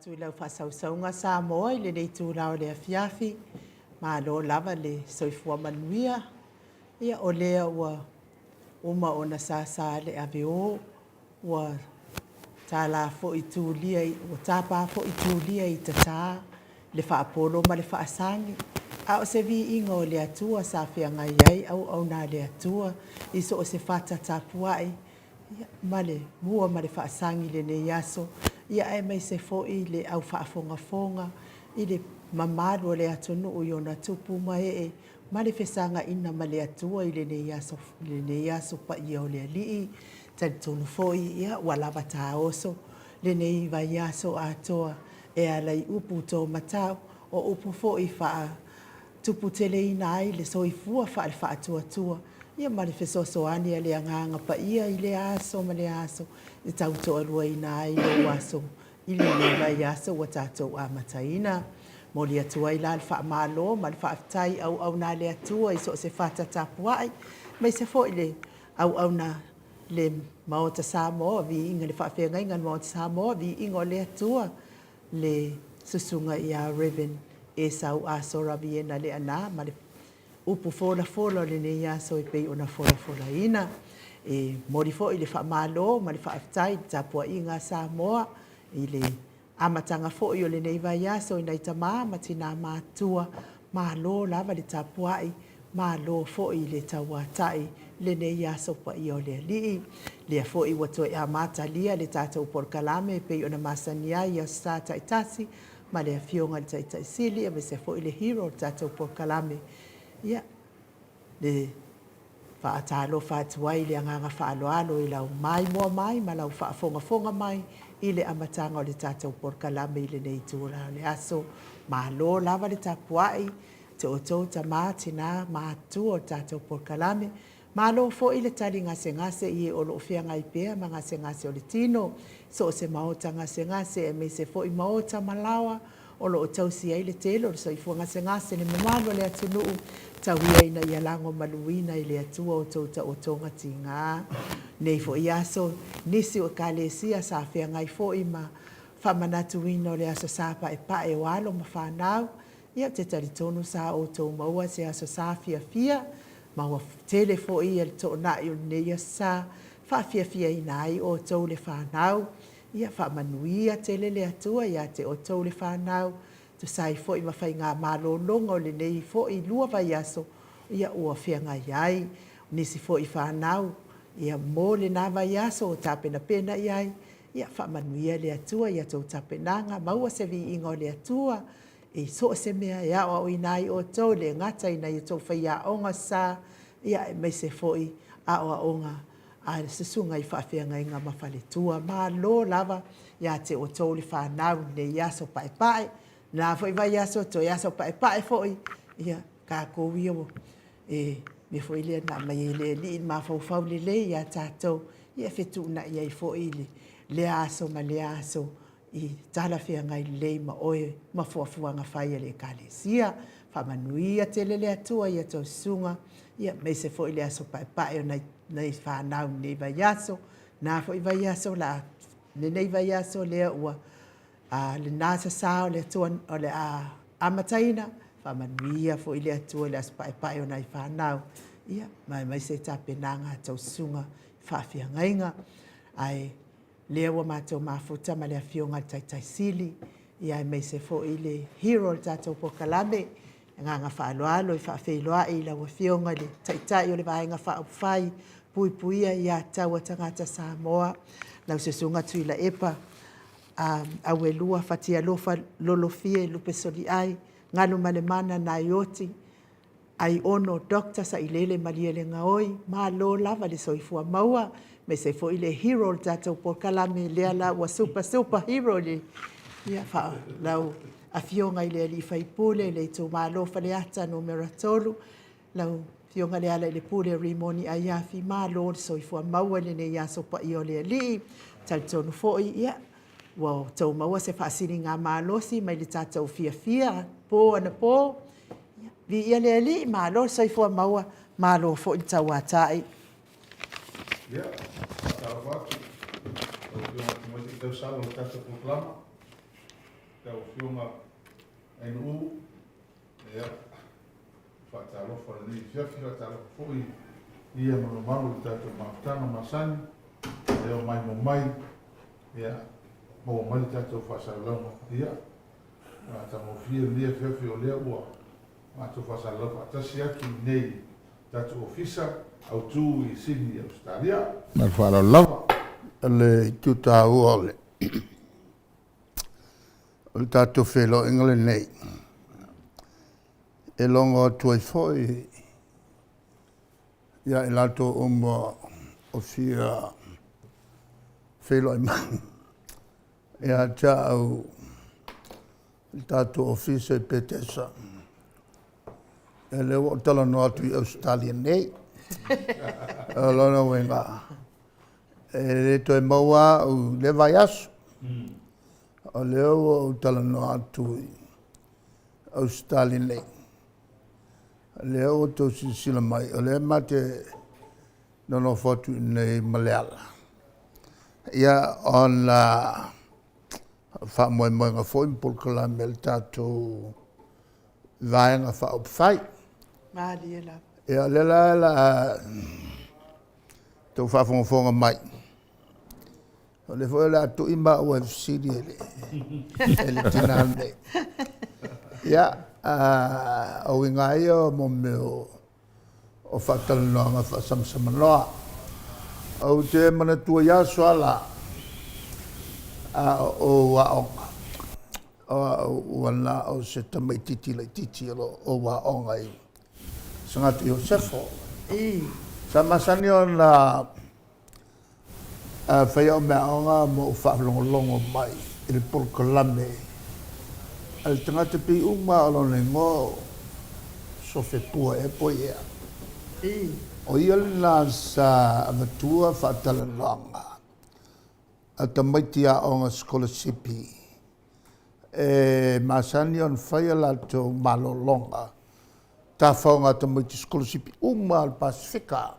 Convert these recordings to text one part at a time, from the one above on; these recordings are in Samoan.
atu i lau faasausauga Samoa i lenei itula o le afiafi. Malo lava le soifua manuia. Ia, o lea ua uma ona sasa le aveo, ua tala foi tulia, ua tapa foi tulia i tata le faapolo ma le faasagi, a o se viiga o le Atua sa feagai ai auauna a le Atua i so o se fata tapuai, ma le mua ma le faasagi i lenei aso, ia aemaise foi le au faafogafoga i le mamalu o le atunuu i ona tupu ma ee ma le fesagaina ma le Atua i lenei aso, i lenei aso paia o le Alii. Talitonu foi ia ua lava taoso lenei vaiaso atoa e ala i upu tōmatau, o upu foi faa tuputeleina ai le soifua faale-faatuatua, ia ma le fesoasoani a le Agaga Paia i lea aso ma lea aso e tau toaluaina ai lou aso i lenei vaiaso ua tatou amataina. Momoli atu ai la le faamalo ma le faafetai auauna a le Atua i so o se fata tapuai, aemaise foi le auauna le Maota Samoa, viiga i le faafeagaiga a le Maota Samoa, viiga o le Atua, le Susuga ia Rev. Esau Aso Raviena Leaana ma le upu folafola o lenei aso e pei ona folafolaina. E momoli foi le faamalo ma le faafetai i le tapuaiga a Samoa i le amataga foi o lenei vaiaso i nai tama ma tina matutua, malo lava le tapuai, malo foi le tauatai i lenei aso paia o le Alii. Lea foi ua toe amatalia le tatou polokalame e pei ona masani ai i Aso Sa taitasi ma le Afioga i le Taitai Sili aemaise foi le hero o le tatou polokalame. Ia, le faatalofa atu ai i le agaga faaaloalo i lau maimoa mai ma lau faafogafoga mai i le amataga o le tatou polokalame i lenei itula o le aso. Malo lava le tapuai te outou tama, tina, matutua o le tatou polokalame. Malo foi le tali gasegase i e o lo o feagai pea ma gasegase o le tino, so o se maota gasegase aemaise foi maota ma laoa o lo o tausi ai le tele o le soifua gasegase le mamalu o le atunuu, tau ia ina ia lagomaluina i le Atua outou taotoga tiga. Nei foi aso, nisi o Ekalesia sa feagai foi ma faamanatuina o le Aso Sa Paepae o alo ma fanau, ia ou te talitonu sa outou maua se Aso Sa fiafia ma ua tele foi le toonai o lenei Aso Sa, faafiafiaina ai outou le fanau. Ia faamanuia tele le Atua ia te outou le fanau, tusa ai foi ma faiga malologa o lenei foi lua vaiaso, ia ua feagai ai nisi foi fanau, ia mo lena vaiaso o tapenapena i ai, ia faamanuia le Atua i a outou tapenaga, maua se viiga o le Atua i so o se mea e aoaoina ai outou, e le gata ina ia outou faiaoga sa, ia aemaise foi aoaoga a le susuga i faafeagaiga ma faletua. Malo lava ia te outou le fanau i lenei aso paepae, lena foi vaiaso toe aso paepae foi, ia tatou ia e mea foi lea na aumai e le Alii le mafaufau lelei ia tatou, ia e fetuunai ai foi lea aso ma lea aso i talafeagai lelei ma oe ma fuafuaga fai a le Ekalesia. Faamanuia tele le Atua i a tou susuga, ia aemaise foi le aso paepae o nai fanau i lenei vaiaso, lena foi vaiaso la, lenei vaiaso lea ua a lena sasa o le Atua o le a amataina, faamanuia foi le Atua i le aso paepae o nai fanau, ia ma aemaise tapenaga a tou susuga i faafeagaiga. Ae lea ua matou mafuta ma le Afioga i le Taitai Sili, ia aemaise foi le hero o le tatou polokalame. Agaga faaaloalo e faafeiloai i lau Afioga i le Taitai o le Vaega Faaupufai Puipuia Aia Tatau a Tagata Samoa, lau Susuga Tuilaepa Auelua Fatialofa Lolofie Lupesoliai Galumalemana Naioti Aiono Doctor Sailele Malielegaoi, malo lava le soifua maua, aemaise foi le hero o le tatou polokalame lea la ua super super hero le ia fa lau Afioga i le alii faipule le itumalo o Faleata 3, lau Afioga Lealailepule Rimoni Aiafi, malo le soifua maua i lenei aso paia o le Alii. Talitonu foi ia ua outou maua se faasiligamalosi mai le tatou fiafia po anapo. Viia le Alii, malo le soifua maua, malo foi le tauatai. Ia, faatalofa atu lau Afioga i le Tamaitai Tausala o le tatou polokalama. Lau Afioga Ainuu, ia, faatalofa i lenei afiafi, faatalofa foi i ma le mamalu o le tatou mafutaga masani, e o mai mo mai, ia, maua mai le tatou faasalalauga, ia, matagofie lenei afiafi o lea ua matou faasalalau faatasi atu i inei i tatou Ofisa autu i Sydney, Ausetalia. Ma le faaaloalo lava. O le itu taua o le o le tatou feiloaiga lenei, e logo atu ai foi ia i latou uma o fia feiloai mai ia te au i le tatou Ofisa i Petesa. Ia lea ua ou talanoa atu i Ausetalia nei. O lona uiga, e le toe maua au i lea vaiaso. O lea ua ou talanoa atu i Ausetalia nei. O lea ua outou silasila mai, o lea ma te nonofo atu i inei ma Leala, ia, ona o faamoemoega foi ma polokalame a le tatou Vaega Faaupufai. Malie lava. Ia, o lea la o le a outou faafogafoga mai, o lea foi o le a tui maua e fesili e le tina lenei. Ia, o uiga lava ia o mea o faatalanoaga faasamasamanoa. Ou te manatua i aso lava la a o ou aoga, o au ua na o se tamaitiiti laitiiti o lo o ou aoga i Sagatū Iosefo. Sa masani ona fai au meaaoga ma ou faalogologo mai i le polokalame a le tagata pei uma lava o lona igoa o Sofepua ea po o ai ea. O ia lena sa avatua faatalanoaga a tamaiti aoga sikolasipi e masani ona fai a latou malologa tafaoga a tamaiti sikolasipi uma lava o le Pasefika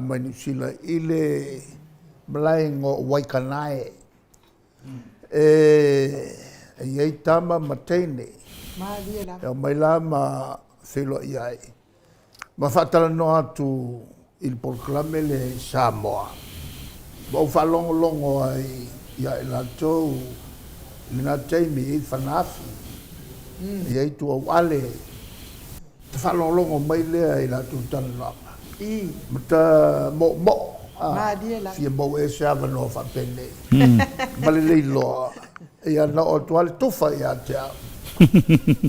mai Niu Sila i le malae e igoa o Waikanae. E i ai tama ma teine. Malie lava. E omai la ma feiloai ai ma faatalanoa atu i le polokalame lea i Samoa. Ma ou faalogologo ai ia i latou i lena taimi, e i ai Fanaafi, e i ai Tuauale, ta faalogologo mai lea i latou talanoaga ma ta moomoo, Malie lava. Fia maua ea se avanoa faapenei ma le leiloa, ia na oo atu lava le tufa ia te au.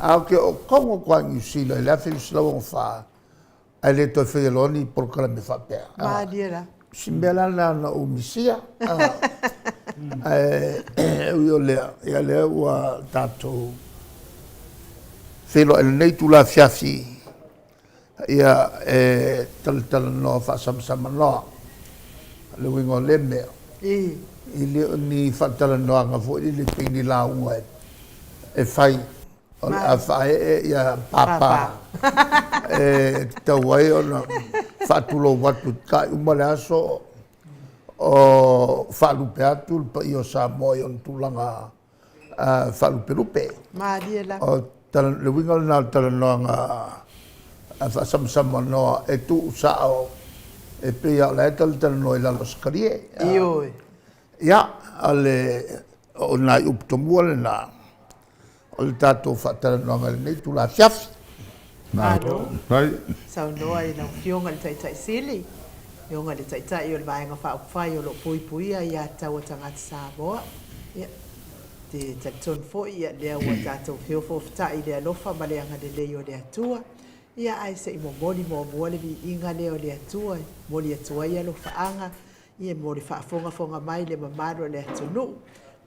Ae ou te oo tonu atu lava i Niu Sila i le 1964, ae le toe faia loa ni polokalame faapea. Malie la. Si mea la lena na ou misia. Ae ui o lea, ia lea ua tatou feiloai i lenei itula afiafi, ia e talatalanoa faasamasamanoa. O le uiga o lea mea, e le o ni faatalanoaga foi lele pei ni lauga e fai o le a faaee ia papa e tatau ai ona faatulou atu e tatai uma le aso o faalupe atu le paia o Samoa i ona tulaga faalupelupe. Malie lava. O le uiga lena o le talanoaga faasamasamanoa e tuusao e pei lava o la e talatalanoa i lalo o se talie. Ioe. Ia, o le o nai upu tomua lena o le tatou faatalanoaga i lenei itula afiafi. Malo saunoa i lau Afioga i le Taitai Sili, Afioga i le Taitai o le Vaega Faaupufai o lo o puipuia aiatatau a tagata Samoa. Ia, ou te talitonu foi o lea ua tatou feofoofotai i le alofa ma le agalelei o le Atua. Ia, ae se i momoli muamua le viiga lea o le Atua e momoli atu ai alofaaga ia mo le faafogafoga mai le mamalu o le atunuu,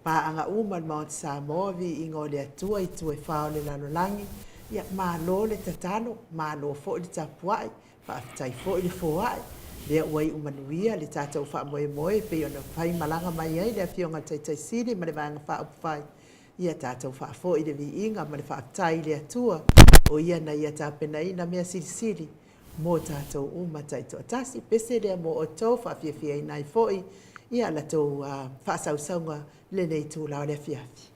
paaga uma a le Maota Samoa, viiga o le Atua i itu e fa o le lalolagi. Ia, malo le tatalo, malo foi le tapuai, faafetai foi le foai. Lea ua iu manuia le tatou faamoemoe e pei ona faimalaga mai ai le Afioga i le Taitai Sili ma le Vaega Faaupufai. Ia tatou faafoi le viiga ma le faafetai i le Atua, o Ia na Ia tapenaina mea silisili mo tatou uma taitoatasi. Pese lea mo outou, faafiafiaina ai foi la tou faasausauga i lenei itula o le afiafi.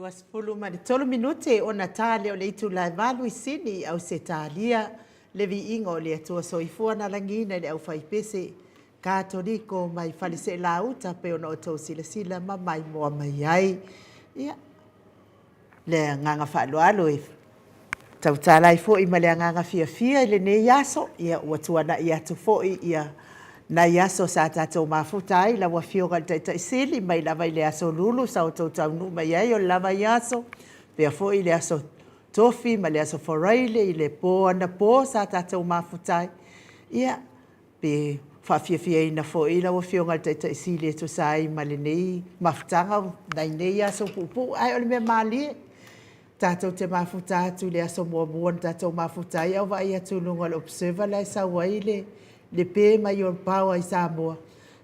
23 minute ona ta lea o le itula e 8 i Sini i Ausetalia, le viiga o le Atua Soifua na lagiina i le aufaipese Katoliko mai Faleseelauta pei ona outou silasila ma maimoa mai ai. Ia, le agaga faaaloalo e tautala ai foi ma le agaga fiafia i lenei aso, ia ua tuanai atu foi ia nai aso sa tatou mafuta ai lau Afioga i le Taitai Sili mai lava i le aso Lulu sa outou taunuu mai ai o le lava ia aso, faapea foi le aso Tofi ma le aso Faraile i le po anapo sa tatou mafuta ai. Ia, pe faafiafiaina foi lau Afioga i le Taitai Sili e tusa ai ma lenei mafutaga o nai nei aso puupuu, ae o le mea malie, tatou te mafuta atu i le aso muamua na tatou mafuta ai ae ou vaai atu i luga o le Observer la e sau ai le pe mai o le power i Samoa,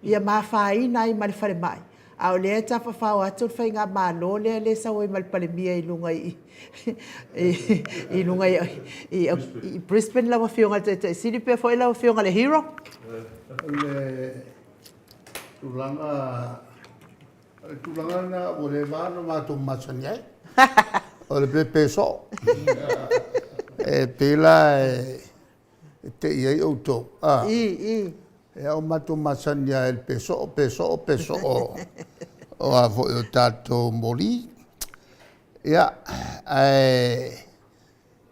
ia ma afaina ai ma le falemai, a o lea e tafafao atu le faigamalo lea e sau ai ma le Palemia i luga i i luga i Brisbane lau Afioga i le Taitai Sili pea foi lau Afioga i le Hero. O le tulaga o le tulaga lena ua leva ona matou masani ai. O le pepe soo. E pei la e tei ai outou. A. I, i. Ia ua matou masani lava i le pe soo, pe soo, pe soo o a foi o tatou moli. Ia, ae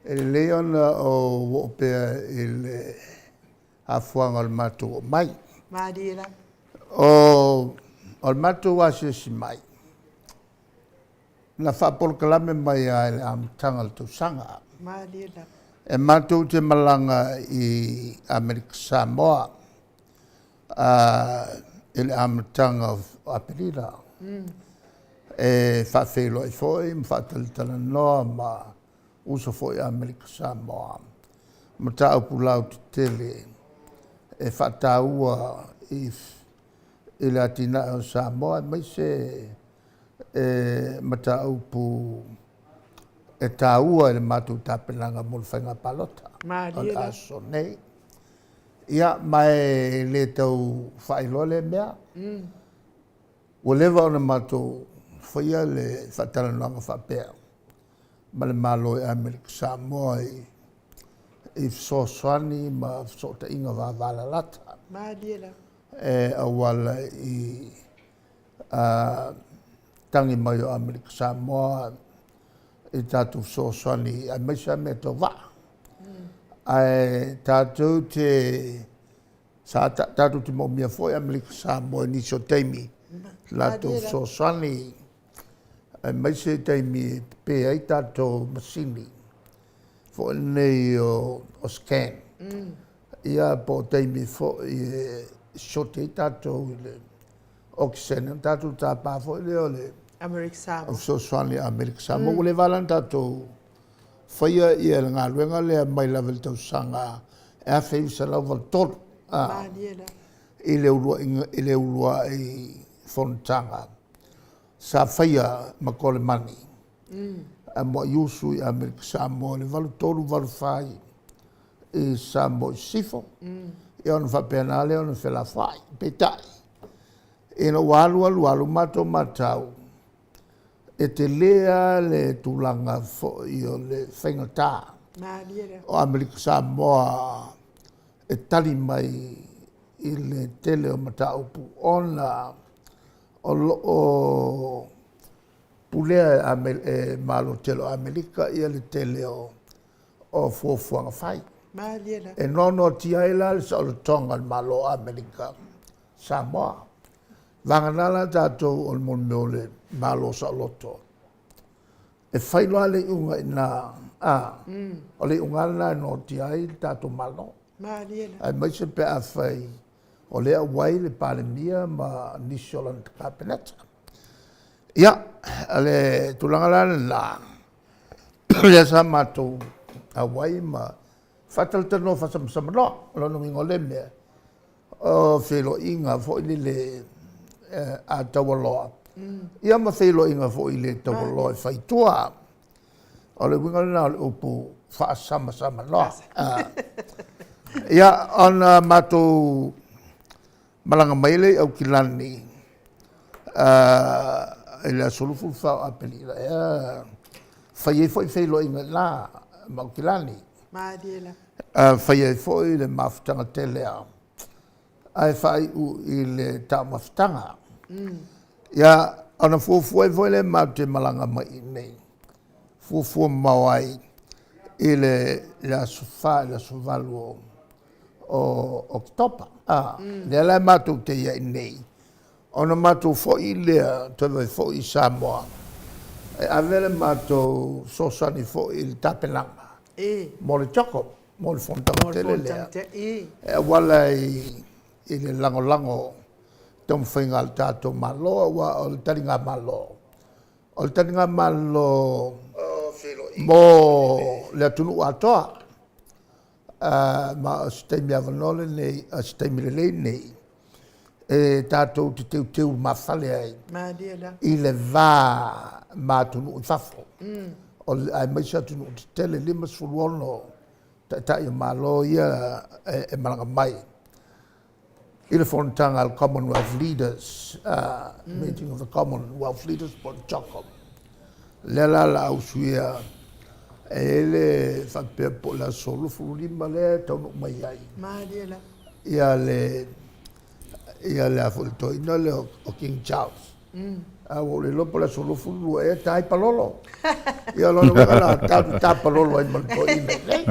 e lelei ona ou oo pea i le afuaga o le matou oo mai. Malie lava. O le matou asiasi mai, na faapolokalame mai lava i le amataga o le tausaga. Malie lava. E matou te malaga i Amerika Samoa i le amataga o Aperila e faafeiloai foi ma faatalatalanoa ma uso foi Amerika Samoa, mataupu lautetele e faataua i le atinae o Samoa aemaise e mataupu e taua i le matou tapenaga mo le faiga palota o le aso nei. Ia, ma e le tau faailoa lea mea. Ua leva ona matou faia le faatalanoaga faapea ma le Malo e Amerika Samoa i fesoasoani ma fesootaiga vavalalata e auala i tagi mai o Amerika Samoa i tatou fesoasoani aemaise lava mea tau vaa. Ae tatou te sa tatou te moomia foi Amerika Samoa i nisi o taimi latou fesoasoani aemaise taimi e pepe ai tatou masini foi nei o scan. Ia po o taimi foi e sioki ai tatou i le okesene, ona tatou tapa foi lea o le Amerika Samoa. Fesoasoani a Amerika Samoa. Ua leva la ona tatou faia ia le galuega lea mai lava i le tausaga 1983 Malie lava. I le uluai, i le uluai fonotaga sa faia ma Kolemani a Muaiusu i Amerika Samoa i le 83, 84 i Samoa i Sisifo, ia ona faapena lea ona felafoai. Peitai, ina ua alu alu alu matou matau, e tele lava le tulaga foi o le faigata o Amerika Samoa e tali mai i le tele o mataupu ona o lo o pulea e Malo tele o Amerika ia le tele o fuafuaga fai. E noanoatia ai la le saolotoga o le Malo o Amerika Samoa. Vagana la tatou o le mea o le Malo saoloto, e fai loa le iuga i ina, o le iuga lava lena e noatia ai le tatou Malo. Aemaise pe afai o lea e auai le Palemia ma nisi o lana Kapeneta. Ia, o le tulaga la lena, lea sa matou auai ma faatalatalanoa faasamasamanoa. O lona uiga o lea mea, o feiloaiga foi lele a taualoa, ia ma feiloaiga foi le taualoa e fai i tua. O le uiga lena o le upu faasamasamanoa. Ia, ona matou malaga mai lea i Aukilani i le aso 24 o Aperila ea fai ai foi feiloaiga i ina ma Aukilani. Malie lava. Fai ai foi le mafutaga tele a ae faaiu i le taumafataga. Ia, ona fuafua ai foi lea matou te malaga mai i inei, fuafua mamao ai i le aso 4 i le aso 8 o Oketopa. Lea la matou te i ai nei, ona matou foi lea, toe vave foi i Samoa e ave le matou fesoasoani foi i le tapenaga mo le CHOGM, mo le fonotaga tele lea e auala i le lagolago i taumafaiga a le tatou Malo, aua o le taligamalo, o le taligamalo mo le atunuu atoa. Ma o se taimi avanoa lenei, o se taimi lelei lenei e tatou te teuteu lumafale ai i le va ma atunuu i fafo, aemaise atunuu tetele, e 56 Taitai o Malo ia e malaga mai i le fonotaga a le Commonwealth Leaders, Meeting of the Commonwealth Leaders po o le CHOGM. Lea la o le a usuia, e i ai le faapea po o le aso 25 lea e taunuu mai ai ia le toeaina lea o King Charles. Ae ua ou le iloa po o le aso 22 ea e ta ai palolo. Ia o lona uiga la, tatou te tapalolo ai ma le toeaina i inei.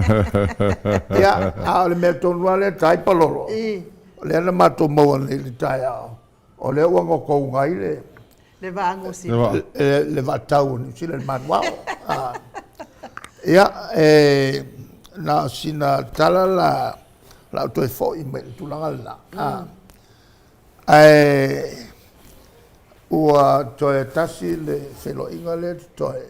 Ia, a o le mea tonu lava lea e ta ai palolo, o lea na matou maua nei i le taeao, o lea ua gotouga ai le Le vaa Niu Sila. Le vaa tau o Niu Sila i le manuvao. Ia, e na o sina tala la, o le a ou toe foi mai i le tulaga lena, ae ua toe tasi le feiloaiga lea e totoe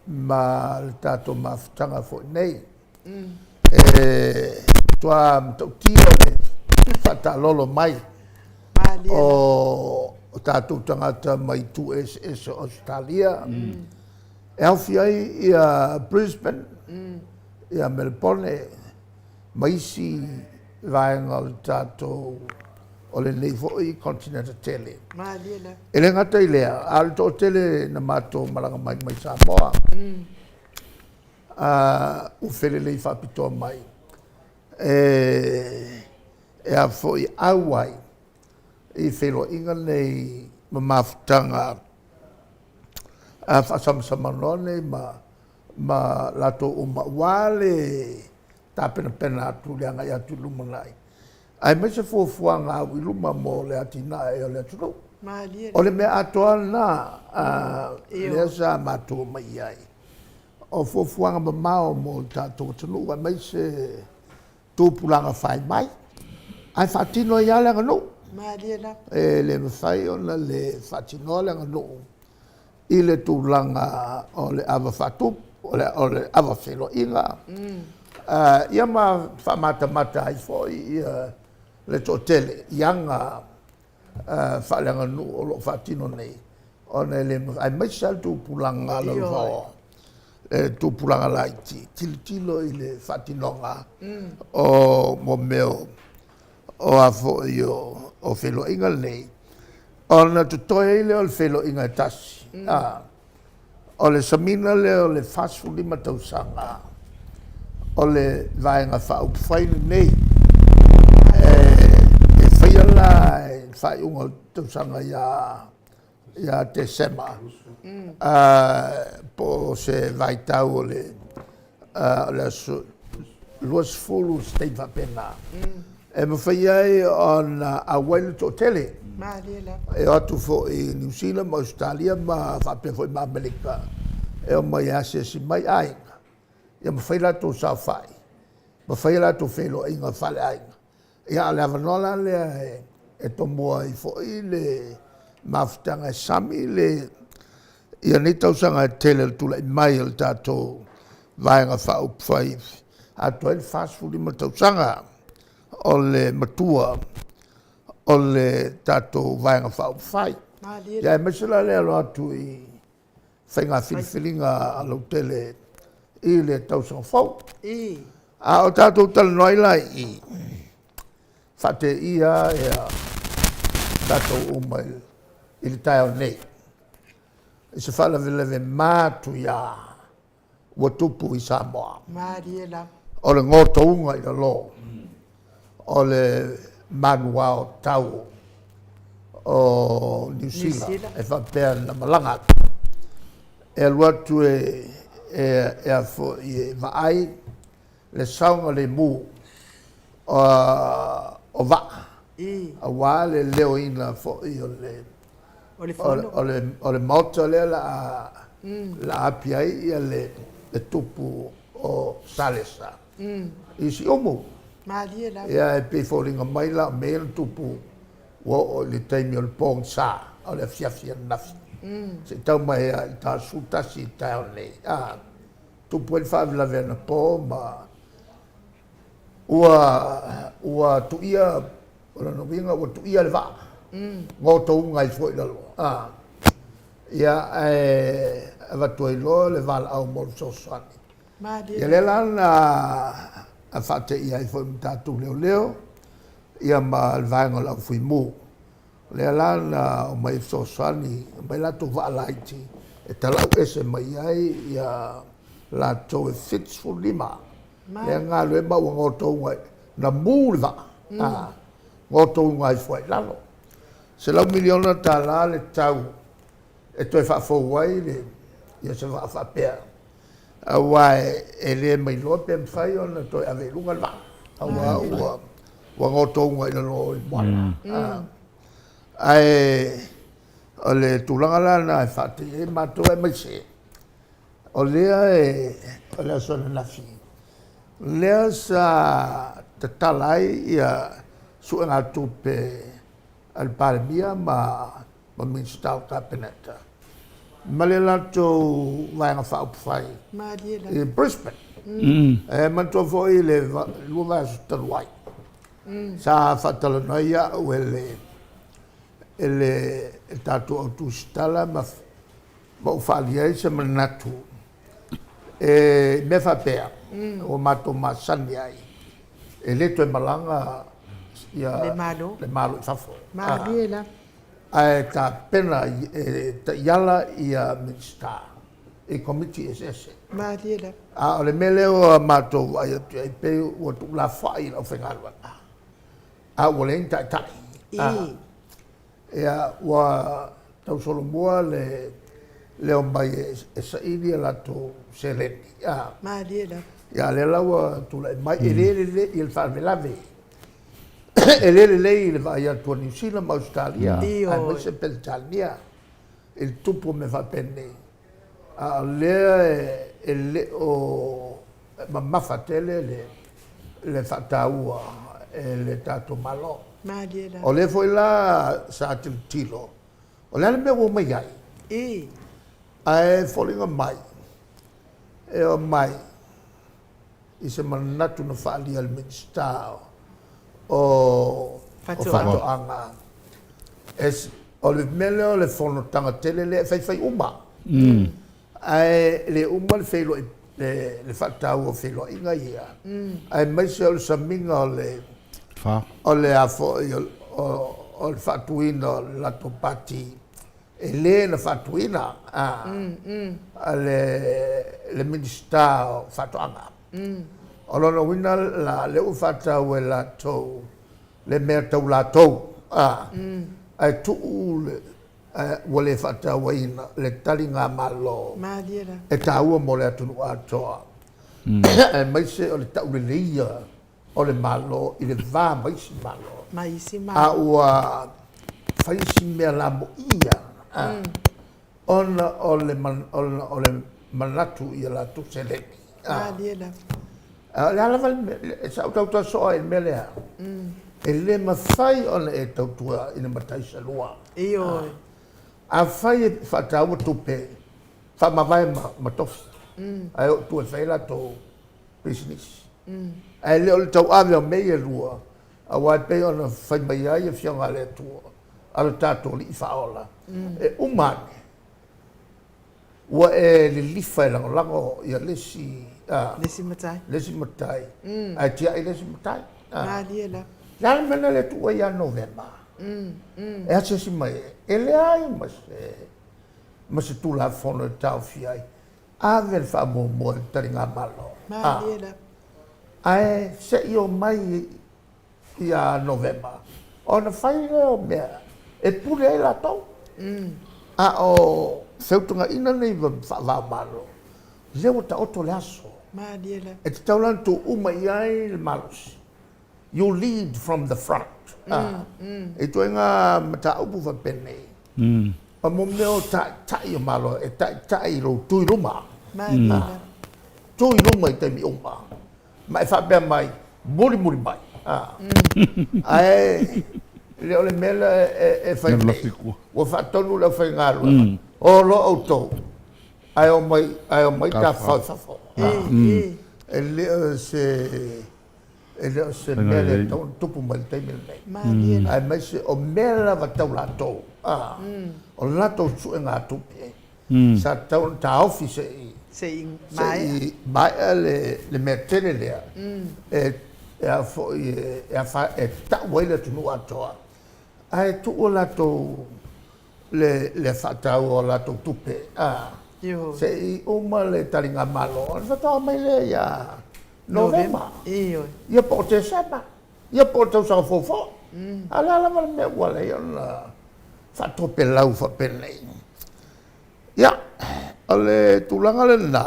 ma le tatou mafutaga foi nei. E matua matautia le faataalolo mai o tatou tagata mai itu eseese o Ausetalia, e aofia ai Brisbane, Melepone ma isi vaega o le tatou, o lenei foi Konetineta tele. E le gata i lea, a o le toatele na matou malaga mai mai Samoa, ua felelei faapitoa mai e auai i feiloaiga nei ma mafutaga faasamasamanoa nei ma latou uma aua le tapenapena atu i le agai atu i le lumanai, aemaise fuafuaga au i luma mo le atinae o le atunuu. O le mea atoa lena lea sa matou omai i ai, o fuafuaga mamao mo le tatou atunuu aemaise tupulaga fai mai, ae faatino ai lava le aganuu. E le mafai ona le faatinoa le aganuu i le tulaga o le ava faatupu, o le ava feiloaiga, ia ma faamatamata ai foi le toatele i aga faaleaganuu o lo o faatino nei, ona e le mafai, aemaise lava le tupulaga lalovaoa, le tupulaga laiti, tilotilo i le faatinoga o mea o a foi o feiloaiga nei, ona totoe ai lea o le feiloaiga e tasi. O le samiga lea o le 45 tausaga o le Vaega Faaupufai lenei, e faia la i le faaiuga o le tausaga ia Tesema, po o se vaitau o le aso 20 se taimi faapena, e mafai ai ona auai le toatele. E o atu foi i Niu Sila ma Ausetalia ma faapea foi ma Amerika e omai e asiasi mai aiga, ia ma fai latou saofai, ma fai a latou feiloaiga faaleaiga. Ia a o le avanoa la lea e tomua ai foi le mafutaga e sami nei tausaga e tele o le tulai mai o le tatou Vaega Faaupufai, atoa ai le 45 tausaga o le matua o le tatou Vaega Faaupufai. Ia aemaise la le alo atu i faiga filifiliga lautele i le tausaga fou. A o tatou talanoa ai la i i, faateia lava tatou uma i le taeao nei. i se faalavelave matuia ua tupu i Samoa. Malie lava. O le gotouga i lalo o le manuao tau o Niu Sila e faapea na malaga atu e alu atu e a foi e vaai le saogalemu o vaa aua le leoina foi o le o le maota lea o le a api ai le tupu o Salesa i Siumu. Malie lava. Ia e pei e foliga mai la o mea ia na tupu ua oo i le taimi o le pogisa o le afiafi ananafi seia tau mai lava i le ta 11 i le taeao nei. Tupu ai le faalavelave anapo ma ua tuia, o lona uiga ua tuia le vaa, gotouga ai foi i lalo. Ia, ae avatu ai loa le valaau mo le fesoasoani. Ia lea la na faateia ai foi ma tatou leoleo ia ma le vaega o le aufuimu. O lea la na omai e fesoasoani, aumai latou vaa laiti e talau ese mai ai ia latou e 75 lea na galulue ma ua gotouga, na mu le vaa, gotouga ifo ai i lalo. $100 miliona le tau e toe faafou ai le ia se vaa faapea, aua e le ma iloa pe mafai ona toe ave i luga le vaa, aua ua gotouga i lalo o le moana. Ae o le tulaga la lena e faateia ai matou, aemaise o lea o le aso ananafi lea sa tatala ai ia suegatupe a le Palemia ma Minisita o le Kapeneta ma le latou Vaega Faaupufai i Brisbane. E manatua foi le 2 vaiaso talu ai, sa faatalanoa ai au e le tatou au tusitala ma ou faaalia ai se manatu i mea faapea ua matou masani ai, e le toe malaga le Malo i fafo. Malie lava. Ae tapena e taiala ia Minisita i Komiti eseese. Malie lava. A o le mea lea ua matou vaai atu i ai, pei ua tuulafoai i le aufaigaluega, a ua leai ni taitai. Ia, ua tausolomua le omai e saili a latou seleni. Malie lava. Ia, a o lea la ua tulai mai, e le lelei le faalavelave. E le lelei i le vaai atu a Niu Sila ma Ausetalia, aemaise Peretania i le tupu o mea faapenei. A o lea e le o mamafa tele le faataua e le tatou Malo. Malie lava. O lea foi la sa tilotilo, o le a le mea ua omai ai? Ae foliga mai e omai i se manatu na faaalia e le Minisita o Faatoaga. O le mea lea o le fonotaga tele lea e faifai uma, ae le uma le feiloai, le faataua o feiloaiga ia, aemaise o le samiga o le o le a foi o le faatuina o le latou pati e le na faatuina a le Minisita o Faatoaga. O lona uiga la, lea ua faataua e latou le mea tau latou, ae tuu le, ua le faatauaina le taligamalo e taua mo le atunuu atoa, aemaise o le tauleleia o le Malo i le va ma isi Malo. A ua fai si mea lamoia ona o le manatu i a latou seleni. O le a lava le mea, sa ou tautua soo ai i le mea lea, e le mafai ona e tautua i le matai sealua. Afai e faataua tupe, faamavae ma tofi, ae o i tua e fai latou pisinisi. Ae le o le tauave o mea ia e lua, aua e pei ona fai mai ai Afioga a le Atua, a lo tatou Alii Faaola, e uma ane, ua e lilifa e lagolago ia le isi matai, le isi matai, ae tiai le isi matai. Malie lava. Le a le mea na le tuu ai ia Novema? E asiasi mai ai? E leai ma se. ma se Tulafono e taofia ai, ave le faamuamua i le taligamalo. Malie lava. Ae se i omai ia Novema ona fai lea o mea e pule ai latou. A o feutanaiga nei faava-o-Malo, lea ua taoto le aso. Malie lava. E tatau la ona tuu uma i ai le malosi. You lead from the front. E ituaiga mataupu faapenei. O mo mea o taitai o Malo, e taitai i lou tu i luma. Malie lava. Tu i luma i taimi uma. Ma e faapea mai, mulimuli mai. Ae le o le mea lea e fai nei, ua faatonu le aufaigaluega, o loa outou, ae omai, ae omai tafafao i fafo. E le o se e le o se mea lea e tatau ona tupu mai i le taimi lenei. Aemaise o mea lava tau latou, o latou suegatupe, sa tatau ona taofi se i Se i maea. Se i maea le mea tele lea e a foi e tau ai le atunuu atoa, ae tuu latou le faataua o latou tupe se i uma le taligamalo ona faatoa mai lea ia Novema, ia po o Tesema, ia po o le tausaga fou foi. A o le a lava le mea ua ala ai ona faatopelau faapenei? Ia, o le tulaga lena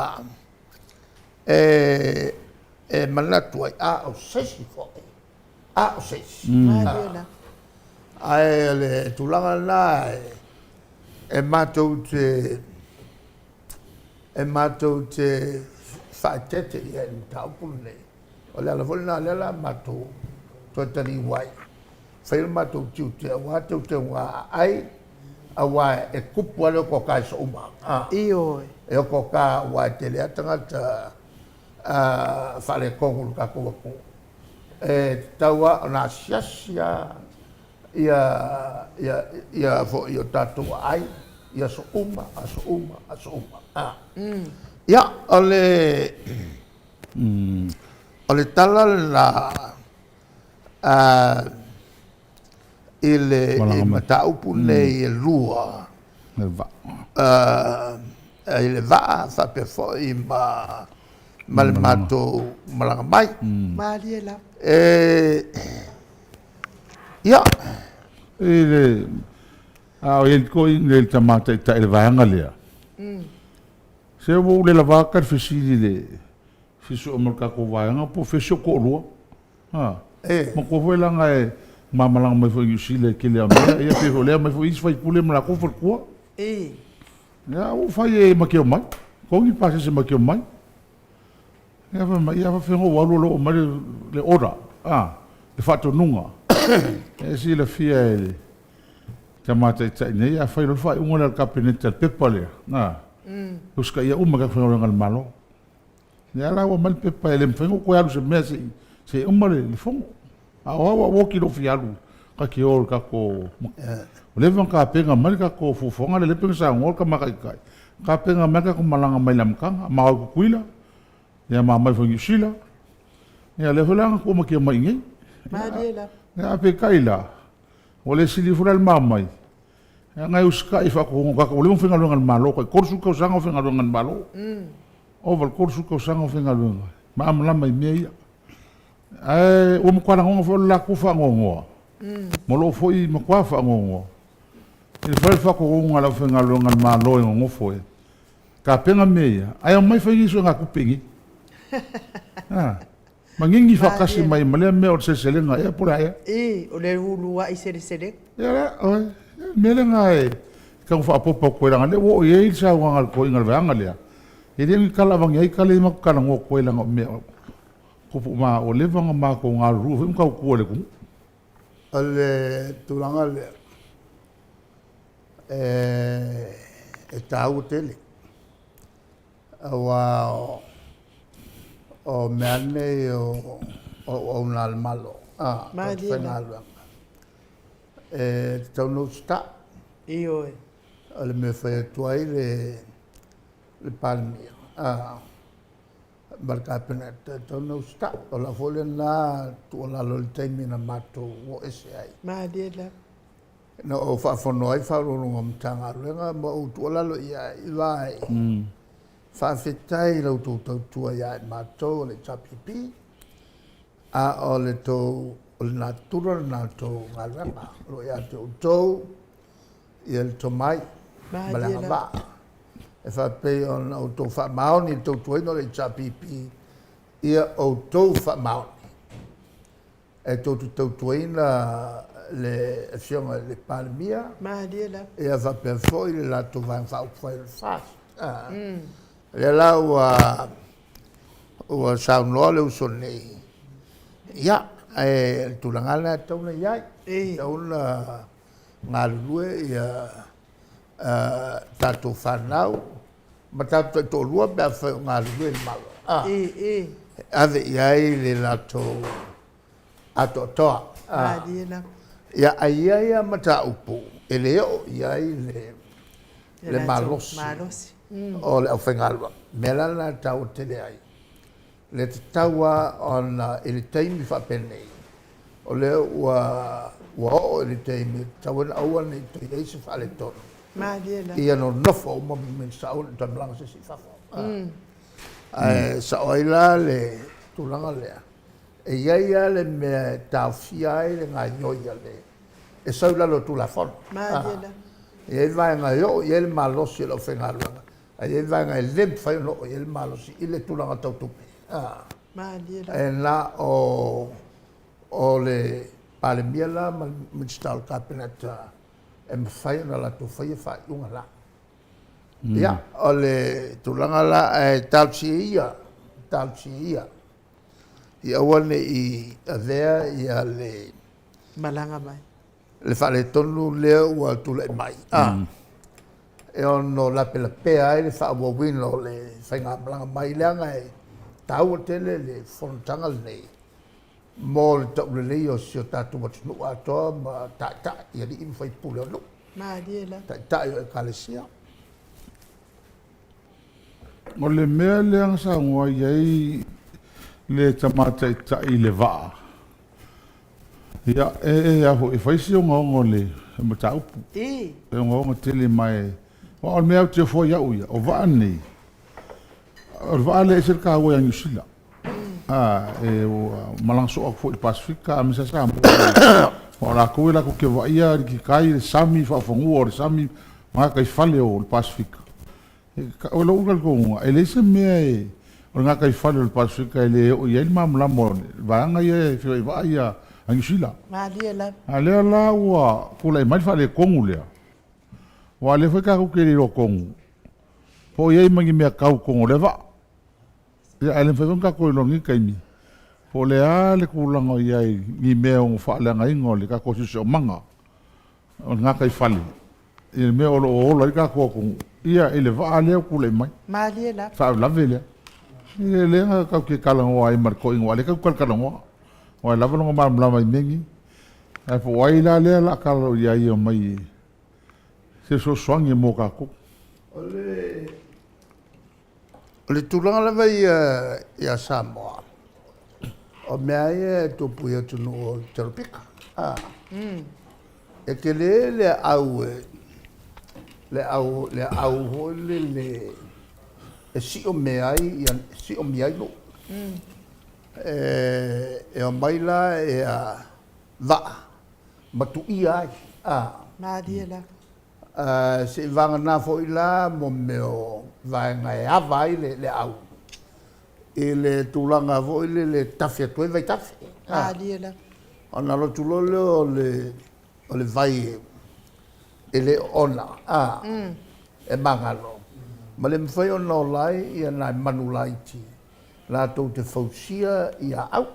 e manatu ai, a o se isi foi, a o se isi. Ae o le tulaga lena e matou te e matou te faaeteete i ai i le mataupu lenei. O le ala foi lena o lea o le a matou toe taliu ai, fai lo matou tiute aua teuteuga aai, aua e tupu lava le otaota i aso uma. Ioe. E otaota aua e tele lava tagata faaletonu i le tatou atunuu. E tatau lava ona asiasi lava ia foi o tatou aai i aso uma, aso uma, aso uma. Ia, o le tala lena i le mataupu nei e lua, i le vaa faapea foi ma le matou malaga mai. Malie lava. Ia. I le, a o i ai toeaiina i le Tama Taitai i le vaega lea, se ua ou le lava ta le fesili i le fia sue mai o le tatou vaega po o fea si ou toalua. A, manatua foi leaga e ma malaga mai foi i Niu Sila i le tele o mea, ia pei foi o lea e aumai foi isi faipule ma latou faletua. Ia, ua ou fai e ma te omai, totogi le pasese ma te omai. Ia fai mai, ia a faapefea ona ou alu o lea ua aumai le order, a, le faatonuga. E silafia e le Tama Taitai nei, a fai loa le faaiuga lea a le Kapeneta i le pepa lea, a, e usitaia uma e tagata faigaluega a le Malo. Lea la ua aumai le pepa e le mafai ona ou toe alu i se mea se i uma le fono. A o au, ua oti i lou fia alu ta te o i le tatou... Ua leva ona tapena mai le tatou fuafuaga lea, lea pei ona saunoa le Tama Taitai, tapena mai le tatou malaga mai le amataga, ma o i Tutuila, ia ma omai foi i Niu Sila. Ia lea foi la na tuu ma te omai i inei. Malie lava. Ia, ae peitai la, ua le sili ifo la le ma omai, leaga e usitai i faatonuga o tatou, ua leva ona faigaluega i le Malo, tai 30 tausaga o faigaluega i le Malo. Ova i le 30 tausaga o faigaluega, malamalama i mea ia. Ae ua matua lagona foi o le latou faanoanoa, ma lou foi matua faanoanoa, i le fai o le faatonuga a le aufaigaluega a le Malo e nonofo e tapena mea ia, ae omai fai ni suegatupe i inei. Manini faatasi mai ma lea mea o le seleselega ea po o le a ea. I, o le uluai seleselega. Ia la, oe, o le mea lena e tau faaopoopo atu ai, leaga o lea ua oo i ai le saunoaga a le toeaina o le vaega lea, e le o ni tala aveane ai tala ia matou talanoa atu ai leaga o mea o tupu ma ua leva ona matou galulue foi ma tautua i le atunuu. O le tulaga lea, e taua tele, aua o mea nei o auauna a le Malo, tagata faigaluega, e tatau ona usitai. Ioe. O le mea e fai atu ai le Palemia ma le Kapeneta, e tatau ona usitai. O lau foi lena tuualalo i le taimi na matou o ese ai. Malie lava. Na ou faafono ai Faauluuluga o Matagaluega ma ou tuualalo i ai, Vaai, faafetai i la outou tautua ia i matou o le HRPP, a o le tou, o le natura lena o le tou galuega, o lo o ia te outou ia le tomai ma le agavaa e faapei ona outou faamaoni i le tautuaina o le HRPP, ia outou faamaoni e tou te tautuaina le Afioga i le Palemia, Malie lava. Ia faapea foi le latou Vaega Faaupufai o le FAST. O lea la ua saunoa le uso nei, ia, ae o le tulaga lava lena e tatau ona i ai, e tatau ona galulue tatou fanau ma tatou taitoalua pe afai o galulue i le Malo, e ave i ai le latou atoatoa. Malie lava. Ia, ae i ai lava mataupu e le oo i ai le malosi o le aufaigaluega. O le mea la lena e taua tele ai le tatau lava ona i le taimi faapenei, o lea ua oo i le taimi e tatau ona aua ne i toe i ai se faaletonu. Malie lava. Ia nonofo uma Minisita, aua ne i toe malaga se isi i fafo. Ae sao ai la le tulaga lea, e i ai lava le mea e taofia ai le gaoioi a le e sau i lalo o le Tulafono. Malie lava. E i ai vaega e oo i ai le malosi o le aufaigaluega, ae i ai vaega e le mafai ona oo i ai le malosi i le tulaga tau tupe. Malie lava. E na o le Palemia la ma le Minisita o le Kapeneta e mafai ona latou faia faaiuga la. Ia, o le tulaga la, ae talosia ia, talosia ia, ia aua ne i avea ia le malaga mai le faaletonu lea ua tulai mai, e ono lapelapea ai le faaauauina o le faigamalaga mai, leaga e taua tele le fonotaga lenei mo le tauleleia o si o tatou atunuu atoa ma taitai i alii ma faipule o nuu, Malie lava. Taitai o ekalesia. O le mea lea na saunoa i ai le Tama Taitai i le vaa, ia, e a foi, e fai si ogaoga o le mataupu. E ogaoga tele ma e, aua o le mea ou te ofo ai au ia, o vaa nei, o le vaa lea e ese le taua ia Niu Sila. E ua malaga soo atu foi i le Pasefika aemaise lava Samoa. Aua o latou ia latou te vaaia le tikai, le sami, faafanua o le sami ma gataifale o le Pasefika. O lou talitonuga, e leai se mea e, o le gataifale o le Pasefika e le oo i ai le malamalama o le vaega ia e feoai vaa ia a Niu Sila. Malie lava. A o lea la ua tulai mai le faaletonu lea, aua o lea foi tatou te le iloa tonu po o i ai ma ni mea tau i totonu o lea vaa. Ia, ae le mafai foi ona tatou iloa i lenei taimi po o le a le tulaga o i ai ni mea e ono faaleagaina o le tatou siosiomaga o le gataifale i le mea o lo o ola ai le tatou atunuu, ia, i le vaa lea ua tulai mai. Malie lava. Faalavelave lea. Ia, lea na tatou te talanoa ai ma le toeaina, aua o lea tatou te talatalanoa, aua e lava lona malamalama i mea nei. Ae po o ai la lea o le a tala i ai e omai e se fesoasoani mo tatou. O le tulaga lava ia ia Samoa, o mea ia e tupu i atunuu o le Telopika. E tele le aau e, le au, le aau foi lele e siomia ai, ia, siomia ai nuu. E omai la ia vaa ma tuia ai. Malie lava. Seivagana foi la mo mea o vaega e ava ai le au i le tulaga foi lele e tafe atu ai vaitafe. Malie lava. Ona alu atu loa lea o le o le vai e le oona, e magalo, ma le mafai ona ola ai ia nai manu laiti latou te fausia ia aau.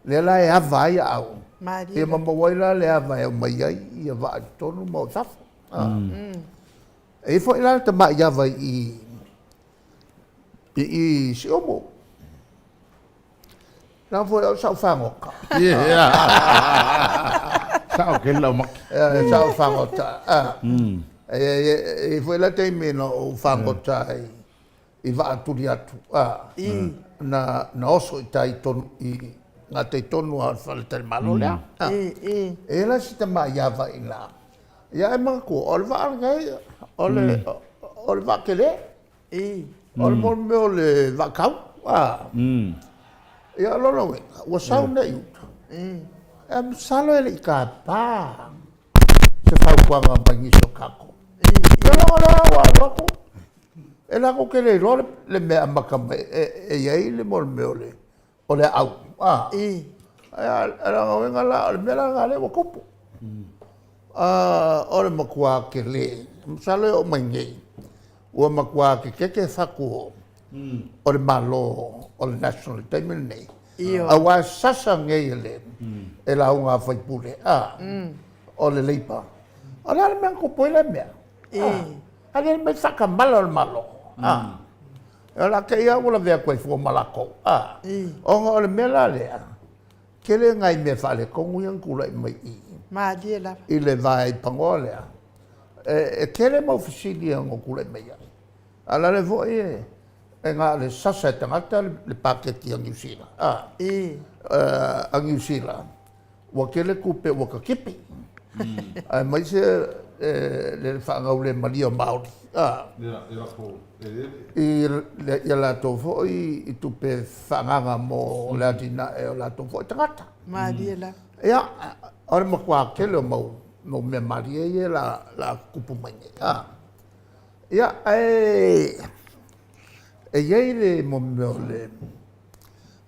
Lea la e ava ai aau, ia ma maua ai la le ava e aumai ai ia vaa i totonu ma o i fafo. E i ai foi la le tamai ava i i Siumu. Leaga foi o au sa ou fagota. Sao tele lau maki. Sa ou fagota. E i ai foi la taimi na ou fagota ai i vaa tuli atu, na oso i tai tonu i gatai tonu lava o le faletalimalo lea. E i ai la si tamai ava i ina, ia ae manatua, o le vaa lenei, o le o le vaa tele, o le mea o le vaa tau. Ia o lona uiga, ua sau nei i uta, ae masalo e le i tapa se fautuaga mai nisi o tatou. Ia ona lea ua alu atu, e latou te le iloa le mea e amata mai e i ai le mea o le aau. A o lona uiga la, o le mea la lena o lea ua tupu. O le matua tele, masalo e oo mai nei, ua matua tetete fatu o le Malo o le National i le taimi lenei, aua e sasa nei e lauga a faipule o le Labour. O le a le mea na tupu ai lea mea? A lea le faatamala o le Malo. O le a te i lava ua lavea atu ai fua ma latou. Ona o le mea la lea, tele nai mea faaletonu ia na tulai mai i Malie lava. I le vaipanoa lea, e tele mau fesili e ono tulai mai ai. A o le ala foi e na o le sasa e tagata le paketi a Niu Sila, a Niu Sila, ua tele tupe ua tatipi, aemaise le faagaulemalie o Māori i a latou foi i tupe faaagaaga mo le atinae o latou foi tagata. Malie lava. Ia, o le matua tele o mau mea malie ia o le a tutupu mai nei. Ia, ae e i ai le mea o le...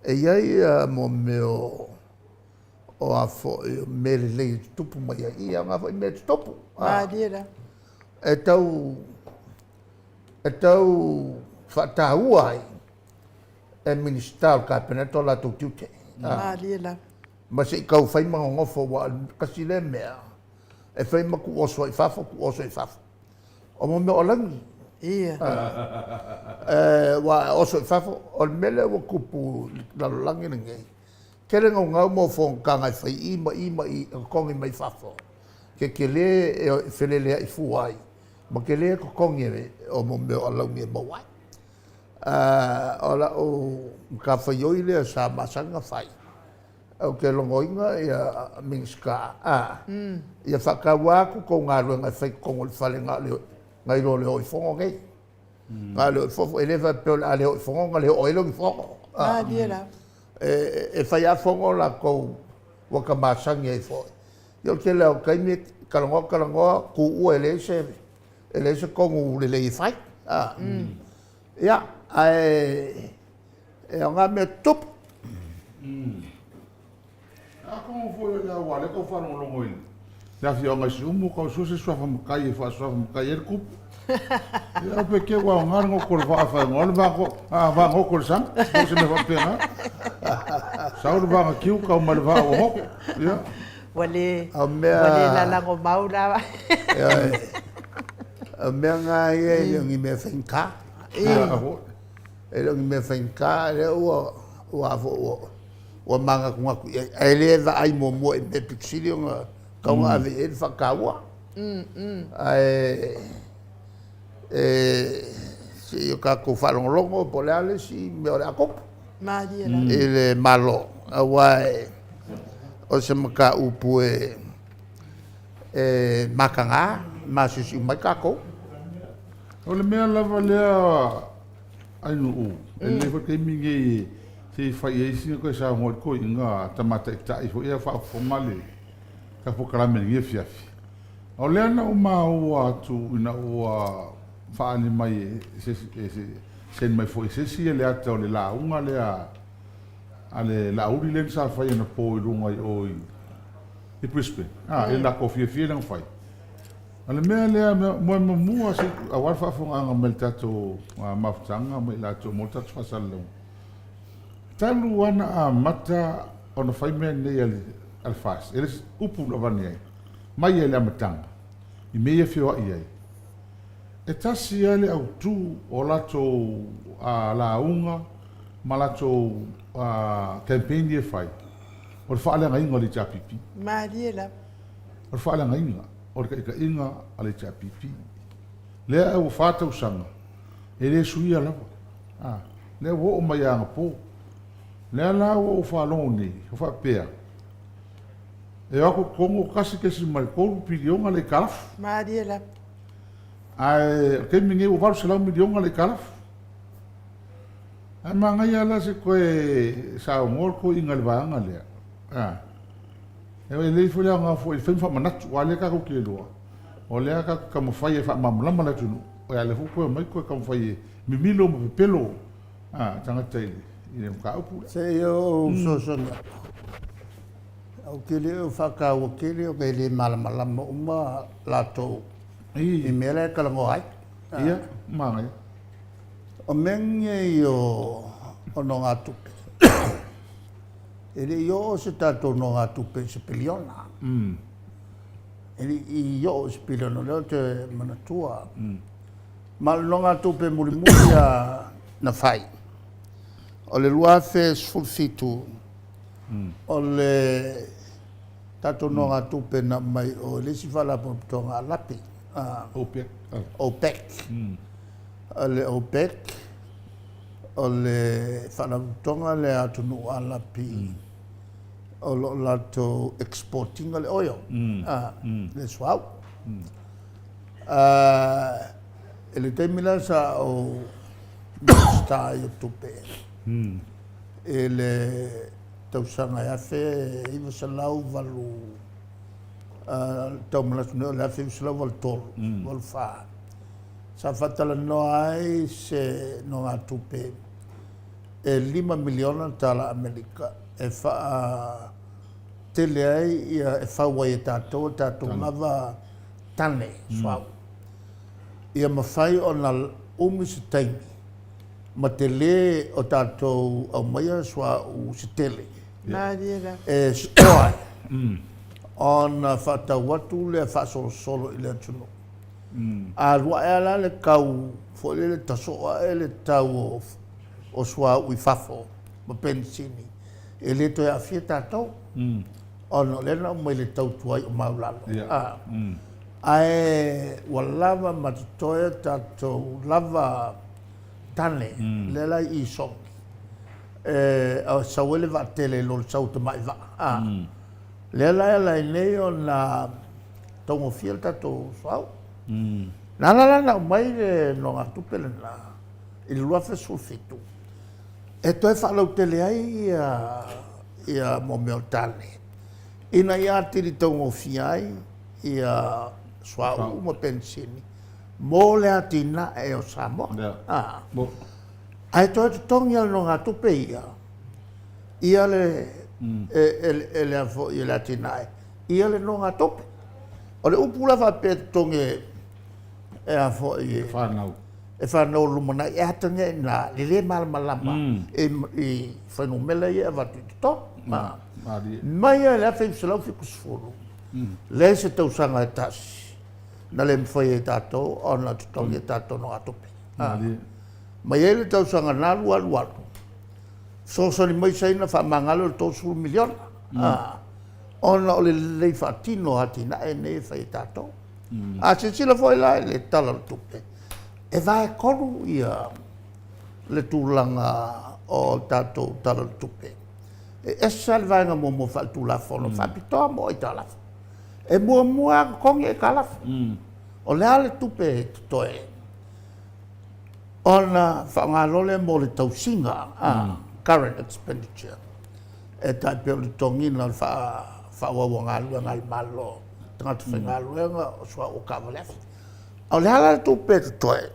e i ai mea o a foi o mea lelei e tutupu mai ai, e aoga foi mea e tutupu. Malie lava. E tau e tau faataua ai e Minisita o le Kapeneta o latou tiute. Malie lava. Ma se i tau fai ma nonofo, aua o le tasi lea mea e fai ma tuuoso ai i fafo, tuuoso i fafo. O mea o alauni. Ia. Aua a oso i fafo, o le mea lea ua tupu i le lalolagi lenei, tele naunau mau fonotaga e fai i i ma i ma i e totogi mai fafo, tetele e feleleai fua ai, ma tele totogi o mea o alauni e maua ai. O lau matafaioi lea sa masani ona fai, ou te logoina Minisita, ia faataua atu tou galuega e fai i totonu o le fale nai lo le o i fono nei. Na o le o i fafo, e le faapea o le a le o i fono ona le oo ai lea o ni fono. Malie lava. E fai lava fono latou ua ta masani ai foi. Ia o le tele lava o taimi, talanoa, talanoa, tuua e leai se tonu lelei e fai. Ia, ae e aoga mea tutupu. Atonu foi o le aua o lea e tau faalogologo i le afioaga i Siumu, tau sue se suafa matai e faasuafa matai ai le tupu. Ia pe te ua aoga le goto o le vaa e faaigoa ai le vaa goto i le sami, po o se mea faapena. Sau le vaa na tiu, tau mai le vaa ua goto. Ia. Ua le, O mea, ua le lalago mau la. O mea na ia e le o ni mea faigata. Ia foi. E le o ni mea faigata, lea ua ua foi ua manatunatu i ai, ae le vaai muamua i mea pito sili ona tatau ona ave i ai le faataua. Ae se i o tatou faalogologo po o le a le isi mea o le a tupu Malie lava. I le Malo, aua o se mataupu e mataga, e masiosiu mai tatou. O le mea lava lea Ainuu, e lelei foi le taimi lenei se i fai ai sina toe saunoa i le toeaina tama taitai foi ia faafofoga le tatou polokalame i lenei afiafi. O lea na ou maua atu ina ua faaali mai e se isi, send mai foi e se isi le ata o le lauga lea a le Laauli lea sa fai anapo i luga i o i Brisbane, a, i le latou fiafia lea na fai. O le mea lea, mo e muamua se aua le faafofogaaga mai le tatou mafutaga ma i latou mo le tatou faasalalauga. Talu lava na amata ona fai mea nei a le FAST, e le upu na avane ai, mai lava i le amataga, i mea ia e feoai ai. E tasi lava le autu o latou lauga ma latou campaign ia e fai, o le faaleagaina o le HRPP. Malie lava. O le faaleagaina o le taitaiga a le HRPP. Lea ua 4 tausaga, e le suia lava. Lea ua oo mai anapo. Lea la ua ou faalogo nei, o faapea, e o atu i totonu 1.3 piliona le aitalafu. Malie lava. Ae o le taimi nei ua 800 miliona le aitalafu. Ae manaia la se toe saunoa le toeaina i le vaega lea. A. E lelei foi le aoga foi e fai ma faamanatu, aua o lea tatou te iloa, o lea tatou te taumafai e faamalamalama le atunuu, a o lea foi ua toe omai toe taumafai e mimilo ma pepelo tagata i le mataupu lea. Se i ou fesoasoani atu. Ou te le o faataua tele ona e le malamalama uma latou i mea la e talanoa ai. Ia, manaia. O mea nei o nogatupe, e le i oo se tatou nogatupe i se piliona. E le i oo i se piliona, o lea ou te manatua. Ma o le nogatupe mulimuli lava na fai, o le 2017, o le tatou nogatupe na aumai i o i le isi faalapotopotoga a lape, OPEC. OPEC. O le OPEC, o le faalapotopotoga lea a atunuu Alapi o lo o latou export ina le oil, le suauu. I le taimi la sa ou Minisita ai o Tupe i le tausaga e 1980, tau manatu nei o le 1983, 84, sa faatalanoa ai se nogatupe e $5 miliona tala Amerika e faatele ai ia, e fau ai e tatou a tatou lava tane suauu. Ia mafai ona umi se taimi ma tele o tatou aumaia suauu se tele e store ai ona faatau atu lea faasolosolo i le atunuu. A alu ae lava la le tau foi lele tasoo ae le tau o suauu i fafo ma penisini, e le toe aafia tatou ona o lea na aumai le tau tuai o maulalo. Ae ua lava ma totoe tatou lava tane lea la i Sogi e sau ai le vaatele i lo le sau o tamai vaa. Lea la e ala ai nei ona taugofie le tatou suauu. Na ala la ona aumai le nogatupe lena i le 2017 e toe faalautele ai ia mea o tane ina ia atili taugofie ai ia suauu ma penisini mo le atinae o Samoa. Ae toe totogi lava i le nogatupe ia, ia le e le foi e le atinae ia le nogatupe. O le upu la faapea e totogi e a foi e fanau e fanau o le lumanai, e atagia i ina le le malamalama i fuainumera ia e avatu i totonu. Mai lava i le 1970, leai se tausaga e tasi na le mafai ai e tatou ona totogi a tatou nogatupe. Mai ai le tausaga na alu alu alu, fesoasoani mai Saina faamagalo le $30 miliona, ona o le lelei faatino o atinae nei e fai e tatou. A silasila foi la i le Tala o le Tupe, e vaetolu ia le tulaga o tatou Tala o le Tupe. E ese lava le vaega muamua faaletulafono faapitoa mo aitalafu. E muamua lava totogi aitalafu. O le a le tupe e totoe ona faaaoga loa lea mo le tausiga, current expenditure, e tai pei o le totogiina o le faaauau o galuega a le Malo, tagata faigaluega, o suauu o taavale afi. A o le a la le tupe e totoe,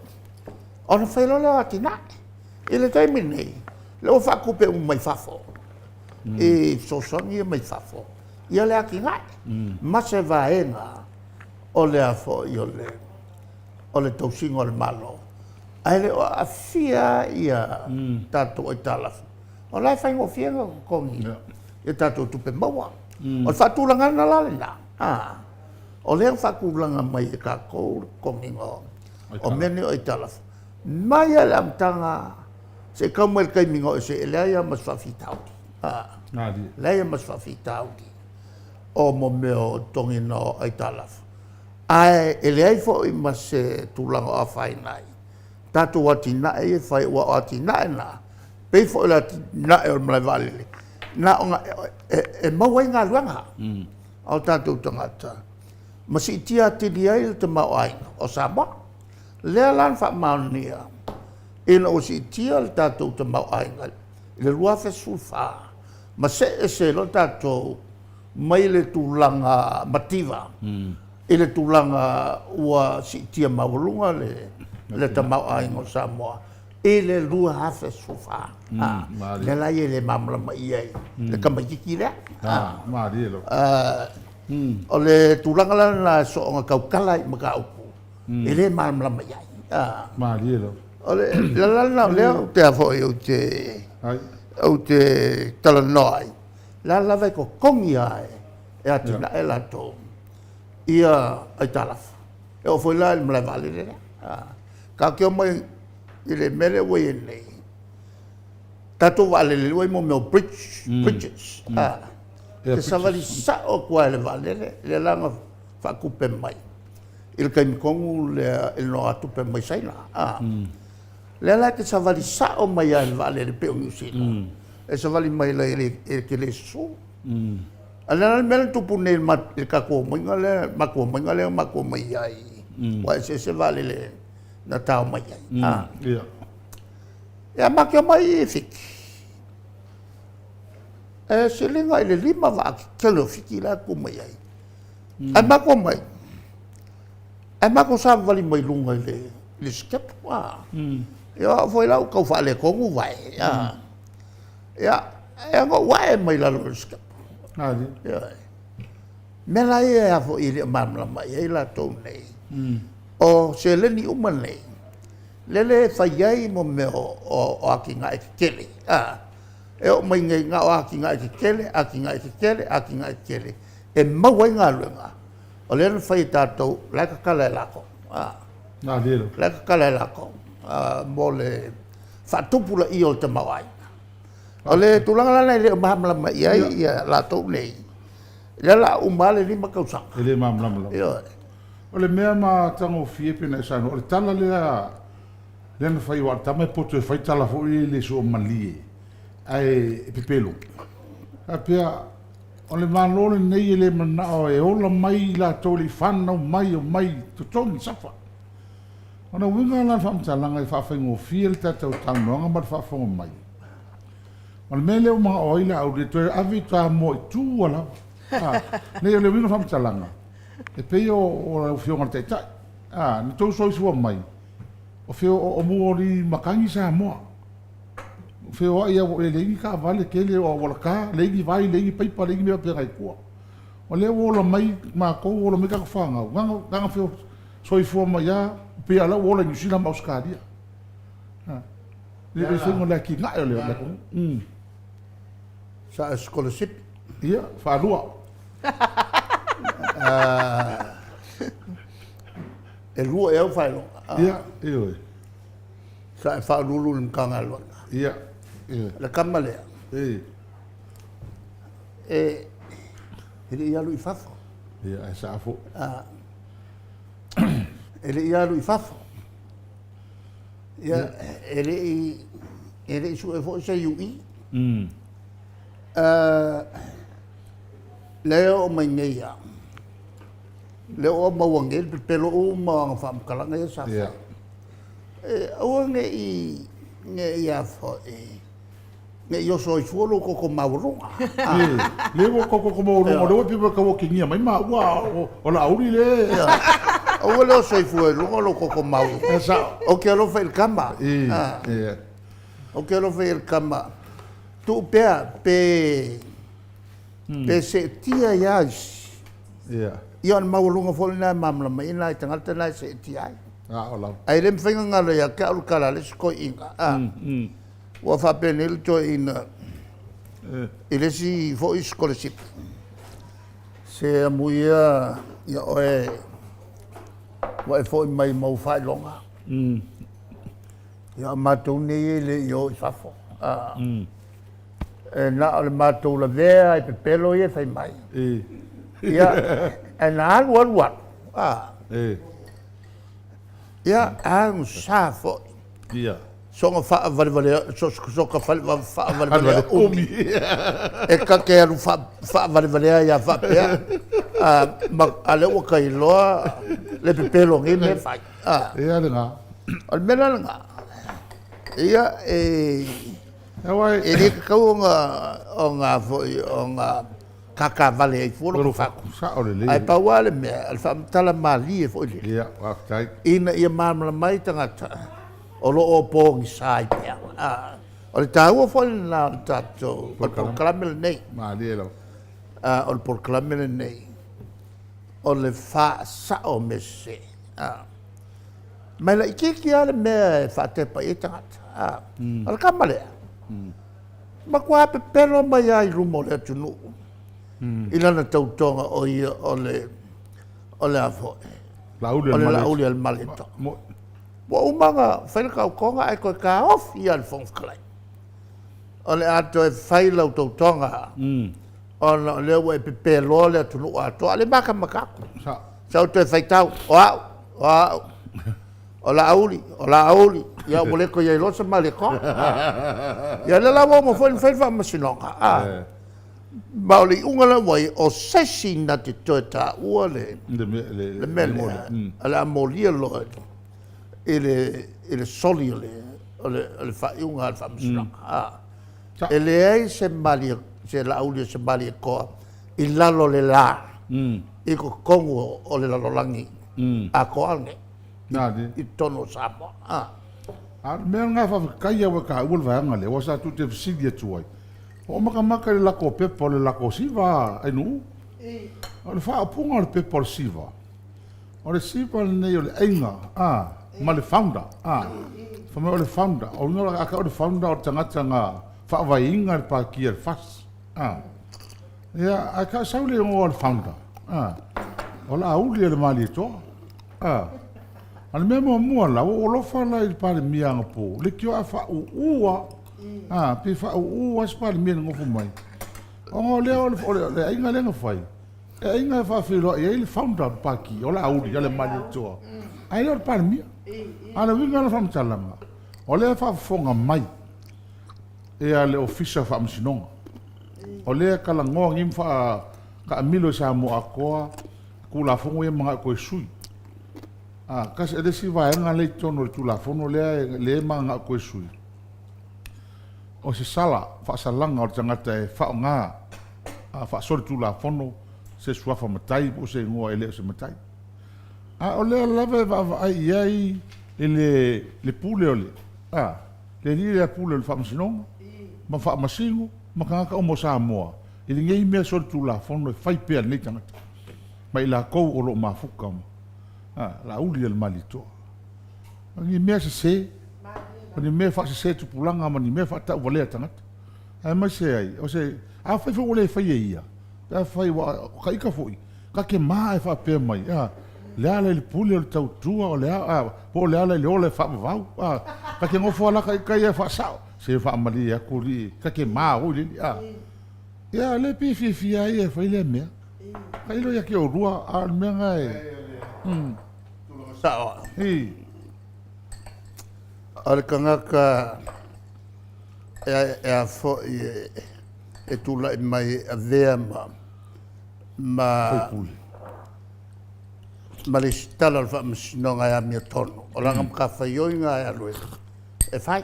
ona fai loa lea o atinae. I le taimi lenei, lea ua faatupe uma mai fafo, i fesoasoani ia mai fafo, ia le atinae, ma se vaega o le a foi o le o le tausiga o le Malo, ae le o aafia ia tatou aitalafu, o la e faigofie ona totogi i tatou tupe maua. O le faatulagaga la lena, o lea ua faatulaga mai e tatou le totogiga o mea nei o aitalafu, mai lava i le amataga seia tau mai i le taimi na oo ese ai, e leai lava ma se faafitauli. Leai lava ma se faafitauli o mea o totogiina o aitalafu. Ae e leai foi ma se tulaga o afaina ai tatou atinae ia e fai, aua o atinae na Pei foi o le atinae o le malae vaalele, na ona e maua ai galuega a o tatou tagata ma siitia atili ai le tamaoaiga o Samoa. Lea la na faamaonia ina ua siitia le tatou tamaoaiga i le 2014 ma see ese ai loa tatou mai le tulaga mativa i le tulaga ua siitia maualuga le tamaoaiga o Samoa i le 2014. Lea la ia e le malamalama i ai le tamaitiiti lea. O le tulaga la lena e soona tautala ai i mataupu e le malamalama i ai. Malie lava. O le ala lena o lea ou te a foi ou te ou te talanoa ai, la lava e totogi lava e atinae latou ia aitalafu. E oo foi la i le malae vaalele lea. Tatou te omai i le mea lea ua i ai nei, tatou vaalele lea ua i ai mea o bridge, bridges, e te savali sao atu lava i le vaalele, lea la na faatupe mai i le taimi tonu lea i le nogatupe mai Saina. Lea la e te savali sao mai lava i le vaalele pei o Niu Sila, e savali mai e te le susu. A o le a le mea lea na tupu nei i le tatou omaiga lea, matou omaiga lea na matou omai ai, ua eseese vaalele na tao mai ai. Ia matou te omai i Fiti, e siliga i le 5 vaa tetele o Fiti la e tu mai ai. Ae matou omai, ae matou savavali mai luga i le sitepu. Ia o au foi la ua tau faaletonu vae. Ia, e ona ou ae mai lalo o le sitepu. Ioe. Mea la ia a foi e le o malamalama i ai latou nei, o seleni uma nei, lele e fai ai mo mea o atinae tetele, e oo mai nei na o atinae tetele, atinae tetele, atinae tetele e maua ai galuega, o lea na fai e tatou, la e tatala e latou, la e tatala e latou mo le faatupulaia o le tamaoaiga. O le tulaga la lena e le o malamalama i ai latou nei, lea o le a uma lava le 5 tausaga. E le malamalama lava. Ioe. O le mea matagofie pei ona e saunoa, o le tala lea lea na fai aua o le tama e poto e fai tala foi lele e suamalie ae e pepelo. Faapea, o le Malo lenei e le manao e ola mai i latou e le i fanau mai, omai totogi, suffer. O le uiga la o le faamatalaga e faafaigofie le tatou talanoaga ma le faafofoga mai, o le mea lea ua manao ai Laauli e toe ave i Samoa i tua lava. Leai o le uiga o le faamatalaga, e pei o lau Afioga i le Taitai, na outou soifua mai, o o muoli matagi Samoa, feoai lava e leai ni taavale tele, o auala ta, leai ni vai, leai ni paipa, leai ni mea faapena i tua. O lea ua ola mai matou, ola mai tatou fanau, na ona soifua mai lava, pei lava o la ua ola i Niu Sila ma Ausetalia. Le faiga o le atinae o le atunuu. Sa e sikolasipi? Ia, faalua. E lua ea ou faailoga? Ia, ioe. Sa e faauluulu i le Matagaluega? Ia, ioe. Le tama lea? E le i alu i fafo. Ia, ae sa foi. E le i alu i fafo. Ia, e le i e le i sue foi se UE. Lea e oo mai nei ia, lea ua maua nei le pepelo uma o ana faamatalaga ia sa fai. E aua ne i ne i a foi ne i oso ai fua lou toto maualuga. Lea ua toto maualuga, lea ua pei ua tau otegia mai maua o Laauli le. Aua le oso ai fua i luga lou toto maualuga. E sao. Ou te alofa i le tama. Ou te alofa i le tama. Tuu pea pe pe seetia ia isi. Ia o le maualuga foi lena e malamalama ai nai tagata na e seetia ai. Ae le mafai ona galo ia te au le tala a le isi toeaina. Ua faapenei le toeaina i le isi foi sikolasipi, se amu ia ia oe ua e foi mai ma ou faailoga. Ia o matou nei e le i o i fafo. E na o le matou lavea i pepelo ia e fai mai. Ia, ae na alu alu alu, ia, alu sa foi. Soga faavalevalea, soka faavalevalea umi. E ta te alu faavalevalea ai lava faapea, ma a lea ua ta iloa le pepelo o nei mea e fai. Ia lena. O le mea la lena, ia e e le tatau ona ona foi ona kakavale ai fua lota fatu. Sao lelei. Ae pau lava le mea, o le faamatala malie foi lele. Ia, faafetai. Ina ia malamalama ai tagata o lo o pogisa ai pea. O le taua foi lena o le tatou, o le polokalame lenei. Malie lava. O le polokalame lenei, o le faasao o mea sese. Ma e laitiiti lava le mea e faatepa i ai tagata. O le tama lea, matua pepelo mai lava i luma o le atunuu i lana tautoga o ia o le, o le a foi? Laauli o le Laauli a le Malietoa. Ua uma ona fai le tautoga ae toe taofi lava e le Fofoga Fetalai. O le a toe fai lau tautoga ona o lea ua e pepeloa le atunuu atoa, a o lea e matamata atu. Sau toe faitau, o au, o au, o Laauli, o Laauli, ia ua le toe i ai loa se Malietoa. Ia lea la ua uma foi ona fai le faamasinoga, ma o le iuga la ua i ai, o se isi na te toe taua le le mea lea, o le a molia loa i le soli o le faaiuga a le faamasinoga. E leai se malie, se Laauli o se Malietoa i lalo o le la i totonu o le lalolagi atoa lenei i totonu o Samoa. A o le mea lena e faafetai lava ua e taua le vaega lea, aua sa tou te fesili atu ai, Hoʻomakamaka i le lako pepa o le lako siva ai nuu. O le faaupuga o le pepa o le siva, o le siva lenei o le aiga a ma le founder a. Fai mai o le founder, o uiga a o le founder o le tagata na faavaeina le patia le FAS a. Ia, ae ka sau le igoa o le founder a, o Laauli a le Malietoa a. A le mea muamua la, ua ou alofa la i le Palemia anapo, leitioa a faauu lava A, pe faauu lava se Palemia i le nofo mai, ona o lea o le aiga lea na fai, e aiga e faafeiloai ai le founder o le Pati, o Laauli a le Malietoa, ae le o le Palemia. A o le uiga o le faamatalaga, o lea e faafofoga mai ia le Ofisa o Faamasinoga, o lea e talanoa nei ma faataamilo i Samoa atoa Tulafono ia manao toe sui. A, tasi, le isi vaega lea i totonu o le Tulafono lea, lea e manao toe sui, o se sala, faasalaga o le tagata e faaaoga faasolitulafono se suafa matai po o se igoa e le o se matai. A o lea lava e vaavaai i ai i le, le pule o le, a, le alii lea pule o le Faamasinoga ma Faamasino ma tagata uma o Samoa i lenei mea solitulafono e fai pea e lenei tagata ma i latou o lo o mafuta ma, a, Laauli a le Malietoa. O ni mea sese, o ni mea faasese tupulaga ma ni mea faatauvalea tagata. Aemaise ai, o se, afai foi ua le faia e ia, pe afai ua, o ka ita foi, ka te ma ae faapea mai, a, le ala i le pule o le tautua, o le a, a, po o le ala i le ola e faavavau, a, ka te nofo ala ka ita ia e faasao, se faamalie atu alii, ka te ma oi le alii, a. Ia, le pei e fiafia ai e fai lea mea. Tailo ia te olua, a o le mea na e, mm. Tulaga sao a. I. O le tagata e a foi e tulai mai e avea ma ma ma lesitala o le Faamasinoga e amiotonu. O lana matafaioi na e alu e fai.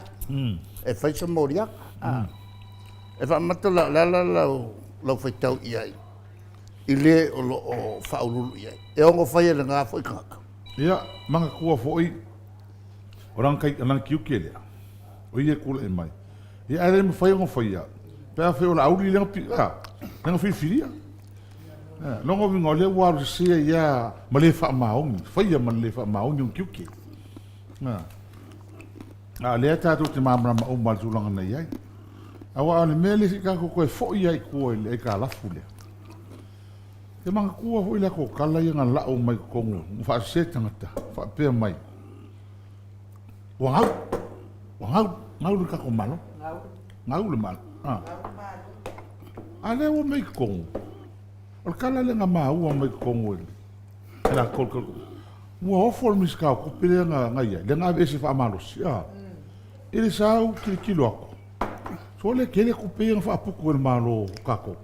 E fai se moliaga. E faamata la, o le a la lau faitau i ai i le o lo o faauluulu i ai? E ono fai e lena foi tagata. Ia, manatua foi, o lana kai, lana tiute lea, o ia e tulai mai. Ia, ae le mafai ona faia, pe afai o Laauli lea na, a, lea na filifilia. A, lona uiga o lea ua alu sese ai lava ma le faamaoni, faia ma le le faamaoni ona tiute. A, a o lea tatou te malamalama uma i le tulaga na i ai. Aua o le mea lea se i tatou toe foi lava i tua i le aitalafu lea. E manatua foi le latou tala ia na lau mai totonu, na faasese tagata, faapea mai, ua gau, ua gau, gau le tatou Malo. Gau le Malo. A, a lea ua mai totonu, o le tala lea na maua mai totonu e le latou, ua ofo le Minisita o Tupe lea na i ai, lea na aveese faamalosi. A. I le sau tilotilo atu, sole tele tupe ia na faaputu e le Malo o tatou.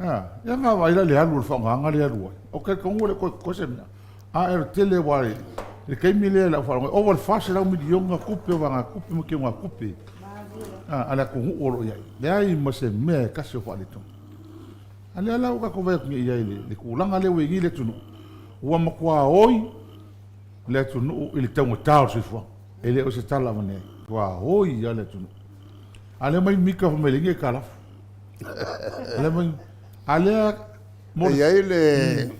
A, ia na vaai la i le alu o le faaaogaina lea e alu ai. Ou te talitonu e le o toe totoe se mea. A e o le tele aua i le taimi lea i lau faalogo, ova i le $400 miliona tupe o vaegatupe ma teugatupe a le atunuu o lo o i ai. Leai ma se mea e tasi o faaletonu. A lea la ua tatou vaai atu nei i ai i le tulaga lea ua i ai nei le atunuu, ua matua oi le atunuu i le taugata o le soifuaga. E le o se tala avane ai, ua oi lava le atunuu. A lea mai mita fai mai leai ni aitalafu. A lea mai, a lea mo E i ai le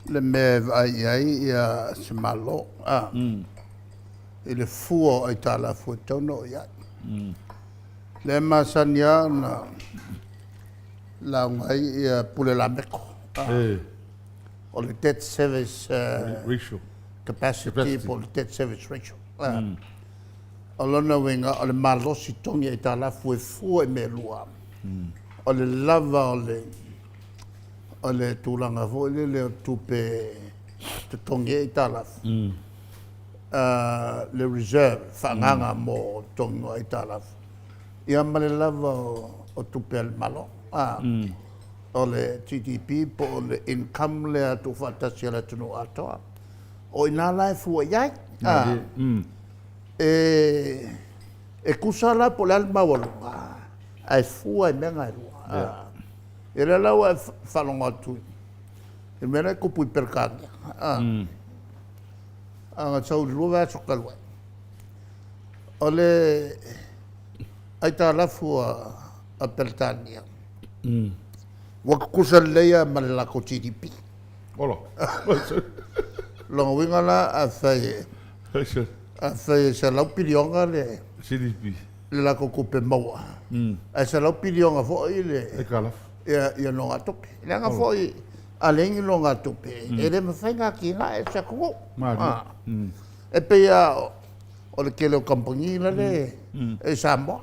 le mea e vaai i ai ia se Malo a i le fua o aitalafu e tatau ona oo i ai. Lea e masani lava ona lauga ai ia Pule Lameko, o le debt service ratio. Capacity po o le debt service ratio. O lona uiga o le malosi togi aitalafu e fua i mea e lua. O le lava o le o le tulaga foi lele o tupe totogi ai aitalafu, le reserve faaagaaga mo totogiga o aitalafu, ia ma le lava o tupe a le Malo. O le GDP po o le income lea tuufaatasi a le atunuu atoa. O i ina la e fua i ai. E tusa la po o le a le maualuga, ae fua i mea na e lua. Ia lea la ua e faalogo atu i le mea la e tupu i Peretania. A na sau i le 2 vaiaso talu ai, o le aitalafu a Peretania, ua tutusa lelei lava ma le latou GDP. Ola. Lona uiga la, afai e afai e 100 piliona le GDP. Le latou tupe maua, ae 100 piliona foi le aitalafu. Ia nogatupe. Leaga foi a leai ni nogatupe, e le mafai ona atinae se atunuu. E pei lava o le tele o kamupani lale e i Samoa.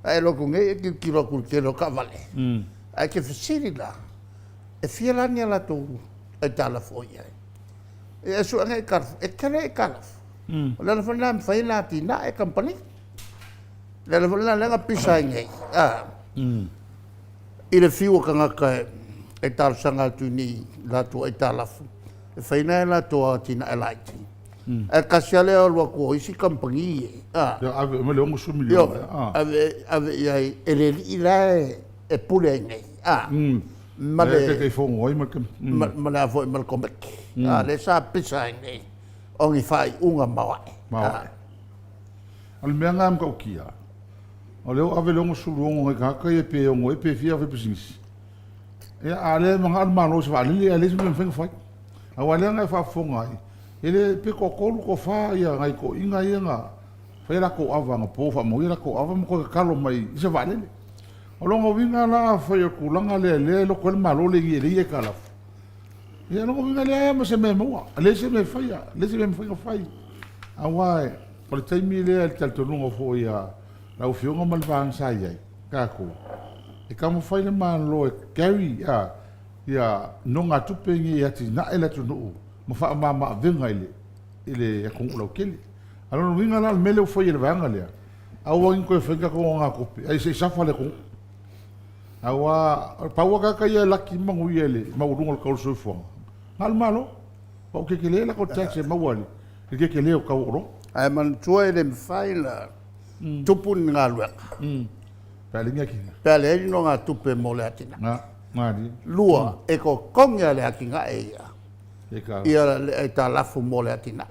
A e alu atu nei e tilotilo atu i le tele o taavale, ae e te fesili la, e fia la ni a latou aitalafu o i ai? Ia e sue ane aitalafu, e tele aitalafu. O le ala foi lena e mafai ona atinae kamupani. O le ala foi lena lea na pisa ai nei, i le fiu o tagata e talosaga atu i ni latou aitalafu e fai nai a latou atinae laiti. Ae tasi lava le alu atu o isi kamupani e, Ia ave uma le 60 miliona. Ave, ave i ai e le alii la e pule ai nei. Ma le Taitaifono ai ma le ma le a foi ma le Komiti. Lea sa pisa ai nei o ni faaiuga maoae. Maoae. O le mea lena e matautia, o lea ua ave le 66 nai tagata ia pe ono ea pe fia faipisinisi. Ia, a o lea e manao le Malo i se vaalele ae leai se mea e mafai ona fai. Aua o lea na e faafofoga ai, e le pe toatolu toafa ia nai toeaiina ia na fai a latou ava anapo faamanuia latou ava ma toe tatalo mai i se vaalele. O lona uiga la afai o le tulaga lea lea e loto ai le Malo lenei e leai aitalafu, ia o lona uiga e leai lava ma se mea e maua, e leai se mea e faia, leai se mea e mafai ona fai. Aua o le taimi lea i le talitonuga foi a lau Afioga ma le vaega sa i ai tatou, e taumafai le Malo e carry ia nogatupe nei e atinae le atunuu ma faamama-avega i le atunuu lautele. A o lona uiga la o le mea lea ua fai e le vaega lea, aua ne i toe fai ni tatou nogatupe, ae se i safa le atunuu. Aua pau lava tagata ia e laki ma manuia i le maualuga o le tau o le soifuaga, na o le Malo. Aua ua tetele latou tax e maua i le tetele o tau o oloa. Ae manatua e le mafai ona tupu ni galuega. Pe a leai ni atinae. Pe a leai ni nogatupe mo le atinae. Lua, e totogi lava e le atinae ia ia le aitalafu mo le atinae.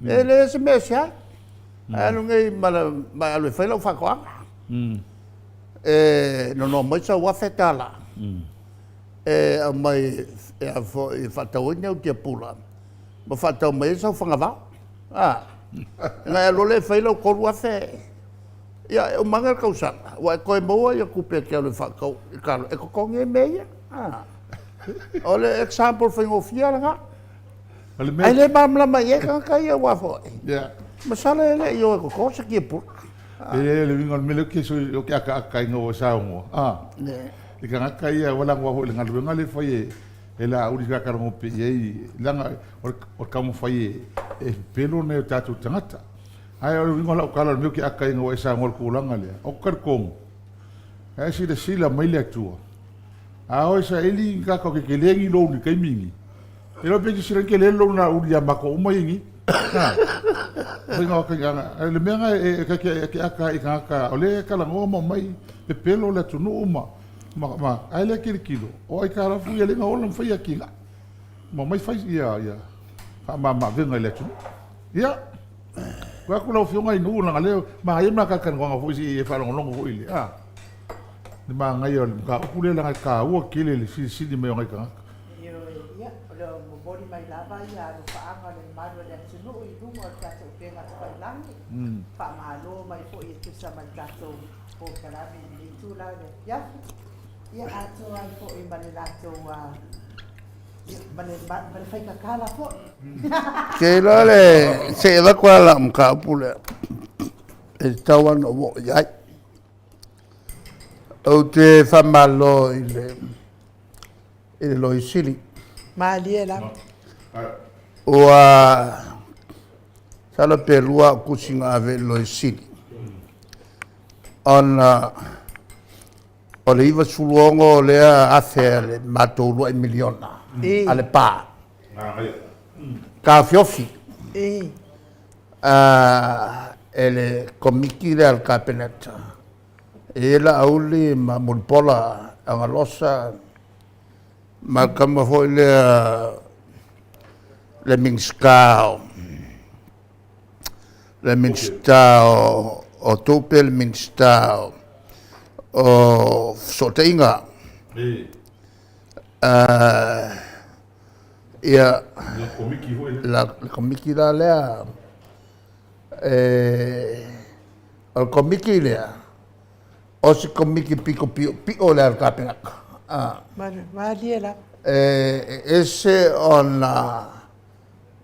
E leai se mea e ese ai. Ae alu nei ma alu e fai lau faatoaga. E nono mai sau $1,000 e aumai e a foi e faatau ai ni au tiapula ma faatau mai ai sau fagavao. A, na e alu loa lea e fai lau $3,000. Ia, e uma ane le tausaga, ua e toe maua ia tupe e te alu e faatau i talo, e totogi ai mea ia. O le example faigofie lena. Ae le malamalama i ai tagata ia aua foi. Masalo e le i o e toto se tiapula. E leai, o le uiga o le mea lea ou te akaaka ina ua saunoa, i tagata ia, ua lagoa foi i le galuega lea e fai e Laauli sa talanoa pea i ai, leaga o le taumafai e pepelo nai o tatou tagata. Ae o le uiga o lau tala o le mea ou te ata ai ina ua e saunoa i le tulaga lea, ou te talitonu, a e silasila mai le Atua, a o e saili ni tagata o tetele ni loan i le taimi lenei, e iloa pe silasila i ai tele le loan a Uli ia matou uma ia i nei. A, o le mea lena e ta te ata ai i tagata o lea e talanoa ma omai pepelo le atunuu ma, ma, ma, ae le tilotilo, o aitalafu ia lea na ola ma fai atinae, ma omai fai ia, ia faamama-avega i le atunuu. Ia, vae atu lau Afioga i nuu, leaga o lea e manaia le ma talatalanoaga foi se i e faalogologo foi i le, a, le manaia o le mataupu lea leaga e taua tele le silisili mai o nai tagata. Ioe, ia, o lo o momoli mai lava ia alofaaga o le mamalu o le atunuu i luga o le tatou upega tafailagi. Faamalo mai foi e tusa ma le tatou polokalame i lenei itula o le afiafi. Ia, atoa ai foi ma le latou Ma le, ma le faitatala foi. Ke iloa le se i avatu lava lau mataupu lea e tatau lava ona ou oo i ai. Ou te faamalo i le i le Loia Sili. Malie lava. Ua masalo pe lua au tusi na ave i le Loia Sili ona O le 96 lea afe a le matou uluai miliona a Lepa. Taofiofi e le Komiti lea a le Kapeneta. E i ai Laauli ma Mulipola Agalosa ma le tama foi lea le Minisita o le Minisita o Tupe, le Minisita o Fesootaiga. Ia, le Komiti la lea, o le Komiti lea, o se Komiti pito piopio lea a le Kapeneta. Malie lava. E ese ona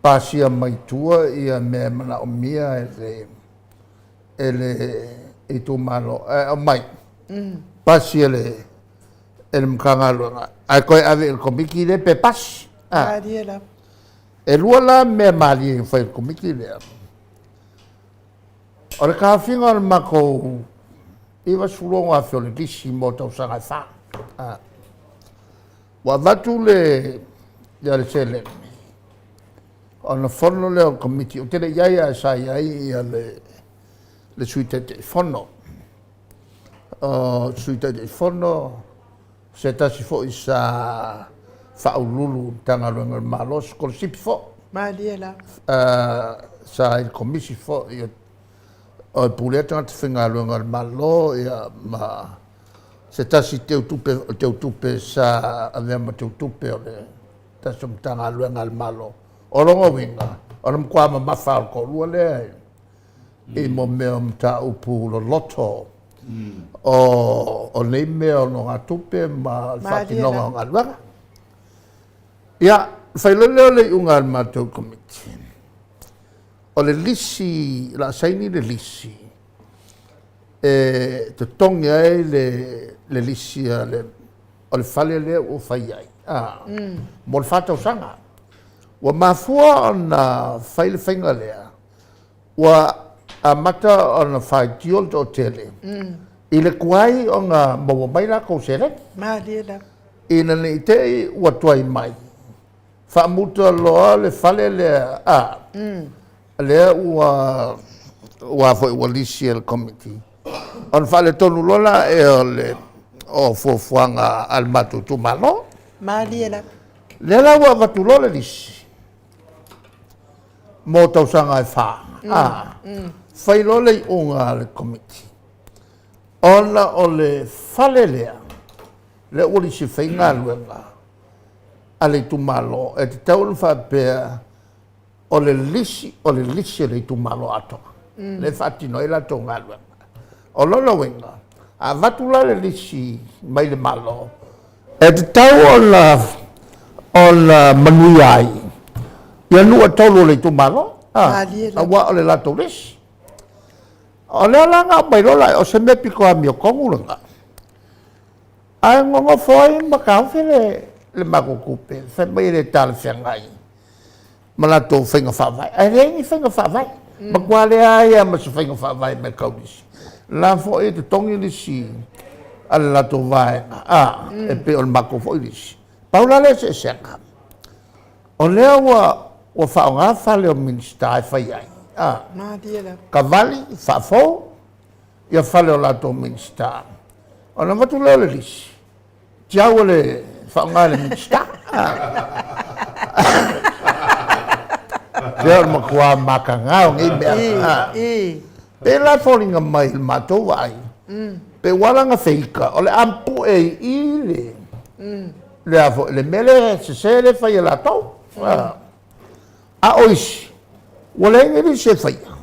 pasia mai tua ia mea e manaomia e le e le itumalo ae aumai pasi e le e le Matagaluega ae toe ave i le Komiti lea pe pasi. Malie lava. E lua la mea malie na fai e le Komiti lea. O le taofiga o le matou 96,000 o le lisi mo tausaga e fa. Ua avatu le ia le seleni ona fono lea o le Komiti, ou te le i i ai ae sa i ai ia le le Sui Taitaifono. O le Sui Taitaifono se tasi foi sa faauluulu i Matagaluega a le Malo, sikolasipi foi. Malie lava. Sa i le Komisi foi o e pulea tagata faigaluega a le Malo ia ma se tasi teutupe, o teutupe sa avea ma teutupe o le tasi o Matagaluega a le Malo. O lona uiga, o le matua mamafa lava o le toalua lea i mo mea o mataupu loloto o nei mea o nogatupe ma le faatinoga o galuega. Ia, fai loa lea o le iuga a le matou Komiti, o le lisi, o le a saini le lisi e totogi ai le lisi a le, o le fale lea ua fai ai, a, mo le fa tausaga. Ua mafua ona fai le faiga lea, ua amata ona faitio le toatele i le tuai ona maua mai latou seleni. Malie lava. Ina ne i te i ua tuai mai, faamuta loa le fale lea, a, lea ua ua foi ua lisi e le Komiti, ona faaletonu loa lea o le o fuafuaga a le matou itumalo. Malie lava. Lea la ua avatu loa le lisi mo tausaga e fa, a, fai loa le iuga a le Komiti, ona o le fale lea, lea ua lisi e fai galuega a le itumalo, e tatau ona faapea o le lisi o le lisi a le itumalo atoa, lea e faatino ai latou galuega. O lona uiga, a avatu la le lisi mai le Malo, e tatau ona ona manuia ai ia nuu e tolu o le itumalo, aua o le latou lisi. O lea la na aumai loa la, o se mea pito amiotonu lena, ae nonofo ai ma taofi le matou tupe, fai mai e le talafeagai. ma latou faiga faavae. Ae leai ni faiga faavae. Matua leai lava ma se faiga faavae mai kaunisi. La foi e totogi lisi a le latou vaega, a, e pei o le matou foi lisi. Pau la le eseesega, o lea ua ua faaaoga fale o Minisita e fai ai, a, kavali, faafou ia fale o latou Minisita. Ona avatu lea o le lisi, tiau e le faaaoga e le Minisita. Lea o le matua mataga o nei mea. Pei la e foliga mai i le matou vaai, pe ua ala ona feika, o le a pue i i le, le a foi, le mea lea sese lea e fai e latou. A o isi, ua leai ni lisi e faia,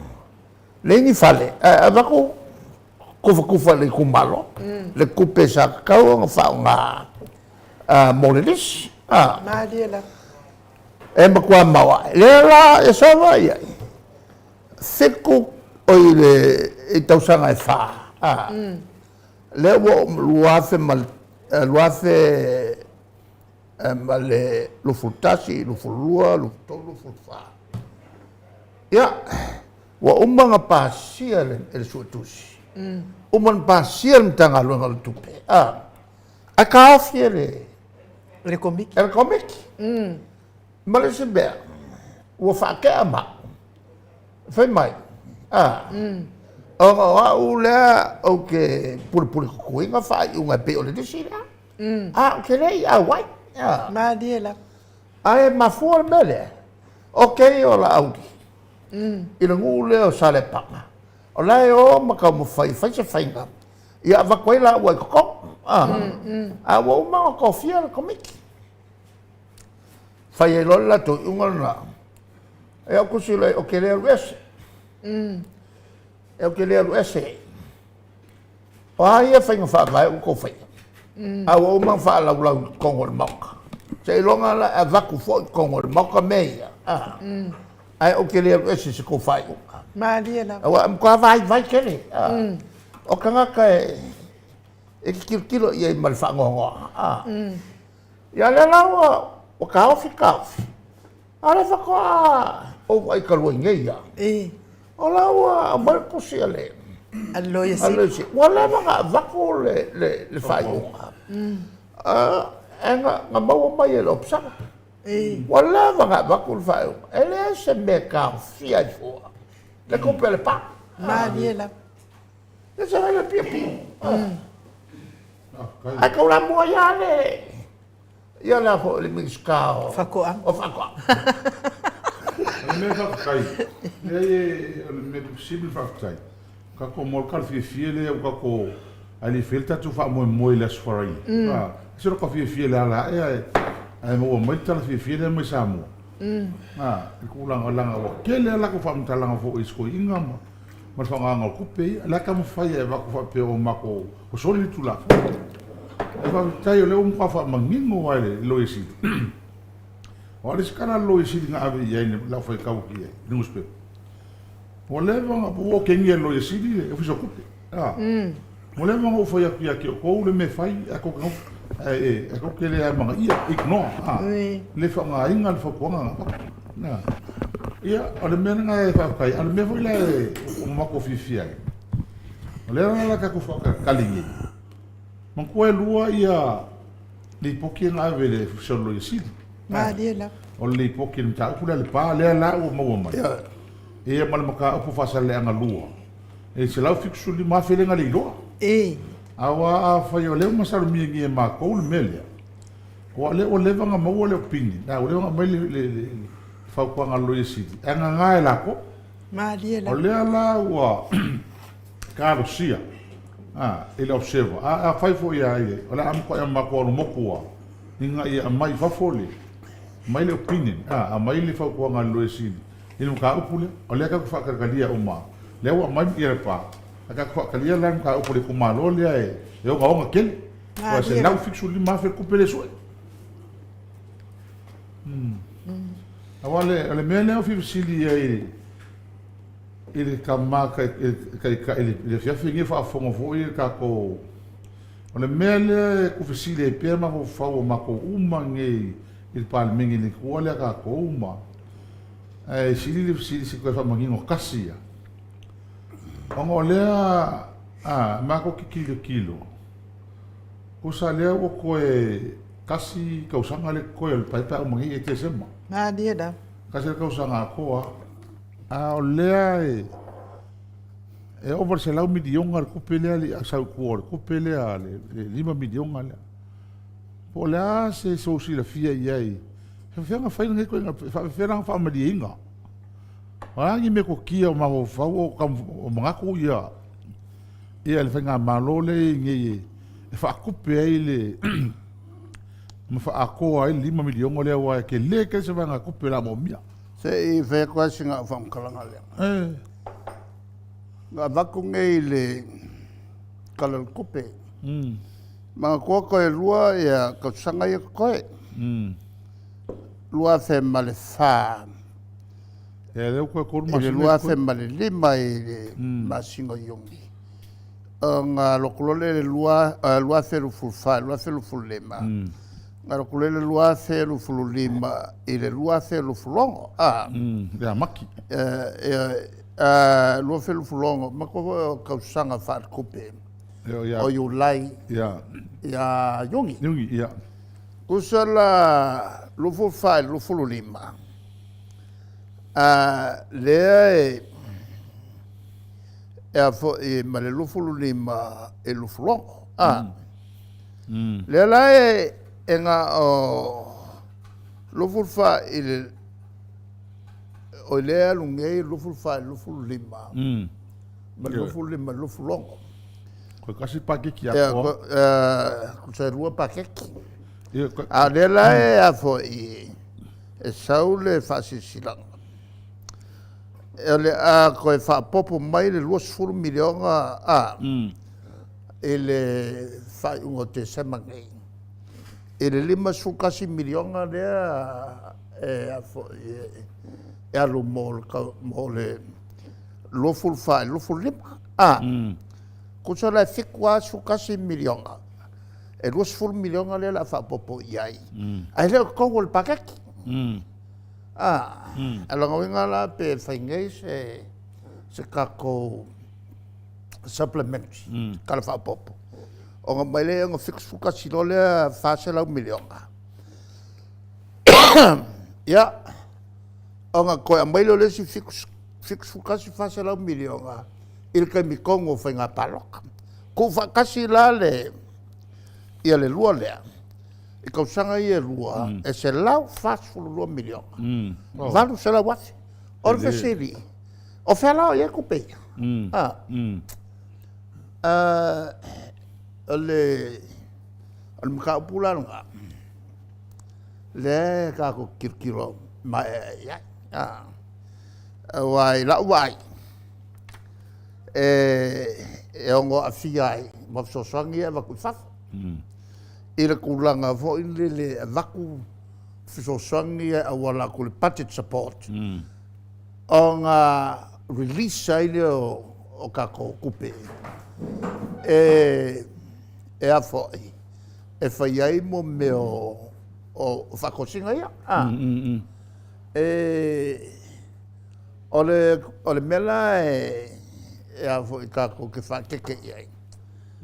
leai ni fale, ae avatu tufatufa i le itumalo le tupe sa tatau ona faaaoga mo le lisi. Malie lava. E matua maoae. Lea la e sova i ai, 7 oi le i tausaga e 4, a, lea ua oo 2000 ma 2000 ma le 21, 22, 23, 24. Ia, ua uma ona pasia e le Suetusi, uma ona pasia e le Matagaluega o le Tupe, a, ae taofi e le E le Komiti. E le Komiti. Ma le isi mea, ua faatea ma au, fai mai, a, ona o au lea ou te pulepule tutuina faaiuga e pei o le lisi lea. A, ou te le i auai. A. Malie lava. Ae mafua le mea lea, o kei o Laauli, i le nuu lea o Saleapaga, o la e o ma taumafai e fai se faiga, ia avatu ai laua i totonu. A, a ua uma ona tofia le Komiti. Fai ai loa le latou iuga lena. Ia ou tusi loa, ou te le alu ese. Ou te le alu ese. O a ia faiga faavae ua outou faia? A ua uma ona faalaulau i totonu o le Maota. Seiloga la e avatu foi i totonu o le Maota mea ia, ae ou te le alu ese i se tou faaiuga. Malie lava. Aua e matua vaivai tele. O tagata e te tilotilo i ai ma le faanoanoa. Ia lea la ua taofi taofi. A o lea faatoa ou vaai talu ai nei lava. O la ua aumai le tusi a le A le Loia Sili. Ua leva ona avatu le faaiuga. Ae na maua mai e le Ofisa. Ua leva ona avatu le faaiuga. E leai se mea e taofia ai fua le tupe a le pa. Malie lava. E se le piopio. Ae taulamua ai lava le ia le a foi le Minisita o Faatoaga. O Faatoaga. O le mea faafetai, leai o le mea sili faafetai, tatou mo le tala fiafia lea ua tatou ae le i faia le tatou faamoemoe i le Aso Faraile. A, ese lota fiafia i le ala ae ae ae maua mai le tala fiafia lea mai Samoa. A, i tulaga leaga ua tele a latou faamatalaga foi i si toeaina ma ma le faaaogaina o tupe ia. O le a taumafai e avatu faapea ua matou ua soli le Tulafono. Ae faafetai o lea ua matua faamanino lava e le Loia Sili. O a le isi tala a le Loia Sili na ave i ai i lau faitau atu i ai i le nusipepa, ua leva ona ua okegia e le Loia Sili le Ofisa o Tupe. Ua leva ona ou fai atu ia te outou le mea e fai, ae tou te nofo, ae tou te le amanaia, ignore, le faaaogaina le fautuaga na avatu. Ia, o le mea lena e faafetai, a o le mea foi lea ua matou fiafia ai, o lea la la tatou faatalitali nei, manatua e lua ia lipoti ia na ave i le Ofisa o le Loia Sili. Malie lava. O le lipoti i le mataupu lea a Lepa, lea la ua maua mai, ia ma le mataupu Faasaleleaga 2, e $175,000 lea na le iloa. Aua afai o lea ua masalomia nei e matou le mea lea, aua o lea ua leva ona maua le opinion, ua leva ona aumai le fautuaga a le Loia Sili, ae nana e latou. Malie lava. O lea la ua talosia i le Observer, a afai foi a ia, o le a matuai matou alu motu lava ina ia aumai i fafo le, aumai le opinion, aumai le fautuaga a le Loia Sili i le mataupu lea. O lea tatou te faatalia uma lava, lea ua aumai ia le pa, ae tatou faatalia la le mataupu a le itumalo lea e ogaoga tele. Aua e $175,000 le tupe lea e sue. Aua o le mea lea ou fia fesili i ai i le tama taitai i le afiafi lenei o faafofoga foi le tatou. O le mea lea e fesili ai pea mafaufau o matou uma nei i le Palemene i le itu lea a tatou ma. Ae sili le fesili se toe faamanino tasi ia. Ona o lea a matou te tilotilo, tusa lea ua toe tasi tausaga lea e totoe o le paepae uma nei ia Tesema. Malie lava. Tasi le tausaga atoa. A o lea e e ova i le $100 miliona le tupe lea e sau i tua o le tupe lea, le $5 miliona lea. Po o le a se sou silafia i ai, e faapefea ona fai lenei ituaiga, e faapefea la ona faamalieina? O a ni metotia o mafaufau o manatu ia le faigamalo lea e i ai nei e faatupe ai le ma faaatoa ai le $5 miliona lea aua e tele tele se vaegatupe o le a moomia. Se i fai atu lava sina au faamatalaga lea. Na avatu nei le Tala o le Tupe. Manatua toe lua ia tausaga ia totoe. 2004 Ia lea ua toe 3 i le masina. 2005 i le masina o Iuni. Ona alu atu loa lea i le 2024 i le 2025. Ona alu atu loa lea i le 2025 i le 2026. A. Ia Mati. 2026, manatua foi o tausaga faaletupe o Iulai ia Iuni. Iuni, ia. Tusa la 24 i le 25, lea e a foi ma le 25 i le 26. A. Lea la e na o 24 i le o lea e alu nei 24 i le 25 ma le 25 i le 26. Toe tasi paketi atoa. Tusa e lua paketi. A o lea la e a foi e sau le faasilasilaga o le a toe faaopoopo mai le $20 miliona a i le faaiuga o Tesema nei i le $51 miliona lea e a foi e alu mo le 24 i le 25. A, tusa la e $71 miliona, e $20 miliona lea o le a faaopoopo i ai, ae le o totonu o le paketi. A, o lona uiga la pe fai nei se tatou supplementary, tala faaopoopo, ona aumai lea ona 71 loa lea $400 miliona. Ia, ona toe aumai lea o le isi 71 $400 miliona i le taimi tonu o faiga palota. Tuufaatasi la le ia le lua lea i tausaga ia e lua, e $142 miliona, 800 afe. O le fesili, o fea la o i ai tupe ia? O le mataupu la lena, lea tatou te tilotilo maeaea i ai. Aua i lau vaai, e ono aafia ai ma fesoasoani ia e avatu i fafo, i le tulaga foi lele e avatu fesoasoani ia e auala atu i le budget support, ona release ai lea o tatou tupe e a foi, e fai ai mo mea o faatosina ia. O le mea la e a foi tatou te faaeteete i ai,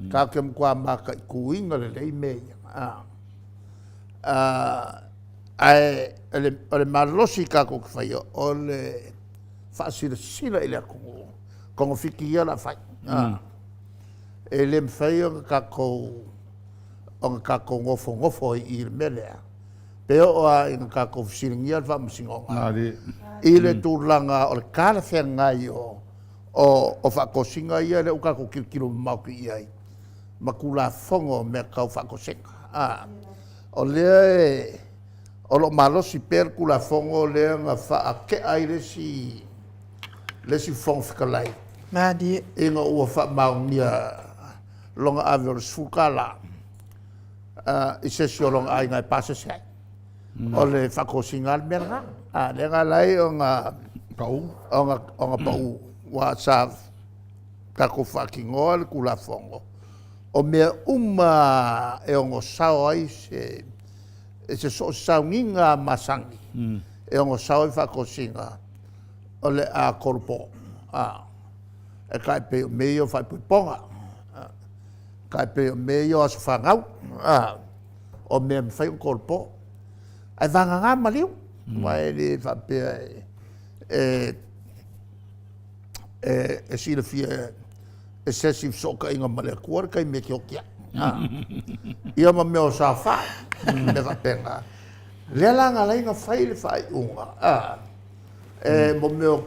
tatou te matua mataituina lelei mea ia, ae o le malosi tatou te faia, o le faasilasila i le atunuu, togafiti ia o le a fai. E le mafai ona tatou nofonofo ai i i le mea lea, pe oo lava ina tatou fesiligia le Faamasinoga i le tulaga o le talafeagai o faatosina ia lea ua tatou tilotilo mamao atu i ai ma Tulafono o mea tau faatosina. O lea e, o lo o malosi pea le Tulafono lea na faatea ai le isi Fofoga Fetalai ina ua faamaonia lona ave o le $10 i se isi o lona aiga e pasese ai. O le faatosina lava le mea lena. Lea na ala ai ona pau, aua sa tatou faatinoa le Tulafono, o mea uma e ono sao ai se so o se sauniga lava masani e ono sao ai faatosina. o le a kolopo, a, e tai pei o mea ia o faaipoipoga, tai pei o mea ia o aso fanau, a, o mea e mafai ona tolopo. Ae vagana maliu, aua e le faapea e silafia e se isi fesootaiga ma le Atua le taimi e te oti ai. Ia ma mea o saofai, mea faapena. Lea la na ala ai ona fai le faaiuga, a, e mo mea o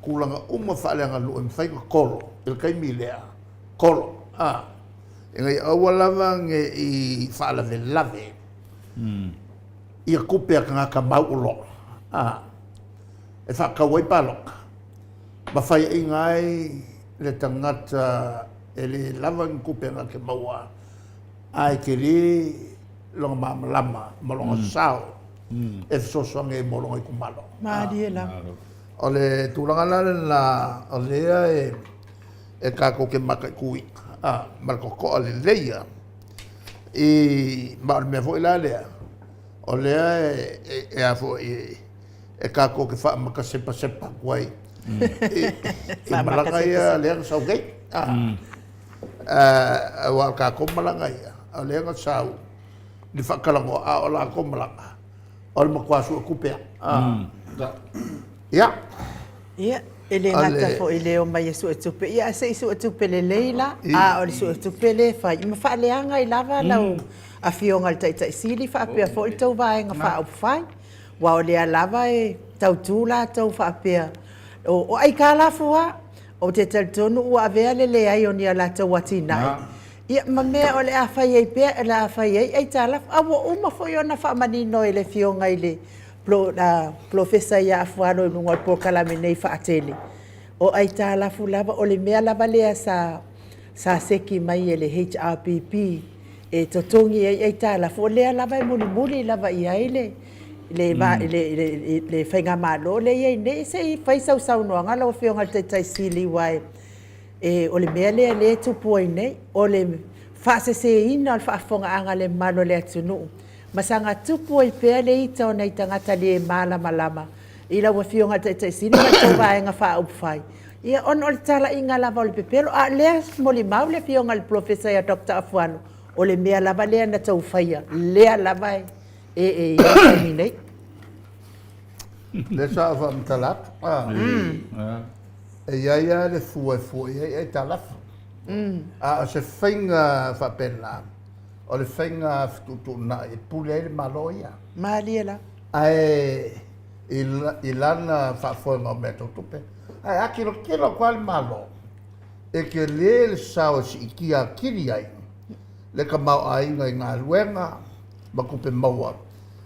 tulaga uma faaleaganuu e mafai ona kolo i le taimi lea, kolo, a, ina ia aua lava ne i faalavelave ia tupe a tagata mauoloa, a, e faatau ai palota ma faiaina ai le tagata e le lava ni tupe na te maua ae tele lona malamalama ma lona sao e fesoasoani ai mo lona itumalo. Malie lava. O le tulaga la lena o lea e e tatou te mataituina ma le totoa lelei lava i ma o le mea foi la lea o lea e a foi e tatou te faamatasepasepa atu ai i malaga ia lea na sau nei. Aua o tatou malaga ia, o lea na sau i le faatalanoa, a o latou malaga, o le matua suetupe lava. Ia. Ia, e le gata foi i le omai e suetupe, ia ae se i suetupe lelei la, a o le suetupe lea e fai, ma faaleaga ai lava lau Afioga i le Taitai Sili faapea foi le tou Vaega Faaupufai. Aua o lea lava e tautu latou faapea, o aitalafu lava, ou te talitonu ua avea le leai o ni a latou atinae, ia ma mea o le a fai ai pea, o le a fai ai aitalafu. A ua uma foi ona faamanino e le Afioga i le Polofesa ia Afualo i luga o le polokalame nei faatele, o aitalafu lava, o le mea lava lea sa seki mai e le HRPP e totogi ai aitalafu, o lea lava e mulimuli lava i ai le faigamalo lea e i ai nei. Se i fai sau saunoaga lau Afioga i le Taitai Sili aua o le mea lea o lea e tupu ai nei, o le faaseseina o le faafofogaaga a le mamalu o le atunuu ma saga tupu ai pea le ita o nai tagata le malamalama i lau Afioga i le Taitai Sili ma le tou Vaega Faaupufai, ia ona o le talaiga lava o le pepelo. A o lea e molimau le Afioga i le Polofesa ia Dr. Afualo, o le mea lava lea na outou faia, lea lava e i ai i le taimi nei. Lea sa ou faamatala atu, e i ai lava le fua e fua i ai aitalafu. A o se faiga faapena, o le faiga fetuutuunai e pule ai le Malo ia. Malie lava. Ae i lana faafoega o mea tau tupe. Ae a tilotilo atu lava le Malo, e tele le sao e siitia atili ai le tamaoaiga i galuega ma tupe maua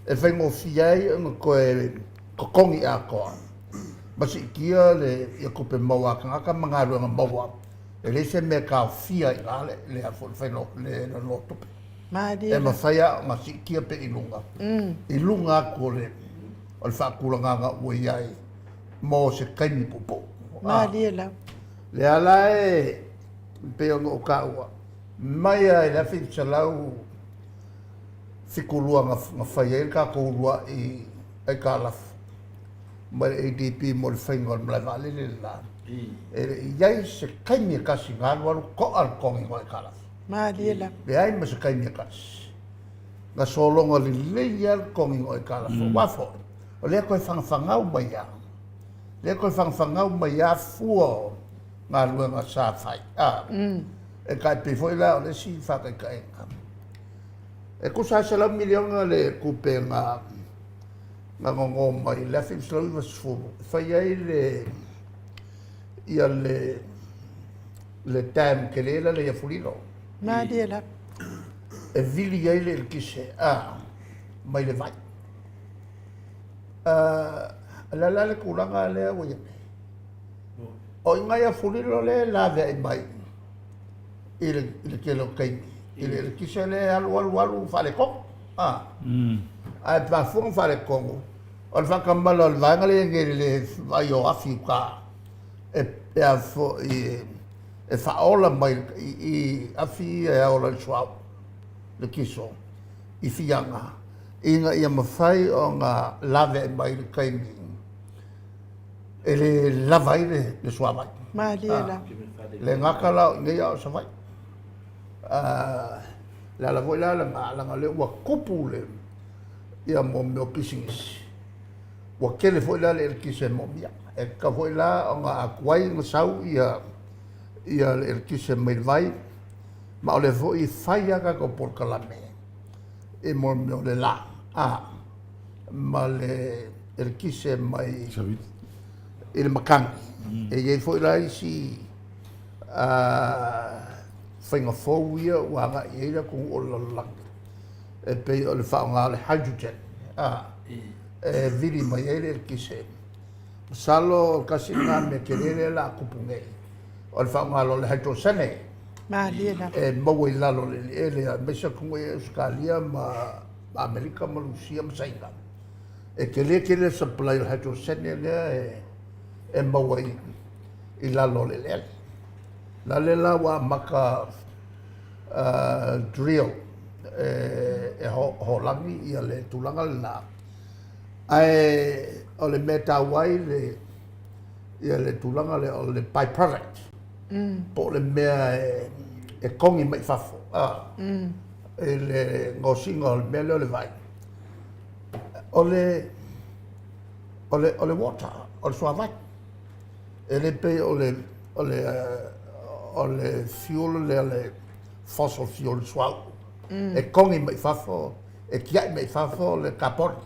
e faigofie ai ona toe totogi atoa ma siitia le tupe maua a tagata ma galuega maua. E leai se mea e taofia ai i ina le le nonogatupe. Malie. E mafai lava ona siitia pea i luga, i luga atu o le o le faatulagaga ua i ai mo se taimi puupuu. Malie lava. Lea la e pei ona ou taua, mai lava i le 1972 na fai ai le tatou uluai aitalafu mai le ADB mo le faiga o le malae vaalele le la, e le i i ai se taimi e tasi na alualu to'a le totogiga o aitalafu. Malie lava. Leai ma se taimi e tasi. Na sologa lelei lava le totogiga o aitalafu, aua foi o lea toe fagafagau mai lava, lea toe fagafagau mai lava fua o galuega sa fai. A, e tai pei foi la o le isi faataitaiga, e tusa lava $100 miliona le tupe na na nono mai i le 1990 e fai ai le ia le le dam tele la le ia Fulilo. Malie lava. E vili ai le eletise a mai le vai. O le a la le tulaga lea ua i ai nei? O i ina ia Fulilo lea e laveai mai i le tele o taimi i le eletise lea e alu alu alu faaletonu. Ae mafua ona faaletonu, o le faatamala o le vaega lea e i ai nei i le le vaai o afi i uta e a foi e faaola mai i afi ia e ola i le suauu, le kiso i fiaga ina ia mafai ona laveai mai i le taimi. E le lava ai le suavai. Malie lava. Le gata la o i inei a o Savaii. Le ala foi la lena, leaga o lea ua tupu le, ia mo mea o pisinisi, ua tele foi la le eletise e moomia. E tatau foi la ona a tuai ona sau ia, ia le eletise mai le vai, ma o lea foi e fai lava tatou polokalame i mo mea o le la, a, ma le eletise mai i le matagi. E i ai foi la isi faiga fou ia ua agai i ai le atunuu o le lalolagi, e pei o le faaaoga o le hydrogen, a, e vili mai ai le eletise. Masalo tasi lena mea tele lea o le a tupu nei, o le faaaoga loa o le hydrosene. Malie lava. E maua i lalo o le eleele, aemaise atunuu ia Ausetalia ma Amerika ma Lusia ma Saina. E tele tele le supply o le hydrosene lea e maua i lalo o le eleele. La lea la ua amata drill e holagi ia le tulaga lena. Ae o le mea e taua ai le, ia le tulaga lea o le by product. Po o le mea e kogi mai fafo i le gaosiga o le mea lea o le vai. O le, o le, o le water, o le suavai. E le pei o le, o le, o le fuel lea le fossil fuel, le suauu. E kogi mai fafo, e tiai mai fafo le kaponi.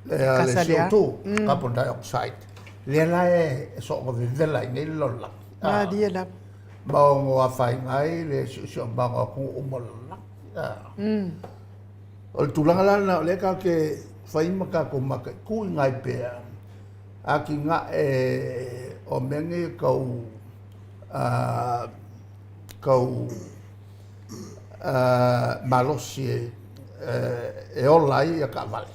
Le CO2, carbon dioxide. Lea la e soona vevela ai nei le lalolagi. Malie lava. Ma ono afaina ai le siosiomaga o atunuu uma o le lalolagi. O le tulaga la lena o lea tatou te fai ma tatou mataitu i nai pea atinae o mea nei tau tau malosi e ola ai ia taavale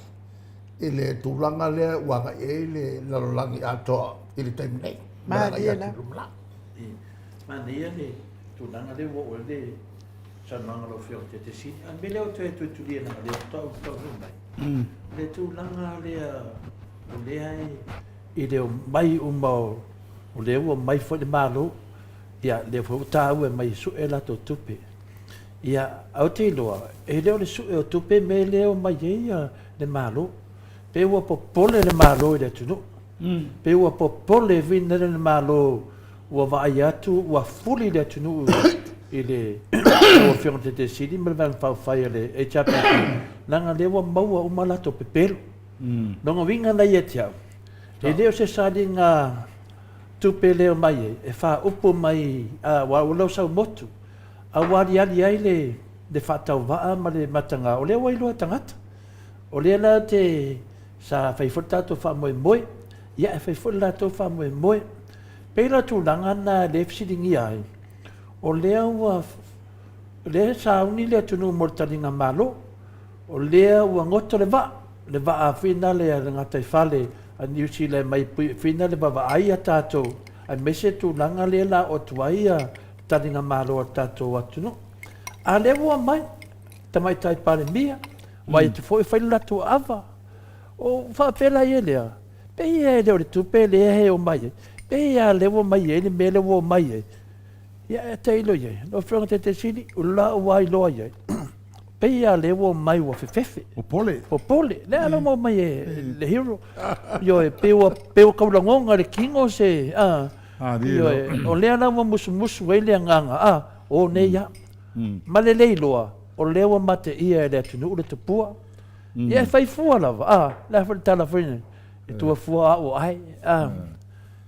i le tulaga lea ua agai i ai le lalolagi atoa i le taimi nei. Malie lava. Manaia le tulaga lea ua oo i ai le saunoaga a lau Afioga i le Taitaifono. A o le mea lea ou te tulitulia leaga o lea faatoa ou taunuu mai, le tulaga lea o lea e le omai uma o lea ua omai foi le Malo, ia lea foi ua taua e omai e sue a latou tupe. Ia, ae ou te iloa, e le o le sue o tupe mea lea e omai ai le Malo. Pei ua popole le Malo i le atunuu. Pei ua popole foi lea le Malo ua vaai atu ua fuli le atunuu i le lau Afioga i le Taitaifono Sili ma le Vaega Faaupufai a le HRPP, leaga lea ua maua uma a latou pepelo. Lona uiga la ia te au, e le o se saliga tupe lea e omai ai, e faaupu mai, aua o lau sau motu, a ua aliali ai le faatauvaa ma le mataga, o lea ua iloa e tagata. O lea la te, sa fai foi le tatou faamoemoe, ia e fai foi le latou faamoemoe. Pei la o tulaga na lea e fesiligia ai, o lea ua, o lea e sauni le atunuu mo le taliga malo, o lea ua goto le vaa, le vaa foi lea a le gataifale a Niu Sila e mai foi lea vaavaai a tatou, aemaise tulaga lea o le a oo atu ai le taliga malo a le tatou atunuu. A o lea ua omai Tamaitai Palemia, vaai atu foi fai le latou ava. O faapea la ia lea, pei e le o le tupe lea e omai ai, pei lava lea ua omai ai le mea lea ua omai ai. Ia e tailo i ai, lau Afioga i le Taitaifono, o lau lava iloa i ai, pei lava lea ua omai ua fefefe. Popole. Popole. Lea la ua omai e le hero. Ioe, pei ua, pei ua tau lagoga i le tino se, a, ioe, o lea la ua musumusu ai le agaga, a, o nei lava. Ma le le iloa, o lea ua mateia e le atunuu le tupua. Ia e fai fua lava, a, le a foi le tala foi nei, e tua fua au o ai, a.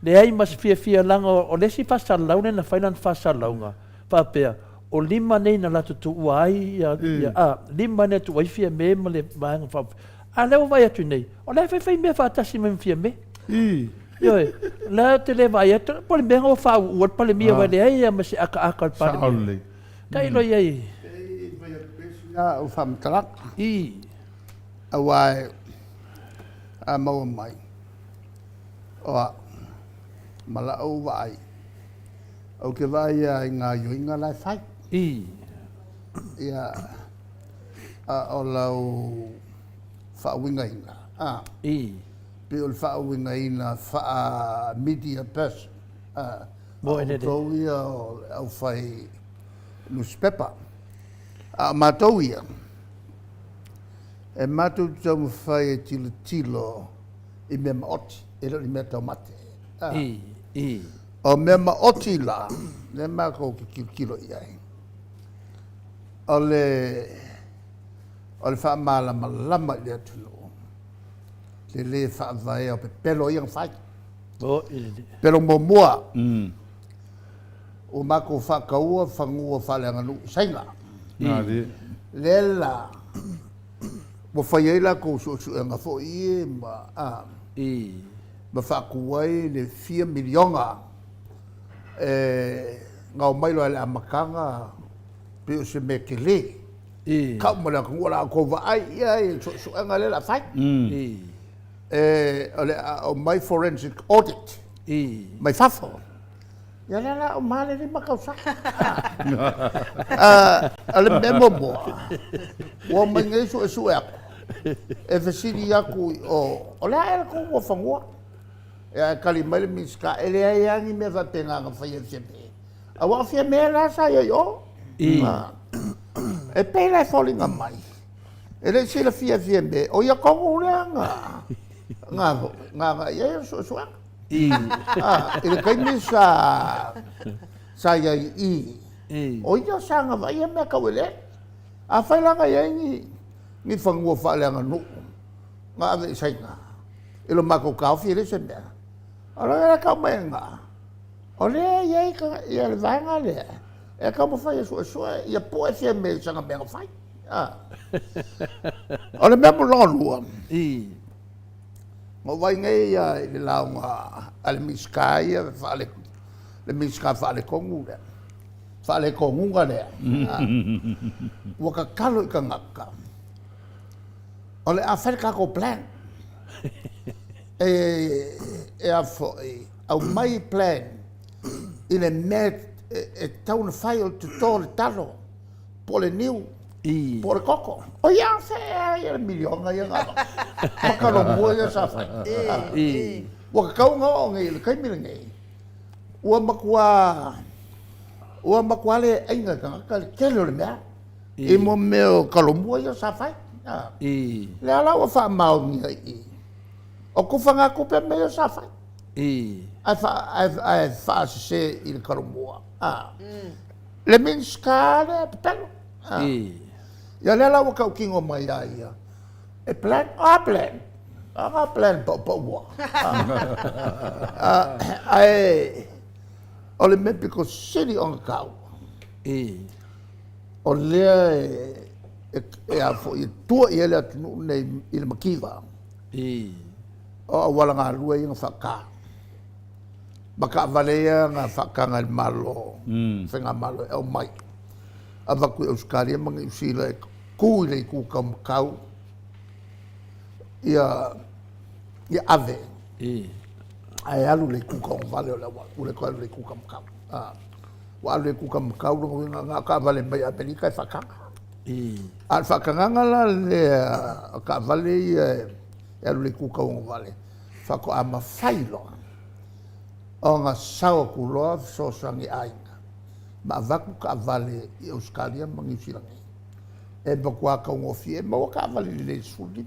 Leai ma se fiafia leaga o le isi faasalalau lea na fai lana faasalalauga, faapea, o lima nei na latou tuua ai ia, ia, a, lima nei na tuua ai Fiame ma le Vaega Faaupufai. A o lea ua vaai atu nei, o la e faifai mea faatasi mai ma Fiame. Ioe, o lea ou te le vaai atu, po o le mea ua faauua le Palemia, aua e leai lava ma se akaaka o le Palemia. Sao lelei. Tailo i ai. Pei fai atu pea si au faamatalaga. I. Aua a maua mai, o au ma la'u vaai, ou te vaai lava i gaoioiga la e fai. I. Ia, a o lau faauigaina, a. I. Pei o le faauigaina faa-media person, a outou ia o le aufai nusipepa. A o matou ia, e matou te taumafai e tilotilo i mea maoti, e le o ni mea taumate. O mea maoti la, lea matou te tilotilo i ai, o le faamalamalama i le atunuu, le lē faavaea o pepelo ia na fai. Pepelo muamua, ua matou faataua fanua faaleaganuu i Saina. Lea la ua fai ai latou suesuega foi ia ma ma faatu ai le fia miliona e na omai loa i le amataga pei o se mea tele. Tau ma le atunuu o le a outou vaai i ai i le suesuega lea o le a fai. O le a aumai forensic audit mai fafo. Ia lea la uma lava le 5 tausaga. O le mea muamua, ua omai nei suesue atu, e fesili atu i o, o le a ea le tou fanua? Ia ae tali mai le Minisita, e leai lava ni mea faapena na faia e Fiame. Aua o Fiame la sa i ai i o. E pei la e foliga mai, e le i silafia e Fiame, o ia tonu lea na na agai i ai le suesuega. I le taimi sa sa i ai i i, o ia sa na vaaia mea tau eleele. Afai la na i ai ni ni fanua faaleaganuu na ave i Saina, i lo matou taofi e leai se mea, o lea e tau mai e na, O lea e i ai ia le vaega lea e taumafai e suesue ia pue Fiame i sana mea na fai. O le mea lona lua, na ou vaai nei i le lauga a le Minisita ia, le Minisita faaletonu lea, faaletonuga lea, ua tatalo i tagata, o le a fai le tatou plan. E a foi, aumai plan i le mea e tatau ona fai, o le toto o le talo, po o le niu, po o le koko. O ia a fea ea le miliona ia na avatu? Ma talomua ia sa fai. Ua tatau ona oo nei i le taimi lenei, ua matua, ua matua le aiga e tagata le tele o le mea i mo mea o talomua ia sa fai. Lea la ua faamaonia i i, o tufagatupe mea ia sa fai. Ae faasese i le talomua. Le Minisita lea pepelo. Ia lea la ua tautino mai ia ia, e plan, o a plan? O a plan paupauoa? Ae o le mea pito sili ona taua, o lea e a foi, e tua i ai le atunuu lenei i le mativa. O auala galue ia na faata, ma taavale ia na faataga e le Malo, Faigamalo e aumai, avatu i Ausetalia ma Niu Sila e tu i le itu taumatau ia ia ave ae alu i le itu taugavale o le auala, ua le toe alu i le itu taumatau. Ua alu i le itu taumatau, lona uiga na o taavale mai Amerika e faataga. A o le faatagaga la lea o taavale ia e alu i le itu tauagavale, faatoa mafai loa ona sao atu loa fesoasoani i aiga ma avatu taavale i Ausetalia ma Niu Sila nei. E matua taugofie, e maua taavale lelei 15,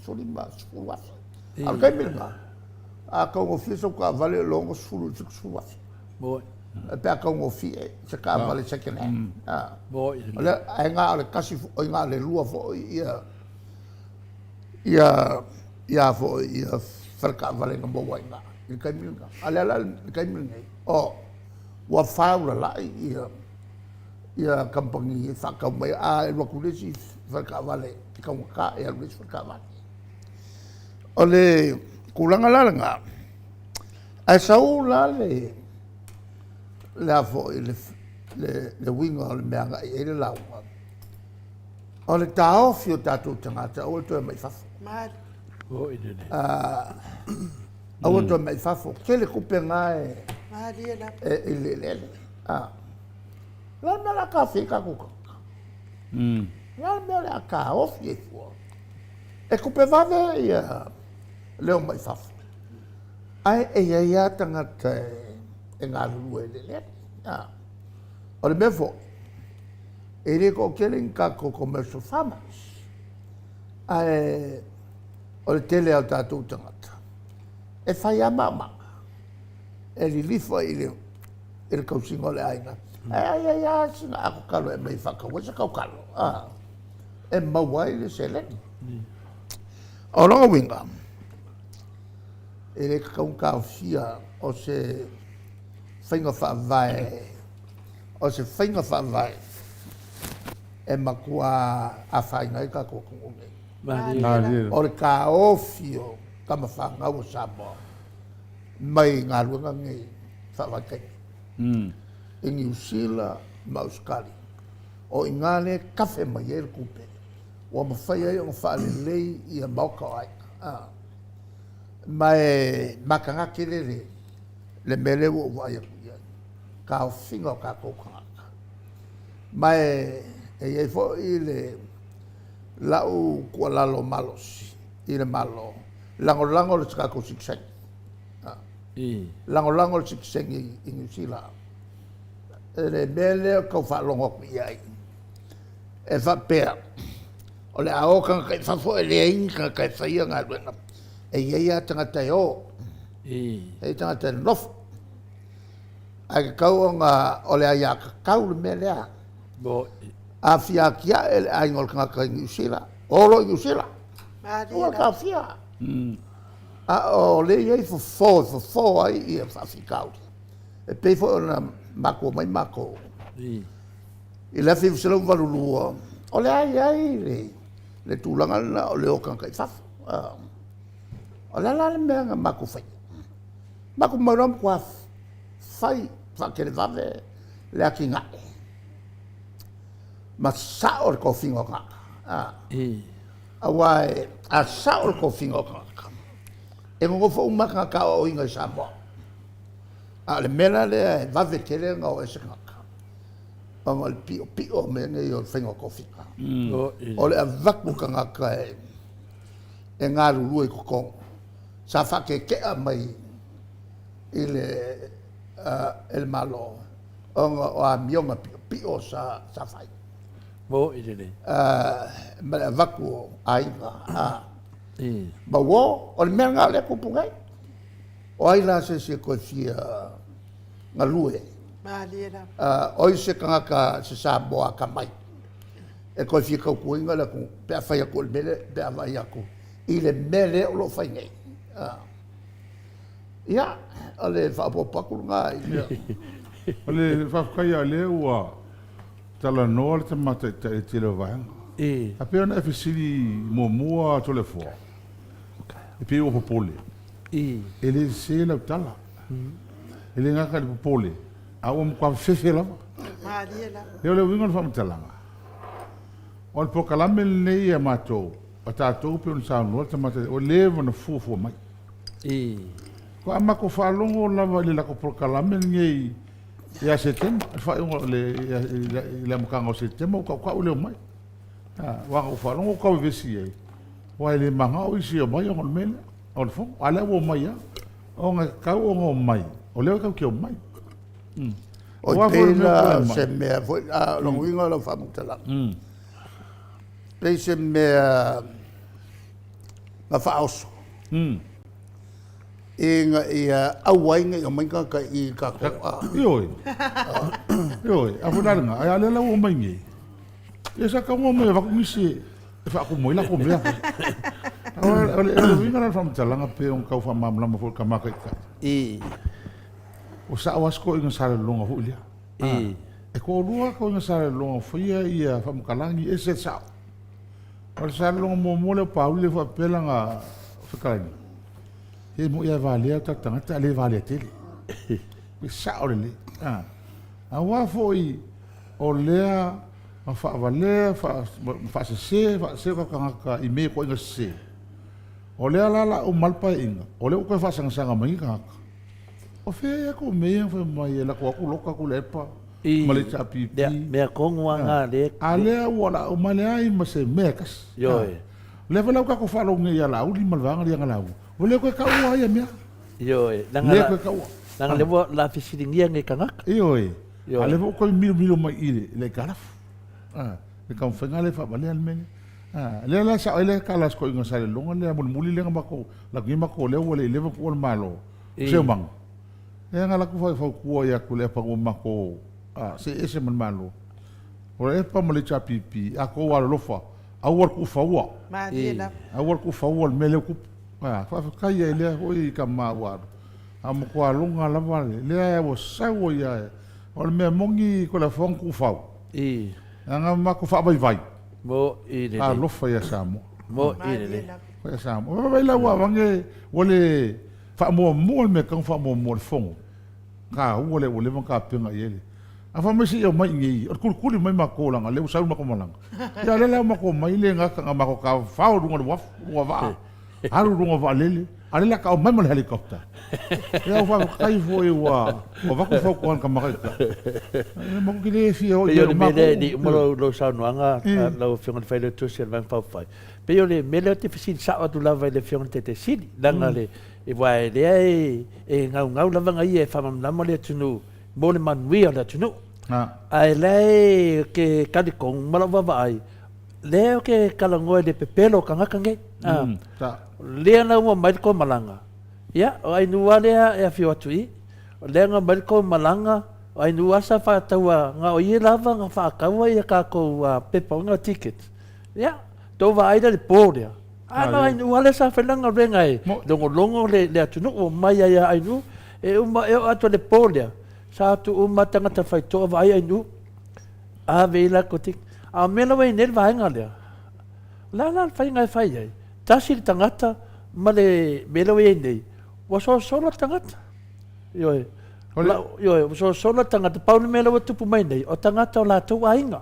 15, 10 afe. A o le taimi lena, a taugofie sau taavale o le 60 i le 70 afe. Pe a taugofie se taavale second hand. O lea, ae na o le tasi, oi na o le lua foi ia ia ia foi ia faletaavale na maua ai i ina i le taimi lena. A o lea la i le taimi lenei, o ua faulalai ia ia kamupani e faatau mai, a alu atu i le isi faletaavale e taugata, e alu i le isi faletaavale. O le tulaga la lena, ae sau la le le a foi le le uiga o le mea agai i ai le lauga, O le taofi o tatou tagata, aua le toe omai i fafo. Aua le toe omai i fafo. Tele tupe na e i le eleele. O le a le mea o le a taofi ai tatou tagata? O le a le mea o le a taofi ai fua? E tupe vave ia. Le o mai fafo. Ae e i ai lava tagata e galulue i le eleele. O le mea foi, e le toatele ni tatou commercial farmers, ae o le tele lava o tatou tagata e fai lava maomaga, e lilifa i le tausiga o le aiga, ae ai ai lava sina atotalo e aumai e faatau ai se tautalo, e maua ai le seleni. O lona uiga, e le tatau ona taofia o se faiga faavae, o se faiga faavae e matua afaina ai tatou atunuu nei. O le taofi o tama fanau a Samoa mai galuega nei faavaitaimi i Niu Sila ma Ausetalia. O i ina lea e tafe mai ai le tupe ua mafai ai ona faalelei ia maota o aiga. Ma e mataga tele le mea lea ua ou vaai atu i ai, taofiga o tatou tagata. Ma e i ai foi le lau tuualalo malosi i le Malo, lagolago le tatou sitiseni. Lagolago le sitiseni i Niu Sila. Le mea lea ou te tau faalogo atu i ai, e faapea o le a o tagata i fafo e leai ni tagata e faia galuega. E i ai lava tagata e o, e i ai tagata e nonofo. Ae tatau ona o le aiatatau le mea lea. A fia atiae le aiga o le tagata i Niu Sila, o loa i Niu Sila. Aua le taofia. A o lea e i ai fofo e fofo ai ia faafitauli. E pei foi ona matua mai matou i le 1982, o lea e i ai le tulaga lena o le o tagata i fafo. O le a la le mea na matou faia? Matou omai loa matua fai faatelevave le atinae ma sao le tofiga o tagata. Aua a sao le tofiga o tagata, e nonofo uma lava tagata aoaoina i Samoa. A o le mea la lea e vave tele ona o ese tagata, ona o le piopio o mea nei o le faiga o tofiga. O le avatu o tagata e galulue i totonu, sa faatetea mai i le e le Malo ona o amioga piopio sa fai. Ma le avatu o aiga ma uo, o le mea lena o lea e tupu nei. O ai la se isi e toe fia galue? O ai se tagata, se Samoa atamai e toe fia tautuaina le atunuu pe a fai atu o le mea lea, pe a vaai atu i le mea lea o lo o fai nei? Ia, o le faaopoopo atu lena i le... O le faafetai lava o lea ua talanoa le Tama Taitai i le tele o vaega. A pei ona e fesili muamua Toleafoa, e pei ua popole. E le sese lau tala. E le gata i le popole, a ua matua fefefe lava. Ia o le uiga o le faamatalaga, o le polokalame lenei a matou, a tatou pei ona saunoa le Tama Taitai, ua leva ona fuafua mai. Faatoa matou faalogo lava i le latou polokalame lenei ia Setema, i le faaiuga o le, i le amataga o Setema ua tautau le omai. Aua na ou faalogo ua tau vevesi ai, aua e le manao isi e omai ona o le mea lea, o le fono. A o lea ua omai lava, ona e tatau ona omai, o lea tatou te omai. Oi, pei la o se mea foi, a o lona uiga o lau faamatalaga, pei se mea na faaoso ina ia aua ai ne i omai tagata i i tatou. Ioe, ioe, a foi la lena, ae a o lea la ua omai nei, ia sa tatau ona omai e avatu nisi e faatumu ai latou mea. O le uiga la o le faamatalaga pei ona tau faamalamalama foi e le Tama Taitai, ua sao lava si toeaina Salelologa foi lea. E toalua toeaiina Salelologa faia ia faamatalaga e ese le sao. O le Salelologa muamua lea o Pauli lea faapea lana fetalaiga, e moi lava e valea o tatou tagata ae le valea tele. E sao lelei. Aua foi o lea na faavalea, faasese, faasese o tatou tagata i mea ituaiga sese. O lea la o le a uma le Paeaiga, o lea ua toe faasagasaga mai ni tagata. O fea ea kou mea ia fai mai e lako atu loka atu le EPA ma le HRPP. Mea tonu lava na lea. A lea ua la uma leai ma se mea e tasi. Ioe. O lea foi la ua tatou faalogo nei ia Laauli ma le vaega lea ia Laauli. Ua le koe kaua ia mea. Ioe, leaga Le koe kaua. Leaga lea ua la fesiligia nei tagata. Ioe. A lea foi ua toe milomilo mai i le aitalafu. A, le taumafaiga lea e faavalea le mea lea. A, lea la e sao ai le tala a si toeaina sa i le lologa lea mulimuli lea na matou alu atu nei matou lea ua le i leva ona tuua le Malo, o Seumaga. Lea na alu atu fautua ia Tuilaepa ua matou see ese ma le Malo. O le EPA ma le HRPP, a outou alolofa, aua le tuufaua. Malie lava. Aua le tuufaua le mea lea ua tupu. Faafetai ai lea foi tama ua alu. A matua loga lava lea ua sau ai lava. O le mea moni Toleafoa na tuufau. Leaga matou faavaivai. Mo'i lelei. Alofa ia Samoa. Mo'i lelei. Alofa ia Samoa. Vaai la ua aveane ua le faamuamua le mea e tatau ona faamuamua le fono. Taua lea ua leva ona tapena i ai le. A fai mai se i omai i inei, o le kulikuli mai matou leaga o lea ua sau le matou malaga. Ia o lea la ua matou omai le gata na matou tafafao i luga o le uafu, luga o vaa, alu i luga o vaalele, a o lea o le a tau mai ma le helicopter. Ia ua faafetai foi ua avatu fautuaga i tama ita. Ia matou te le fia oo i ai o matou. Pei o le mea lea e le i uma lau saunoaga lau Afioga i le Failautusi o le Vaega Faaupufai, pei o le mea lea ou te fesili sao atu lava i le Afioga i le Taitaisili, leaga le, aua o lea e gaugau lava ia e faamalamalama le atunuu mo le manuia o le atunuu. Ae la e ke talitonu ma lau vaavaai, lea ou te talanoa i le pepelo o tagata nei. Lea na uma mai le tou malaga, ia, o Ainuu lava lea e afio atu i i. O lea na omai le tou malaga, o Ainuu lava sa faataua, na o ia lava na faataua ia tatou pepa o tickets. Ia, tou vaai la i le po lea, a na o Ainuu lava lea sa fai lana galuega e logologo le atunuu, omai ai lava Ainuu, e uma, e oo atu i le po lea, sa o atu uma lava tagata faitoa vaai Ainuu, ave i ai latou ticket. A o mea la ua i ai nei le vaega lea, o le a la le faiga e fai ai? Tasi le tagata ma le mea lea ua i ai nei, ua solosolo le tagata. Ioe. Ioe, ua solosolo le tagata. Pau le mea lea ua tupu mai nei, o tagata o latou aiga.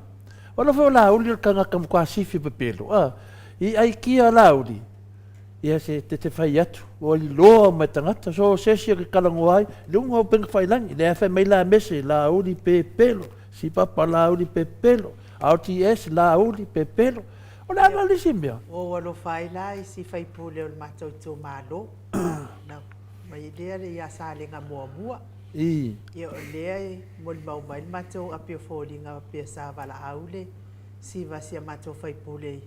O la foi o Laauli o le tagata matua sifi pepelo, a. I aikia Laauli, ia se te te fai atu, ua iloa mai tagata, so o se isi o ke talanoa ai, luga o upega tafailagi, lea fai mai la mese, Laauli pepelo, Sipapa Laauli pepelo, RTS Laauli pepelo. O le a la le isi mea? Ua ou alofa ai la i si faipule o le matou itumalo, na mai lea ia Salega muamua. Ia o lea e molimau mai le matou api o foliga pea sa valaau le siva si a matou faipule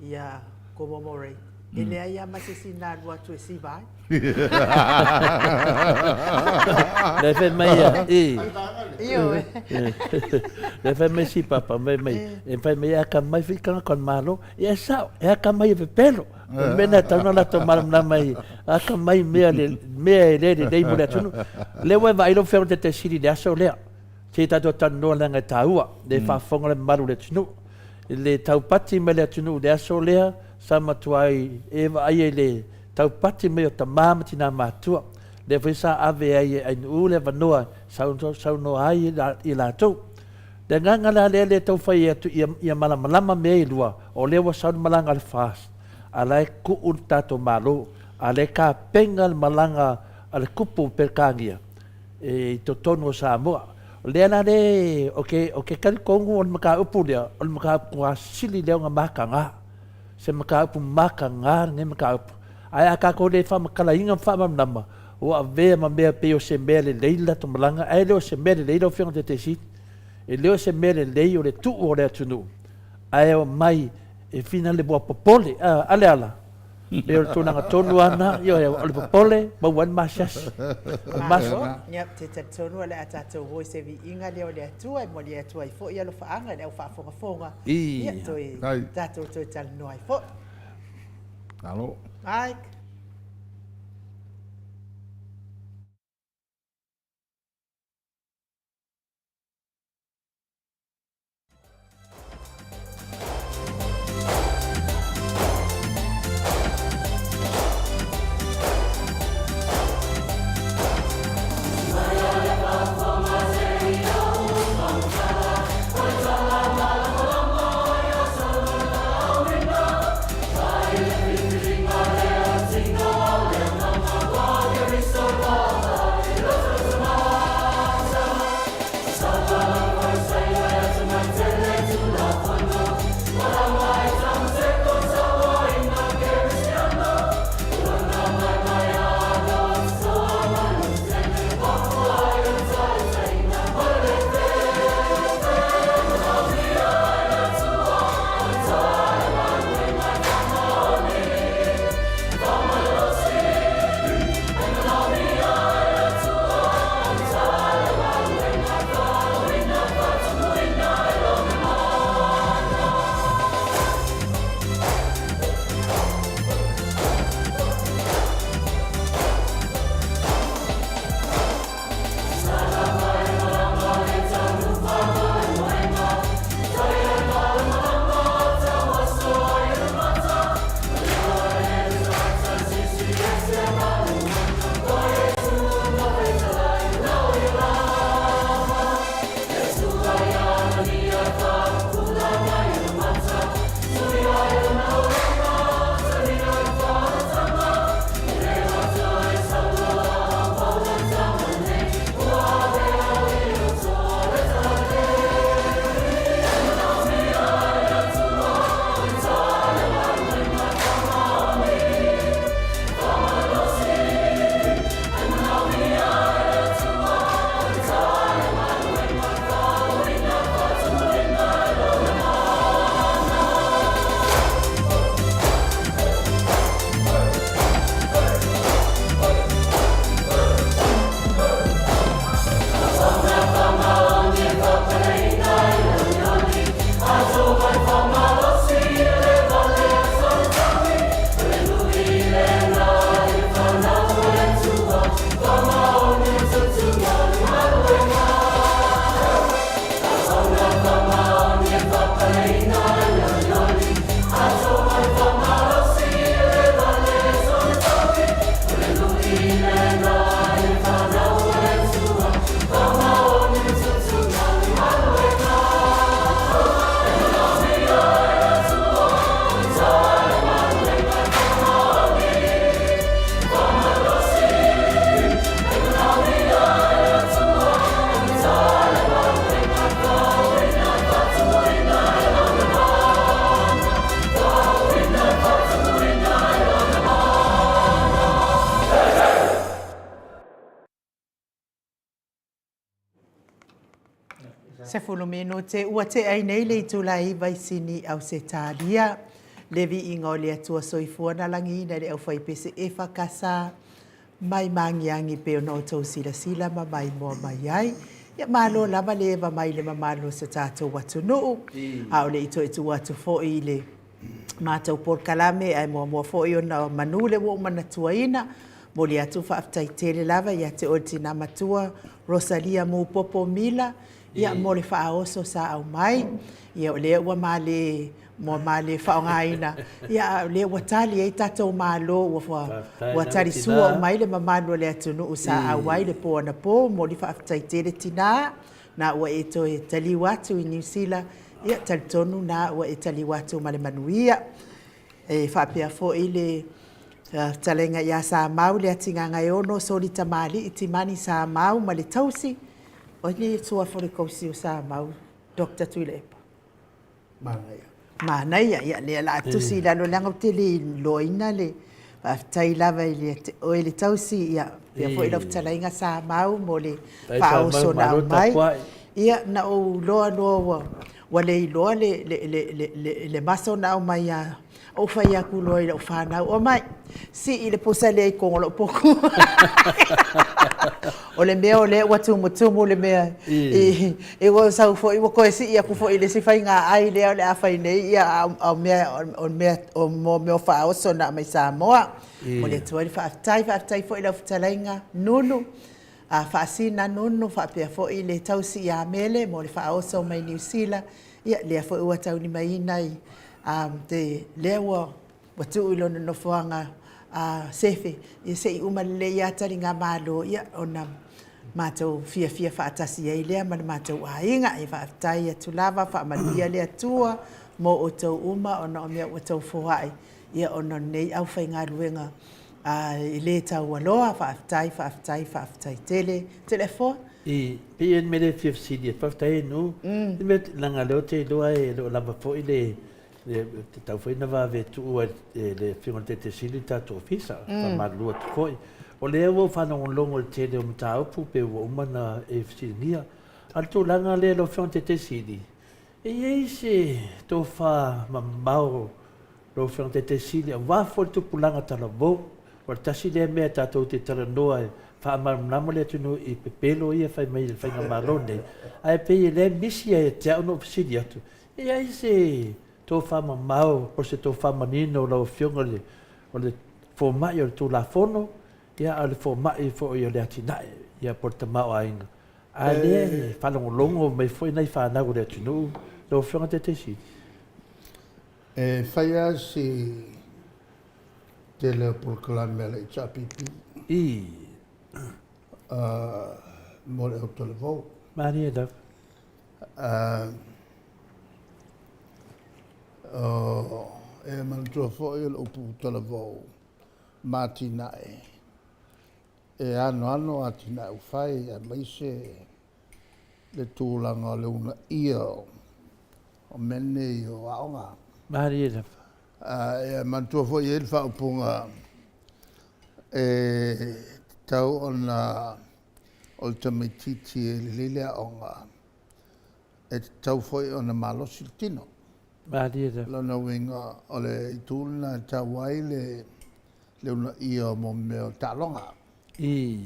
ia commemorate. E leai lava ma se isi na alu atu e siva ai. Lea fai mai ia, i. Ioe. Lea fai mai si papa, fai mai, e fai mai e akamai foi tagata o le Malo. Ia e sao, e akamai e pepelo. O le mea lena e tatau ona latou malamalama ai, akamai mea le mea e le lelei mo le atunuu. Lea ua e vaai lau Afioga i le Taitaisili i le aso lea, se i tatou talanoa leaga e taua, lea e faafofoga le mamalu o le atunuu. I le taupati mai le atunuu i le aso lea, sa matuai e vaaia i le taupati mai o tama ma tina matutua. Lea foi sa ave ai e Ainuu le avanoa e saunoa ai i latou. Le agaga la lea le tau fai atu ia malamalama mea e lua, o lea ua sau le malaga a le FAST, a la e tuu le tatou Malo, a lea e tapena le malaga a le Tupu o Peretania i totonu o Samoa. O lea la le, o ke, o ke talitonu o le mataupu lea, o le mataupu sili lea ona mataga. Se mataupu mataga lenei mataupu. Ae a tatou le faamatalaina ma faamalamalama, ua avea ma mea pei o se mea lelei le latou malaga, ae le o se mea lelei lau Afioga i le Taitaisili. E le o se mea lelei o le tuu o le atunuu, ae omai e fina le ua popole, a, a Leala? Pei o le tulaga tonu lava lena, ioe, o le popole, maua ai le masiasi. Malo, ia, ou te talitonu o le a tatou o i se viiga lea o le Atua e momoli atu ai foi alofaaga i le au faafogafoga, ia, toe, tatou toe talanoa ai foi. Malo. Mike. 10 minute ua tea ai nei le itula e 9 i Sini, Ausetalia. Le viiga o le Atua Soifua na lagiina i le aufaipese EFKS mai maagiagi pei ona outou silasila ma maimoa mai ai. Ia malo lava le eva mai i le mamalu o si o tatou atunuu. A o le i toe tuu atu foi i le matou polokalame ae muamua foi ona manu lea ua ou manatuaina, momoli atu faafetai tele lava ia te oe le tina matua Rosalia Mupopo Mila, ia mo le faaoso sa aumai. Ia o lea ua male ua male faaaogaina, ia a o lea ua tali ai tatou Malo ua ua tali sua uma ai le mamalu o le atunuu sa auai le po anapo. Momoli faafetai tele tina, na ua e toe taliu atu i Niu Sila, ia talitonu na ua e taliu atu ma le manuia. E faapea foi le fetalaiga ia Samau Leatigagaeono Soli Tamalii Timani Samau ma le tausi, o ai le suafa o le tausi o Samau Doctor Tuilaepa? Manaia. Manaia, ia lea la tusi i lalo leaga ou te le iloaina le faafetai lava i le oe le tausi ia pea foi lau fetalaiga Samau mo le faaoso na aumai. Ia na ou iloa loa ua ua le iloa le le le le le maso na aumai ia ou fai atu loa i lau fanau, omai, sii le pusa lea i totonu o lou potu. O le mea o lea ua tumutumu le mea i, i ua sau foi ua toe sii atu foi i le isi faiga ai lea o le a fai nei, ia, a o mea, o mea, o mea o faaoso na aumai Samoa. Momoli atu ai le faafetai, faafetai foi i lau fetalaiga Nunu, a Faasina Nunu, faapea foi le tausi ia Mele mo le faaoso mai Niu Sila, ia lea foi ua taulimaina i te lea ua ua tuu i lona nofoaga a Sefe, ia se i uma lelei lava taligamalo, ia ona matou fiafia faatasi ai lea ma le matou aiga. Ia faafetai atu lava, faamanuia le Atua mo outou uma ona o mea ua outou foai, ia ona o lenei aufaigaluega e le taualoa. Faafetai, faafetai, faafetai tele. Toleafoa. I, pei o le mea lea e fia fesili ai, faafetai e Nu, le mea, leaga o lea ou te iloa e le o lava foi le, e tatau foi ona vave tuu e le Afioga i le Taitaifono le tatou Ofisa, faamalulu atu foi. O lea ua ou faalogologo i le tele o mataupu pei ua uma ona e fesiligia. A o le tulaga lea lau Afioga i le Taitaifono, e i ai se tofa mamao lau Afioga i le Taitaifono aua foi le tupulaga talavou. O le tasi lea mea tatou te talanoa e faamalamalama le atunuu i pepelo ia e fai mai e le faigamalo lenei, ae pei o lea e misi ia te au ona ou fesili atu, E i ai se tofa mamao po o se tofa manino o lau Afioga o le fomai o le Tulafono, ia a o le fomai foi o le atinae, ia po o le tamaoaiga. A lea e faalogologo mai foi nai fanau o le atunuu, lau Afioga Taitaisili. E fai lava si tele o polokalame a le HRPP. I. Mo le autalavou. Malie lava. E manatua foi o le upu talavou ma atinae, e anoano atinae ua fai aemaise le tulaga o le uunaia o mea nei o aoga. Malie lava. E manatua foi e i ai le faaupuga e tatau ona o le tamaitiiti e lelei le aoga, e tatau foi ona malosi le tino. Malie lava. O lona uiga, o le itu lena e tatau ai le le uunaia o mo mea o taaloga. I.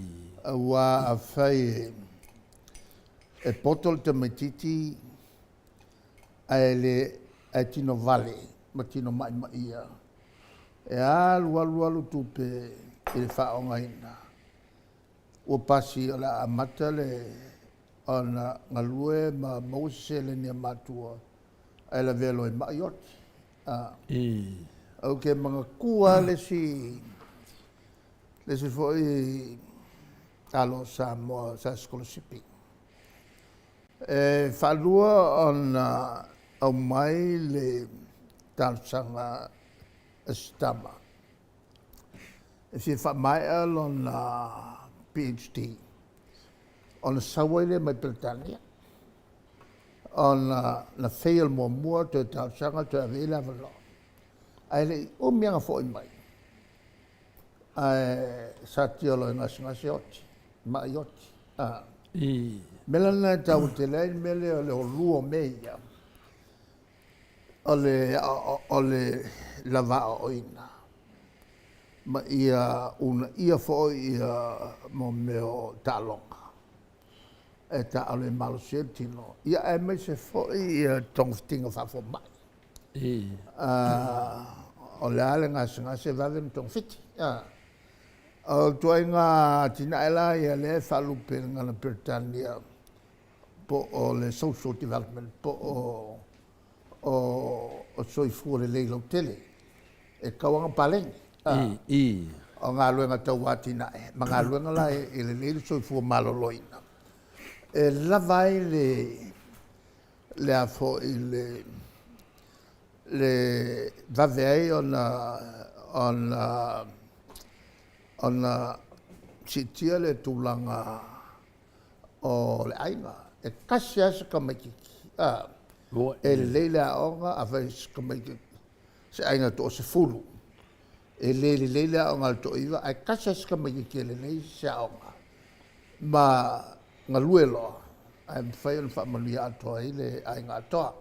Aua afai e poto le tamaitiiti ae le ae tino vale ma tino ma'ima'i, e alu alu alu tupe i le faaaogaina, ua pasi o le a amata le ona galue ma maua se seleni a matua ae lavea loa i ma'i oti. Ou te manatua lava le isi le isi foi alo o Samoa sa sikolasipi. E faalua ona aumai le talosaga a si tama e fia faamaea lona PhD ona sau ai lea mai Peretania. Ona na fail muamua, toe talosaga toe ave i ai le avanoa. Ae le i umi lava na foi mai, ae satia loa i gasegase oti, mai oti. Mea la lena e taua tele ai le mea lea o le holua o mea ia, o le o le lava aoaoina ma ia uunaia foi ia mo mea o taaloga e taaalo ai malosi ai le tino, ia aemaise foi ia togafitiga faafomai. O le a le gasegase e vave ona togafiti. O ituaiga atinae la ia lea e faalupe i le gagana Peretania po o le social development po o soifua lelei lautele e tatau lava ona paleni. O galuega tau atinae ma galuega la e lelei le soifua maloloina e lava ai le a foi le le vave ai ona siitia le tulaga o le aiga. E tasi lava si tamaitiiti a, e lelei le aoga, afai o se tamaitiiti se aiga e toa-10, e le lelei le aoga a le toaiva ae tasi lava si tamaitiiti e lelei se aoga ma galue loa, ae mafai ona faamanuia atoa ai le aiga atoa.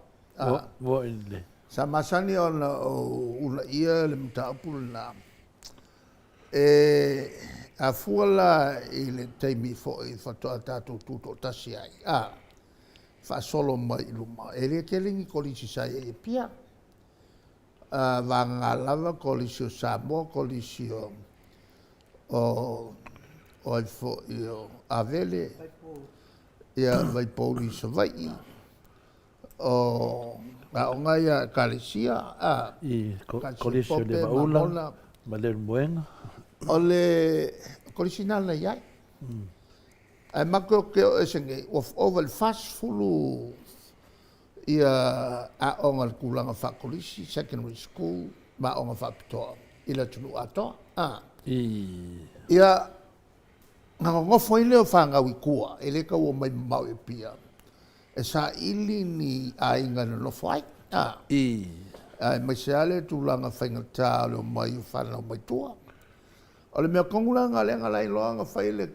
Sa masani ona ou uunaia le mataupu lena, e afua la i le taimi foi faatoa tatou tutoatasi ai, a, faasolo mai i luma, e le tele ni Kolisi sa i ai i Apia. Vagana lava Kolisi o Samoa, Kolisi o ai foi o Avele, ia Vaipouli i Savaii, o aoga ia a Ekalesia, a, I Ekalesia Kolisi o Pope, Levaula Mamona. ma Leulumoega. O le Kolisi lena na i ai. Ae matou te oo ese nei, ua ova i le 40 ia aoga i le tulaga faa-Kolisi, secondary school ma aoga faapitoa i le atunuu atoa. A. Ia, ona nonofo ai lea o fanau i tua, e le tau omai mamao i Apia e saili ni aiga e nonofo ai, a, aemaise lava le tulaga faigata o le omai o fanau mai tua. O le mea tonu la lena lea na ala ai loa ona fai le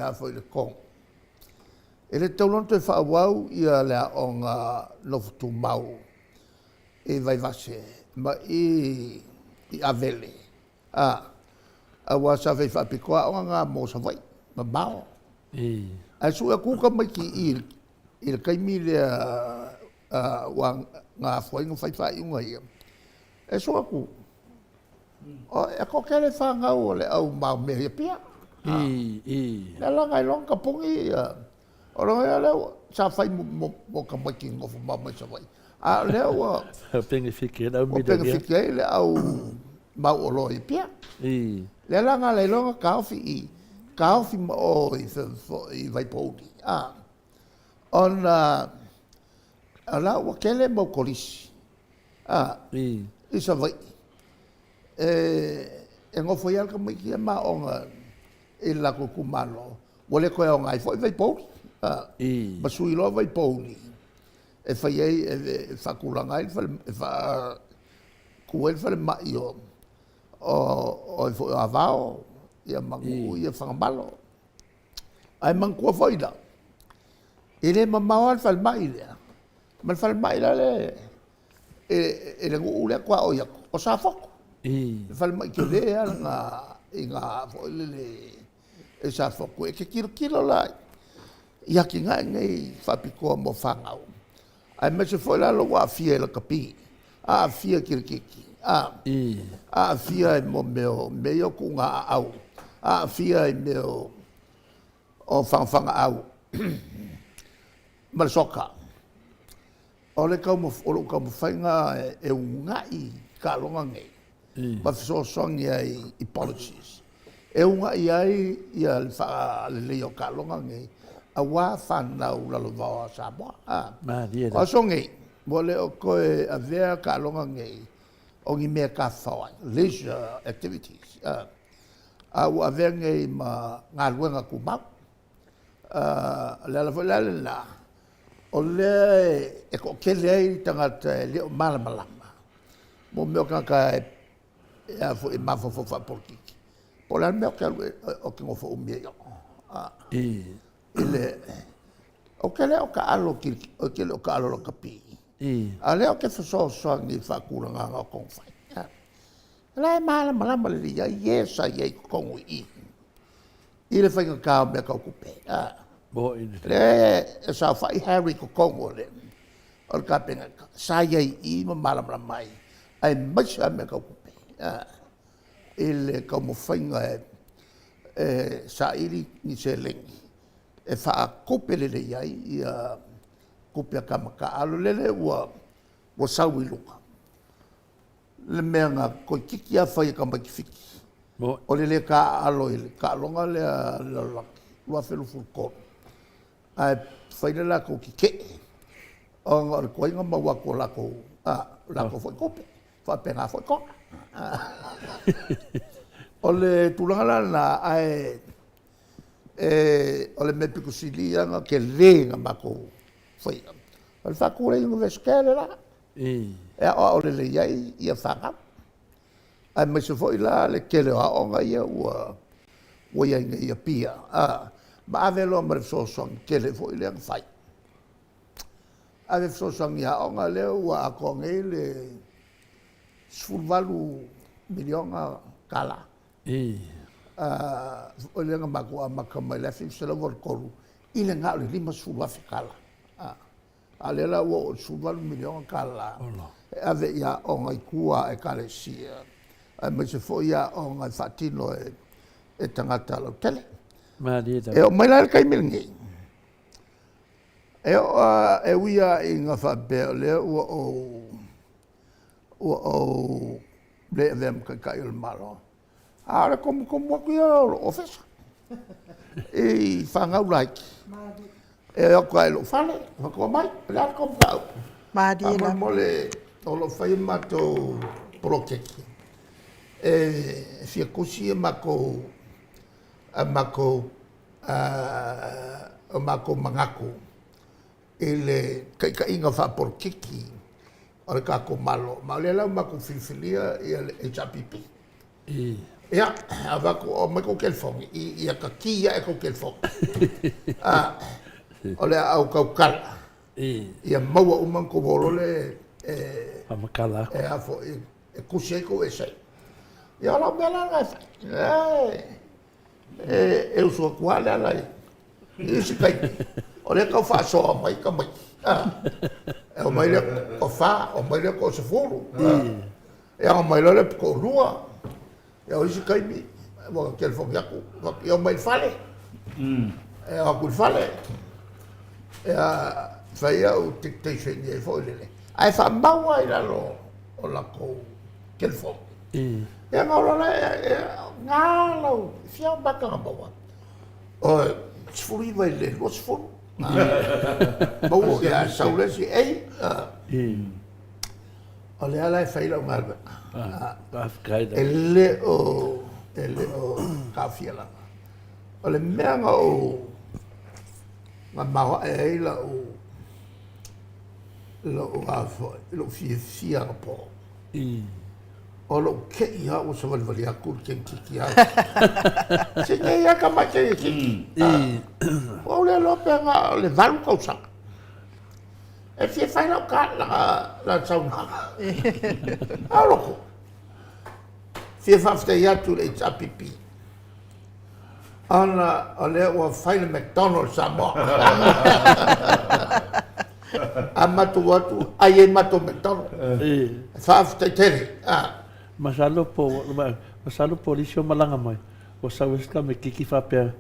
a foi le tonu, e le tatau loa ona toe faaauau le aoga nofo tumau i Vaivase ma i i Avele, a, aua sa fai faapitoa aoga na mo Savaii mamao. Ae sue atu tamaiti i i i le taimi lea ua na afua ai ona fai faaiuga ia, e sue atu, e toatele fanau a le au maomea i Apia. Lea la na iloa ona tapuni ia, o lona uiga lea sa fai mo tamaiti nonofo mamao mai Savaii, a o lea ua penefiti ai le au ua penefiti ai le au mauoloa i Apia. Lea la na ala ai loa ona taofi i i, taofi ma o i i Vaipouli, ona o la ua tele mau Kolisi i Savaii e nofo ai lava le tamaiti ia ma aoga i le latou itumalo, ua le toe aoga ai foi Vaipouli, ma sui loa Vaipouli e fai ai e faatulaga ai le fale, e faatu ai le falemai o o Avao ia ma nuu ia Fagamalo. Ae manatua foi la, e le mamao lava le falemai lea ma le falemai lale i le nuu lea tuaoi atu o Safotu. Le falemai tele lava lena i ina foi lele i Safotu. E te tilotilo la i atinae nei faapitoa mo fanau, aemaise foi la lou aafia i lakapi, aafia i kirikiti, aafia i mea o mea ia o tuuga aau, aafia i mea o fagafagaau ma le soka. O le o lou taumafaiga e uunai taaloga nei ma fesoasoani ai i policies e uunai ai le faaleleia o taaloga nei aua fanau lalovaoa a Samoa. O aso nei, ua le o toe avea taaloga nei o ni mea e tafafao ai, leisure activities, a ua avea nei ma galuega tumau. O le ala foi la lena o lea e toatele ai tagata e le o malamalama mo mea o tagata e a foi e mafaufau faapolokiki, po o le a le mea ou te alu ou te nofo umi ai i o. I le Ou te le o taalo ou te le o taalo lakapi. A o lea ou te fesoasoani i le faatulagaga o tonu fai. O la e malamalama lelei ai e sa i ai i totonu i i i le faigata o mea tau tupe. Lea e saofai Harry i totonu o le Kapeneta, sa i ai i i ma malamalama ai, aemaise lava mea tau tupe i le taumafaiga e saili ni seleni e faatupe lelei ai tupe a tama taaalo lele ua sau i luga le mea na toeitiiti lava fai e tamaiti Fiti, o le le taaalo i le taaloga lea a le lalolagi 2023, ae fai le latou tetee ona o le tuai ona maua atu o latou foi tupe. E faapena foi Kona. O le tulaga la lena, ae o le mea pito sili ia ona tele na matou faia, o le faatu o le Iunivesite le la, e aoao lelei ai fanau, aemaise foi la le tele o aoga ia ua i ai nei i Apia, ma ave loa ma le fesoasoani tele foi lea na fai, ave e fesoasoani i aoga lea ua atoa nei le $18 miliona tala. Lea na matou amata mai le 1983 i le na o le $50,000 tala, a o lea la ua oo i le $18 miliona e ave i aoga i tua a Ekalesia, aemaise foi aoga e faatino e tagata lautele. E oo mai la i le taimi lenei, e oo lava, e ui lava ina faapea o lea ua ou le avea ma Taitai o le Malo, a o le tumutumu atu ia o lou ofisa i fanau laiti. E o atu lava i lou fale, fai atu, omai, o le a le tou mataupu? Faamolemole o lo o fai a matou poloketi e fia tusi a matou manatu i le taitaiga faapolokiki o le tatou Malo, ma o lea la ua matou filifilia le HRPP. Ia, avatu, aumai tou telefoni ia kaki ae tou telefoni, o le a ou tautala ia maua uma ona outou o loa lea e e tusi ai tou essay. Ia o lau mea la lena e fai. E usu atu lava Leala i isi taimi, o lea e tau faasoa mai tamaiti, e omai le toafa, omai le toasefulu, ia ona omai loa lea toalua. Ia o isi taimi ua telefoni atu, ia omai i le fale, e o atu i le fale, ia fai au dictation i ai foi lele, ae faamau lava i lalo o latou telefoni. Ia ona o loa lea, na lau, e fia au maka na maua? O 19 i le 20. Maua, ia sau le isi, ei, o lea la e fai lau galuega. E le o, e le o taofia lava. O le mea na ou, na maoae ai lau, lou a foi, lou fiafia anapo, o lou te i lava ua savalivali atu le teinititi au. Se nei lava tamai teinititi. Ua ou le iloa pe na o le 8 tausaga. E fia fai lau la saunoaga. A o loko. Fia faafetai atu i le HRPP ona o lea ua fai le McDonald's Samoa. A matou o atu, ai ai matou McDonald's. Faafetai tele. Masalo po, masalo po o le isi o malaga mai, ua sau ai se tamaititi faapea,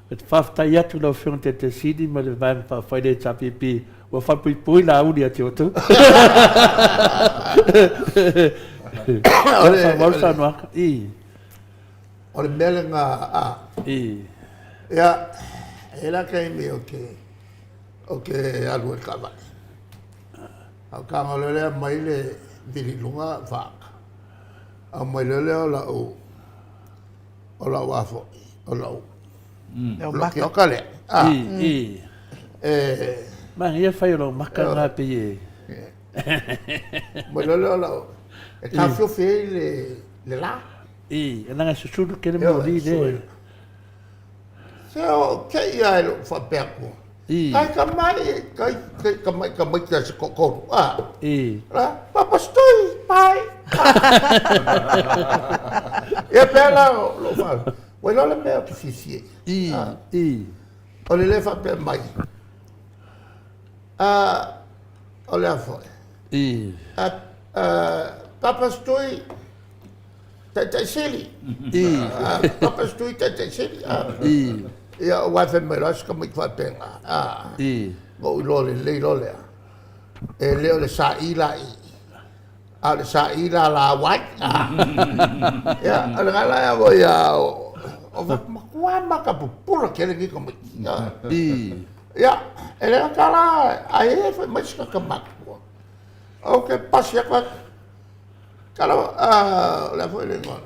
Ou te faafetai atu i lau Afioga i le Taitaifono Sili ma le Vaega Faaupufai le HRPP ua faapuipui Laauli ia te outou. Faaauau le saunoaga. O le mea lena, a. Ia, e i ai la taimi ou te, ou te alu ai i le taavale, ona ou tago loa lea aumai le vili i luga faata, aumai loa lea o lau, o lau a foi, o lau tioka lea. E manaia fai o lau maka lena pei e Mai loa lea o lau, e taofiofi ai le la. I, leaga e susulu tele moli le. Se o te i lava i lou faapea atu. Ai ka mai, kai, kai, ka mai, ka mai kia se kokoru. Ah. La, papa stoi, pai. Ia pea la, lo wha. Wai loa le mea o te fifi e. O le le whapea mai. O le a foi. Papa stoi, taitai sili. Papa stoi, taitai sili. Ia, o wai mai loa se tamaiti faapena. Na ou iloa lelei loa lea, e le o le saʻī la i, a o le saʻī la lawai. Ia, o lena la ea foi a o matua maka pupula tele nei tamaiti. Ia, e le gata la, ai e fai mai se tagata matutua. Ou te pasi atu atu, tala, o le a foi le igoa?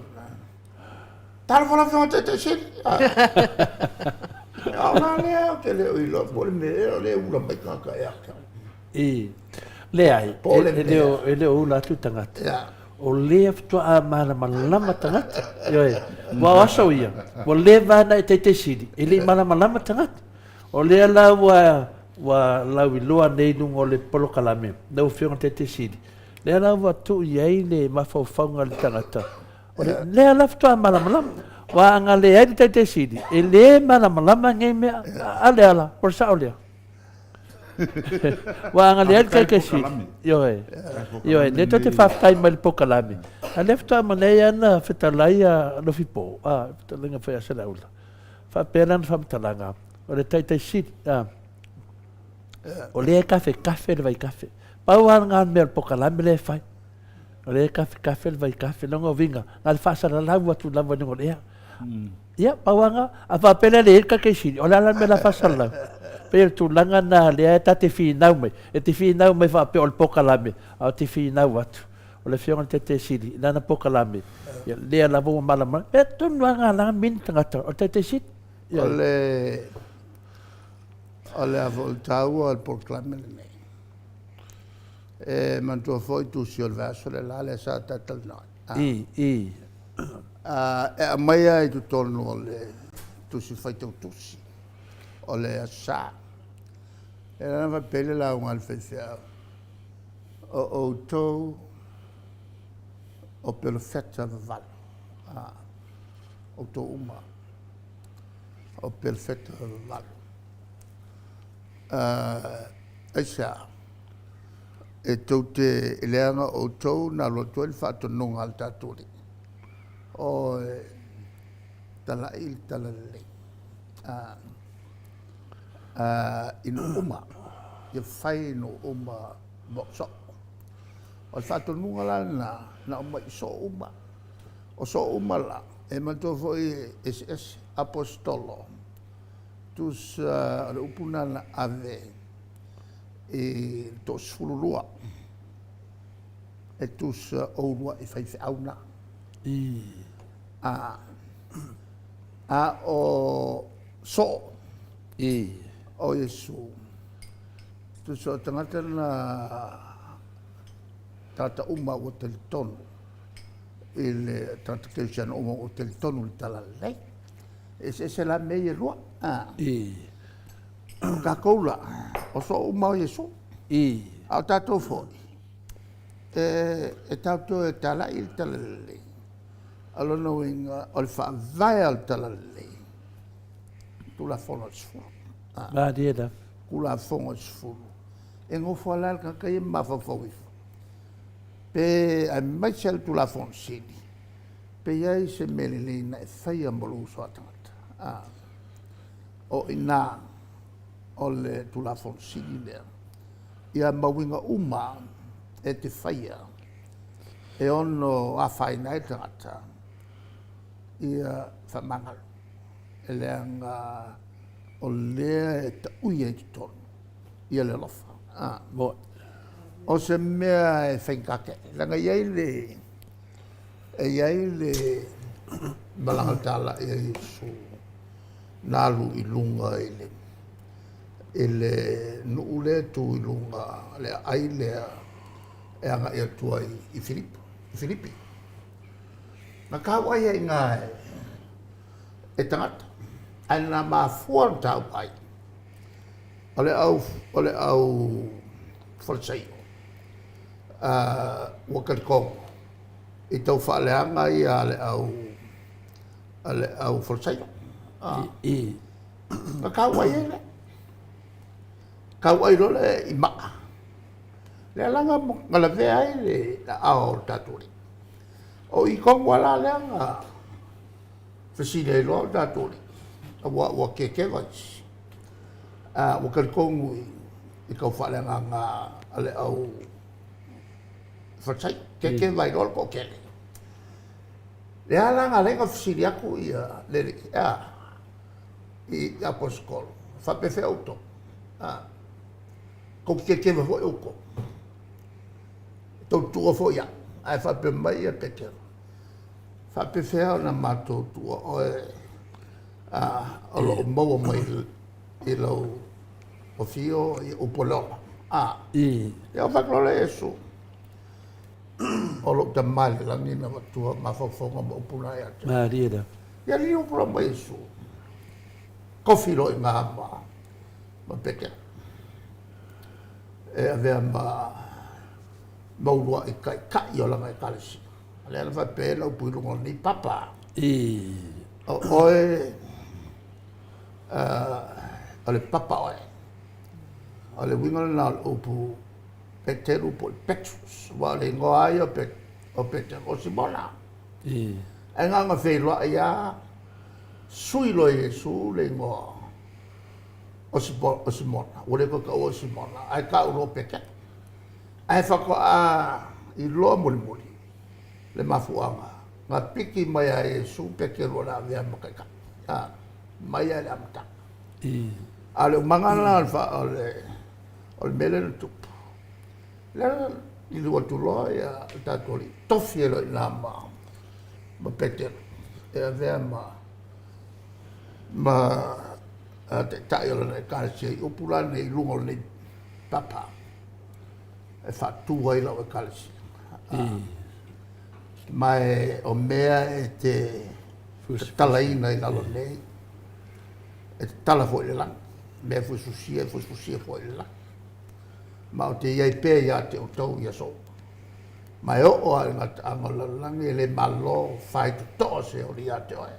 Talofa lau Afioga Taitai Sili. O la lea ou te le o iloa po o le mea ea o lea e ula mai tagata ia te au. I, leai, Po o le e, mea. e le o ula atu tagata. Ia. O lea faatoa malamalama tagata. Ioe, ua o aso ia, ua leva ona e Taitai Sili, e le i malamalama tagata. O lea la ua, ua lauiloa nei i luga o le polokalame, lau Afioga i le Taitai Sili, lea la ua tuu i ai le mafaufauga o le tagata, O le lea la faatoa malamalama. Aua a na leai le Taitai Sili, e le malamalama nei mea. A le ala, o le sao lea. Aua a na leai le Taitai Sili, ioe, ioe, lea tou te faafetai mai i le polokalame, a lea faatoa manea ia na fetalai a Lofipo, a, fetalaiga foi ia Saleaula, faapea lana faamatalaga, o le Taitai Sili, a, o lea e kafekafe le vaikafe. Pau lava lena mea o le polokalame lea e fai. O lea e kafekafe le vaikafe, lona uiga, na o le faasalalau atu lava i luga o le ea. Ia, pau lava lena. A faapea la e leai le Taitai Sili, o le a la le mea o le a faasalalau? Pei o le tulaga lena lea ta te finau mai, e te finau mai faapea o le polokalame, a o te finau atu, o le Afioga i le Taitai Sili, i lana polokalame, ia lea lava ua malamalama. Mea tonu lava lena la mea ni tagata, o le Taitai Sili. O le, o le a foi o le taua o le polokalame lenei, E manatua foi tusi o le vaiaso le la lea sa talatalanoa ai. I, i. E aumai lava i totonu o le tusi faitau tusi o le Aso Sa. E lana faapea le lauga a le faifeau, o outou o pelofeta vavalo, outou uma o pelofeta vavalo. Aisea? E tou te leaga o outou na alu atu ai le faatonuga a le tatou Alii, o e talai le talalelei i nuu uma, ia fai i nuu uma ma soo. O le faatonuga la lena na aumai i soo uma. O soo uma la, e manatua foi e eseese, aposetolo, Tusa o le upu lena na ave i le toasefululua, e tusa o uluai faifeau na. A, a o soo o Iesu, tusa o tagata na tagata uma ua talitonu i le tagata kerisiano uma ua talitonu i le Talalelei. E eseese la mea ia e lua. O tatou la, o soo uma o Iesu. A o tatou foi, e tatou e talai le Talalelei. O lona uiga, o le faavae o le Talalelei, Tulafono e 10. Malie lava. Tulafono e 10. E nofo lava la le tagata ia ma mafaufau ifo. Pe aemaise lava le Tulafono Sili, Pe i ai se mea lelei na e faia mo lou uso a tagata? A, o i ina o le Tulafono Sili lea, ia ma uiga uma e te faia e ono afaina ai le tagata, ia faamagalo, e leaga o lea e taui ai i totonu ia le alofa. A, o se mea e faigata tele, leaga e i ai le E i ai le malaga talai a Iesu na alu i luga i le, i le nuu lea e tu i luga le aai lea e agai atu ai i Filipo, i Filipi. Na tauai ai i ina e tagata, ae na mafua ona tauai. O le au, o le au Falisaio, ua talitonu i tau faaleaga ia a le au, a le au Falisaio. Na tau ai ai lea. Tau ai loa lea i maa. Lea la na lavea ai le aao o le tatou Alii. O i tonu lava la lea na fesili ai loa le tatou Alii, aua ua kekeva isi. Ua talitonu i tau faaleagaga a le au Farisai, kekeva ai loa le toatele. Lea la na ala ai ona fesili atu ia le Alii, e a? I aposetolo, faapefea outou? Tou te kekeva foi outou? Tou te tuua foi au? Ae faapea mai ia Petero, faapefea ona matou tuua oe o lo o maua mai i lau afio i upu o le ola? Ia fai atu loa lea e Iesu, o lou Tama i le lagi na avatua mafaufauga ma upu na ia te oe. Malie lava. Ia alii upu la ma Iesu, kofi loa i ina ma Petero, e avea ma uluai taitai o lana Ekalesia. O lea na faapea ai le upu i luga o lenei papa. O oe, o le papa oe. O le uiga lena o le upu Peteru po o le Petrus, aua o le igoa lava ia o Peteru, o Simona. Ae na ona feiloai lava, sui loa e Iesu le igoa o Simona, ua le toe taua o Simona, ae tau loa o Peteru. Ae faatoa iloa mulimuli le mafuaaga na piki mai a Iesu Peteru o le a avea ma taitai, mai lava i le amataga. A o le umaga lena o le mea lea na tupu, lea na liliu atu loa le tatou alii, tofi ai loa i ina ma Peteru e avea ma taitai o lana Ekalesia i upu la nei i luga o lenei papa e faatu ai lau Ekalesia. Ma o mea e te tatalaina i lalo nei, e tatala foi i le lagi, mea e fusifusia, e fusifusia foi i le lagi. Ma ou te i ai pea ia te outou i aso uma. Ma e oo lava i le gataaga o le lalolagi, e le malo faitotoa se oli ia te oe.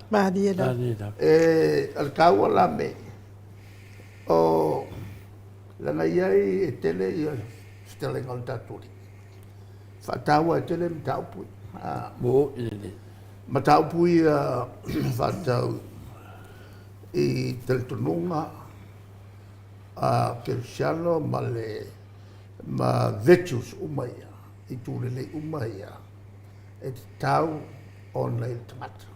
Malie lava. E, o le taua la me, o leaga i ai e tele ia fetalaiga o le tatou Alii. Faataua e tele mataupu ia. Mataupu ia faatatau i talitonuga a kerisiano ma le ma virtues uma ia, itu lelei uma ia e tatau ona i le tagata.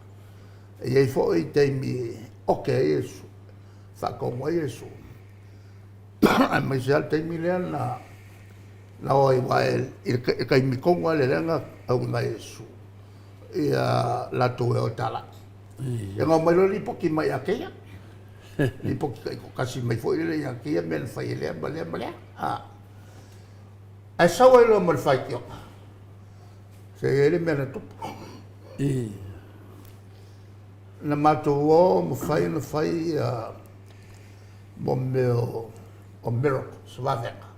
E i ai foi taimi e oke ai Iesu, faatonu ai Iesu, aemaise lava le taimi lea na na o ai aua i le taimi tonu lava lea na auina ai e Iesu ia latou e o e talai. Ia na omai loa lipoti mai ia te ia. Lipoti taitoatasi mai foi lele ia te ia mea na fai e lea ma lea ma lea. Ae sau ai loa ma le faitioga, se i ai le mea na tupu. Na matou o ma fai ona fai mo mea o miracles, vavega.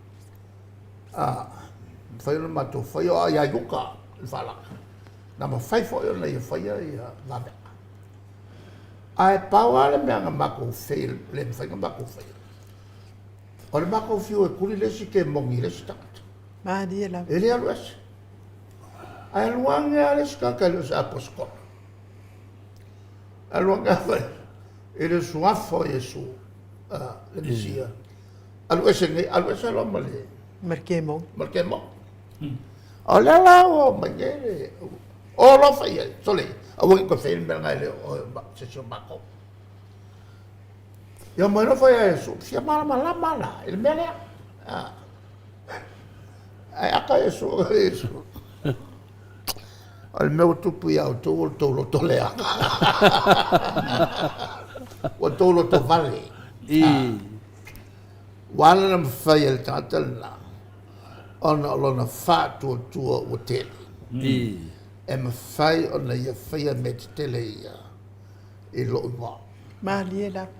Mafai ona matou faia, o ia Iuka le faalaka. Na mafai foi ona ia faia ia vavega. Ae pau lava le mea na matou fail, le mafai ona matou faia, o le matou fiu e tuli le isi kemoni i le isi tagata. Malie lava. E le alu ese. Ae alu ane lava le isi tagata e le o se aposetolo. Alu ane lava i le suafa o Iesu, le Mesia. Alu ese nei, alu ese loa ma le... Ma le kemoni. Ma le kemoni. O lea la ua omai nei le... O loa fai ai, sole, aua ne i toe faia le mea lena e le o se isi o matou. Ia omai loa fai a Iesu, fia malamalama la i le mea lea. Ae aka Iesu, Iesu. O le mea ua tupu ia outou o le tou loto leaga. Ua tou loto vale. Ua ala ona mafai e le tagata lena ona o lona faatuatua ua tele. E mafai ona ia faia mea tetele ia i lou igoa. Malie lava.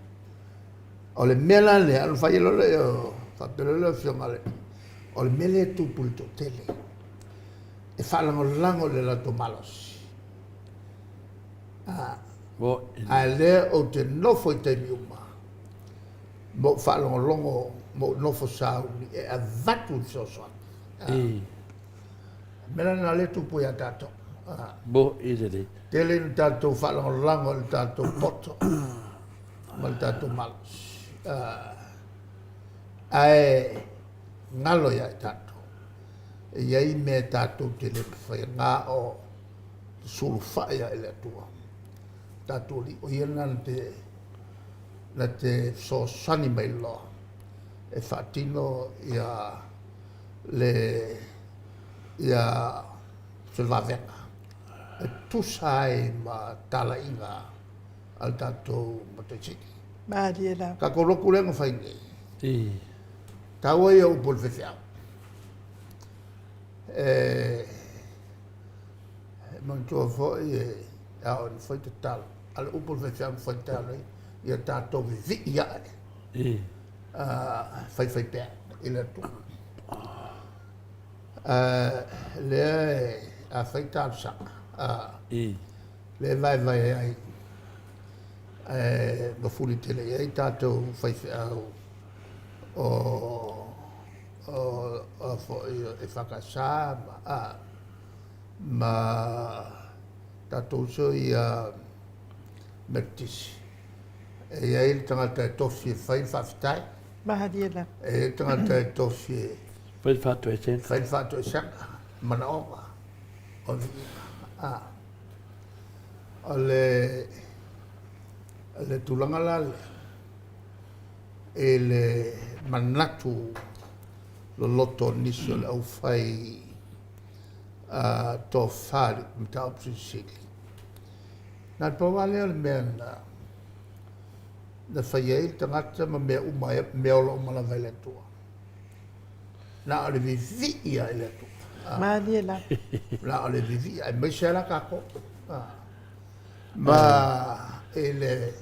O le mea la lea, ona fai loa lea, faapea loa le afioga i le, o le mea lea e tupu i le toatele, e faalagolago i le latou malosi. A lea ou te nofo i taimi uma, ma ou faalogologo ma ou nofo sauni e avatu le fesoasoani. O le mea la lena lea e tupu ia tatou. Mo'i lelei. Tele ina tatou faalagolago i le tatou poto ma le tatou malosi. Ae galo ia i tatou, e i ai mea tatou te le mafaia, na o le sulufai lava i le Atua. Tatou Alii, o Ia lena na te, na te fesoasoani mai loa e faatino ia le ia se vavega e tusa ai ma talaiga a le tatou Matai Sili. Malie lava. Tatou lotu lea na fai nei. Taua ia upu o le faifeau. E manatua foi e ao ina fai tatalo, a o le upu a le faifeau na fai tatalo ai, ia tatou vivii ae, faifai pea i le Atua. Lea a fai talosaga, lea e vaevae ai, ma fuli tele i ai tatou faifeau o o foi EFKS ma ma tatou uso ia Metotisi. E i ai le tagata e tofi e fai le faafetai. Malie lava. E i ai le tagata e tofi e fai le faatoesega. Fai le faatoesega, manaoga o le viiga. O le le tulaga la lea, i le manatu loloto o nisi o le aufai tofa i le mataupu silisili. Na o le pau lava lea o le mea na na fai ai le tagata ma mea uma, mea ola uma lava e le Atua. Na o le vivii lava i le Atua. Malie lava. Na o le vivii, aemaise lava la tatou. Ma i le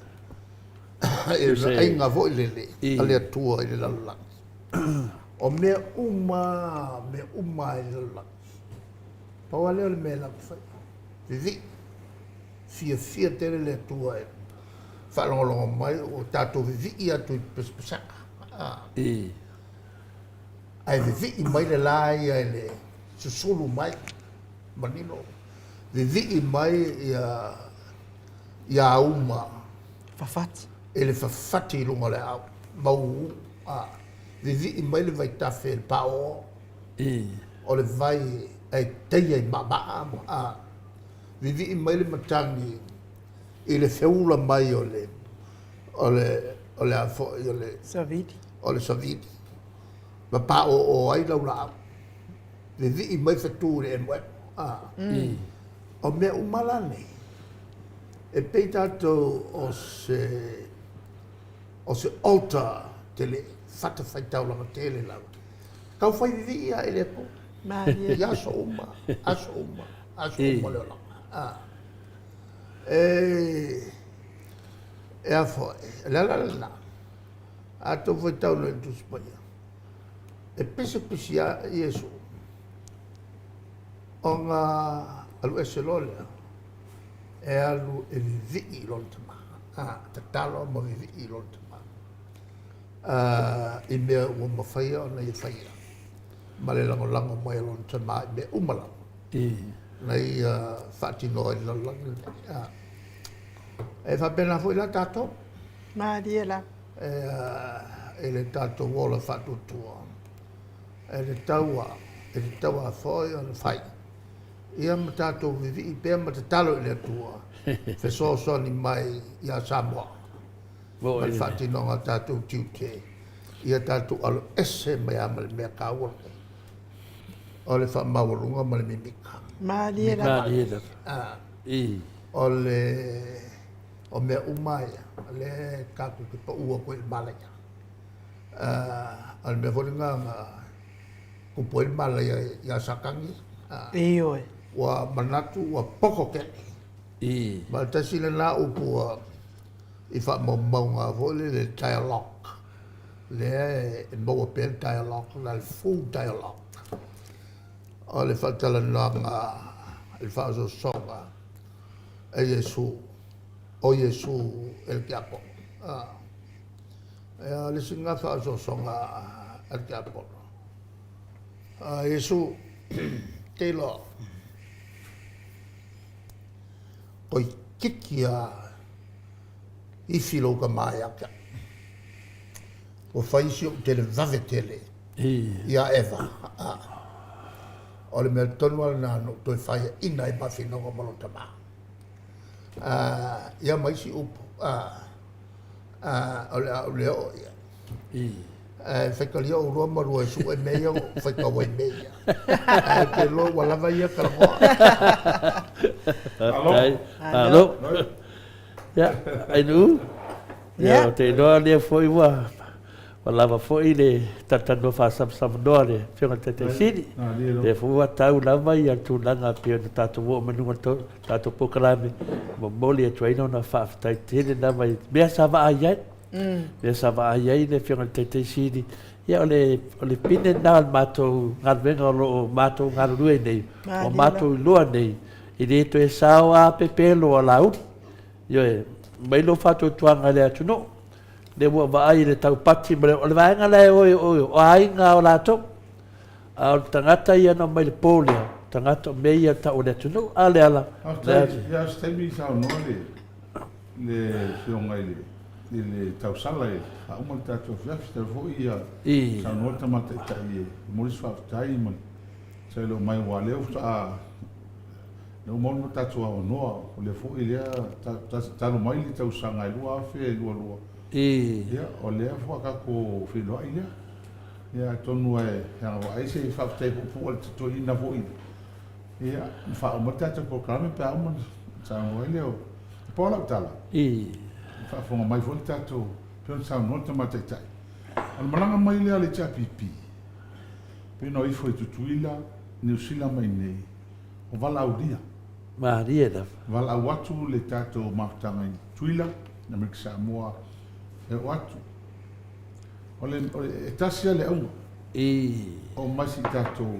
i le vaaiga foi lele a le Atua i le lalolagi. O mea uma, mea uma i le lalolagi. Pau lava lea o le mea e latou te faia. Vivii. Fiafia tele le Atua e faalogologo mai ua tatou vivii atu i pesapesega. Ae vivii mai le la ia i le susulu mai, manino. Vivii mai ia ia auma Fafati. I le fafati i luga o le aau, mauū. Vivii mai le vaitafe i le paoo o le vai e teia i maamaa. Vivii mai le matagi i le feula mai o le o le o le a foi o le savili. O le savili ma paoo ai lau laau. Vivii mai fetu i le emoemo. O mea uma la nei, e pei tatou o se o se altar tele, fatafaitaulaga tele lava. Tau fai vivii lava i le Atua. Malie. I aso uma, aso uma, aso uma o le olaga. E, e a foi, o le ala lena, a tou faitau nei i le Tusi Paia, e pisapisi lava Iesu, ona alu ese loa lea, e alu e vivii i lona tama, tatalo ma vivii i lona tama, i mea ua mafaia ona ia faia, ma le lagolago mai o lona tama i mea uma lava, na ia faatinoa i le lalolagi lenei. E faapena foi la tatou. Malie la. I le tatou ola faatuatua, e tatau lava, e tatau lava foi ona fai ia ma tatou vivii pea ma tatalo i le Atua fesoasoani mai ia Samoa ma le faatinoga o tatou tiute, ia tatou aloese mai lava ma le mea taua lenei, o le faamaualuga ma le mimita. Malie lava. Malie lava. O le o mea uma ia, o lea tatou te pau atu ai i le malaia. O le mea foi lena na tupu ai le malaia ia Satani. Ioe. Ua manatu ua poto tele. Ma o le tasi lena upu ua i faamaumauga foi lele le dialogue, lea e maua pea le dialogue, na o le full dialogue o le faatalanoaga i le faaosoosoga e Iesu, o Iesu e le tiapolo. Ia, o le isi lena faaosoosoga a le tiapolo. A Iesu, te iloa, toeitiiti lava ifi lou tama ia te au. Ua fai si ou televave tele ia Eva. O le mea tonu lava lena na ou toe faiaina ai ma finauga ma lou tama. Ia ma isi upu, o le a ou le oo i ai. Ae faitalia oulua ma lua e sue mea ia, faitau ai mea ia. Ae ou te iloa ua lava ia talanoa. Faafetai. Malo. Ia, Ainuu, ia, ou te iloa lea foi ua ua lava foi le talatalanoa faasamasamanoa a le Afioga i le Taitai Sili. Lea foi ua tau lava ia tulaga pei ona tatou oo mai luga o le tatou polokalame, momoli atu ai lona faafetai tele lava i mea sa vaai ai. Mea sa vaai ai le Afioga i le Taitai Sili, ia o le, o le pine lena o le matou galuega o lo o matou galulue nei, ua matou iloa nei, e le toe sao a pepelo a Laauli. Ioe, mai lou faatuatuaga i le atunuu, lea ua vaai i le taupati ma le, o le vaega la e o e o, o aiga o latou. A o le tagata ia na omai i le po lea, tagata o mea ia tau o le atunuu. A o Leala? Faafetai, ia o se taimi saunoa le le Afioga i le i le tausala e faauma le tatou afiafi, talu foi ia saunoa le Tama Taitai e momoli se faafetai ma sa e le o mai aua lea faatoa lea ua maua le tatou avanoa, o lea foi lea talu mai le tausaga e 2022, ia o lea faatoa tatou feiloai lea. Ia atonu e agavaa ai se faafetai puupuu a le toeaina foi ia na faauma ai le tatou polokalame pe a uma ona saunoa ai lea o E pau lau tala, e faafofoga mai foi le tatou, pei ona saunoa le Tama Taitai, o le malaga mai lea a le HRPP, pei ona o ifo i Tutuila, Niu Sila ma i inei, o valaaulia. Malie lava. Valaau atu le tatou mafutaga i Tutuila, Amerika Samoa, e oo atu. O le, o le, e tasi lava le auga. I. O mai si tatou,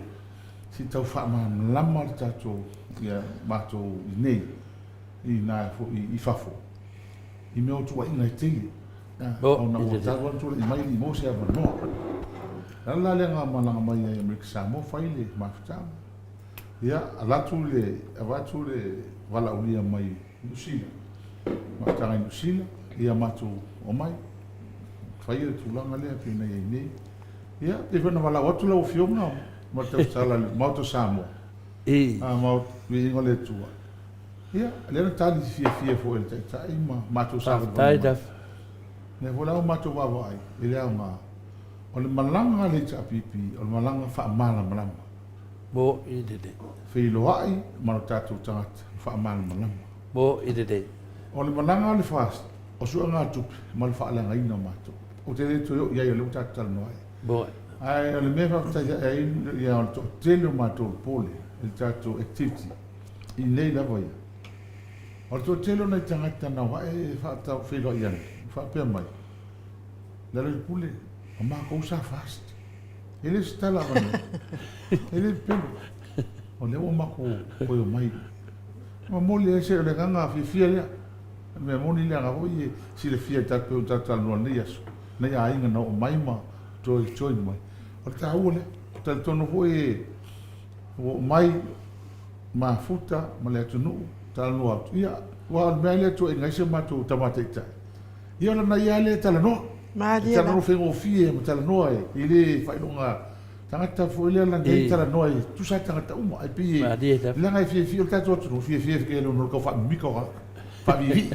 si tau faamalamalama le tatou, ia, matou i inei, i na foi i fafo, i mea o tuuaiga e tele. Ona ua talu ona tulai mai le i maua se avanoa. O le ala la lea na malaga mai ai i Amerika Samoa fai le mafutaga. Ia, avatu le, avatu le valaaulia mai Niu Sila, mafutaga i Niu Sila, ia matou omai, faia le tulaga lea pei ona i ai nei. Ia, pei foi ona valaau atu lau Afioga ma le tausala i le Maota o Samoa, a Maota, viiga o le Atua. Ia, lea na tali fiafia foi e le Taitai ma matou savalivali mai. Lea foi la ua matou vaavaai i le aoga o le malaga a le HRPP, o le malaga faamalamalama. Mo'i lelei. Feiloai ma lo tatou tagata faamalamalama. Mo'i lelei. O le malaga o le FAST, o suegatupe ma le faaleagaina o matou. Ou te le toe oo i ai o lea ua tatou talanoa ai. Mo'i. Ae o le mea e faafetai ae ai ia o le toatele o matou o le pole i le tatou activity i inei lava ia. O le toatele o nai tagata na o ae faatau feiloai ane, faapea mai, Lealailepule, o matou sa FAST. E le o se tala avanoa. E le pepelo. O lea ua matou toe omai. Momoli ai se, o le agaga fiafia lea. O le mea moni lea na foi e silafia e tatou o tatou talanoa i lenei aso, nai aiga na oo mai ma toe join mai. O le taua lea. Talitonu foi ua oo mai mafuta ma le atunuu, talanoa atu. Ia, aua o le mea lea e tuuaiina ai si o matou Tama Taitai, Ia o lana ia lea talanoa. Malie E talanoa faigofie ma talanoa e le faailoga tagata foi lea lana ia talanoa e tusa ai tagata uma. Ai pei e leaga e fiafia o le tatou atunuu fiafia e le tau faamimika o tagata. Faaviivii.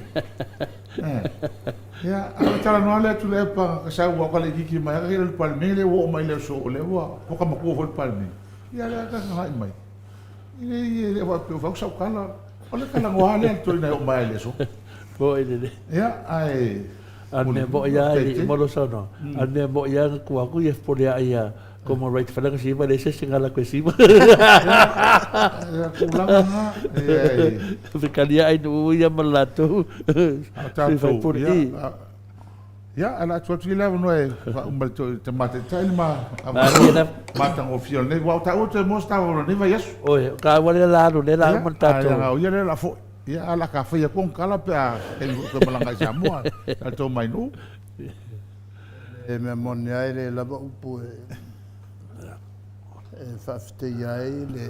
Ia, a o talanoa lea atu lea pa ka sau au ka le kiki mai ka le Palemene le ua oo mai le aso o lea ua ka matua foi le Palemene. Ia lea ka ngai mai. E le le faapea ua fai atu sau tala, o le talanoa lava lea a le toeaina e oo mai lava i le aso. Mo'i lelei. Ia, ae A o le mea mo'i lava e le i uma lou saunoaga, a o le mea mo'i lava na tuu atu ia fepoleai ia Common right falaga siva le se singa la siva. Ia tulaga na, e. Fekalia ai nu ia ma latou. A tatou, ia, ia, ala atu atu i le avanoa e faauma le toe tamataitai le ma matagofie o lenei, aua o taua toe maua se tauava o lenei vaiaso. Oi, o taua lea la alu, lea la uma le tatou. Ia, o ia lea la foi. Ia, a la ka fai atu ona tala pe a taimi foi toe malaga i Samoa, tatou mai nuu. Le mea moni ai le lava upu e faafetaia ai le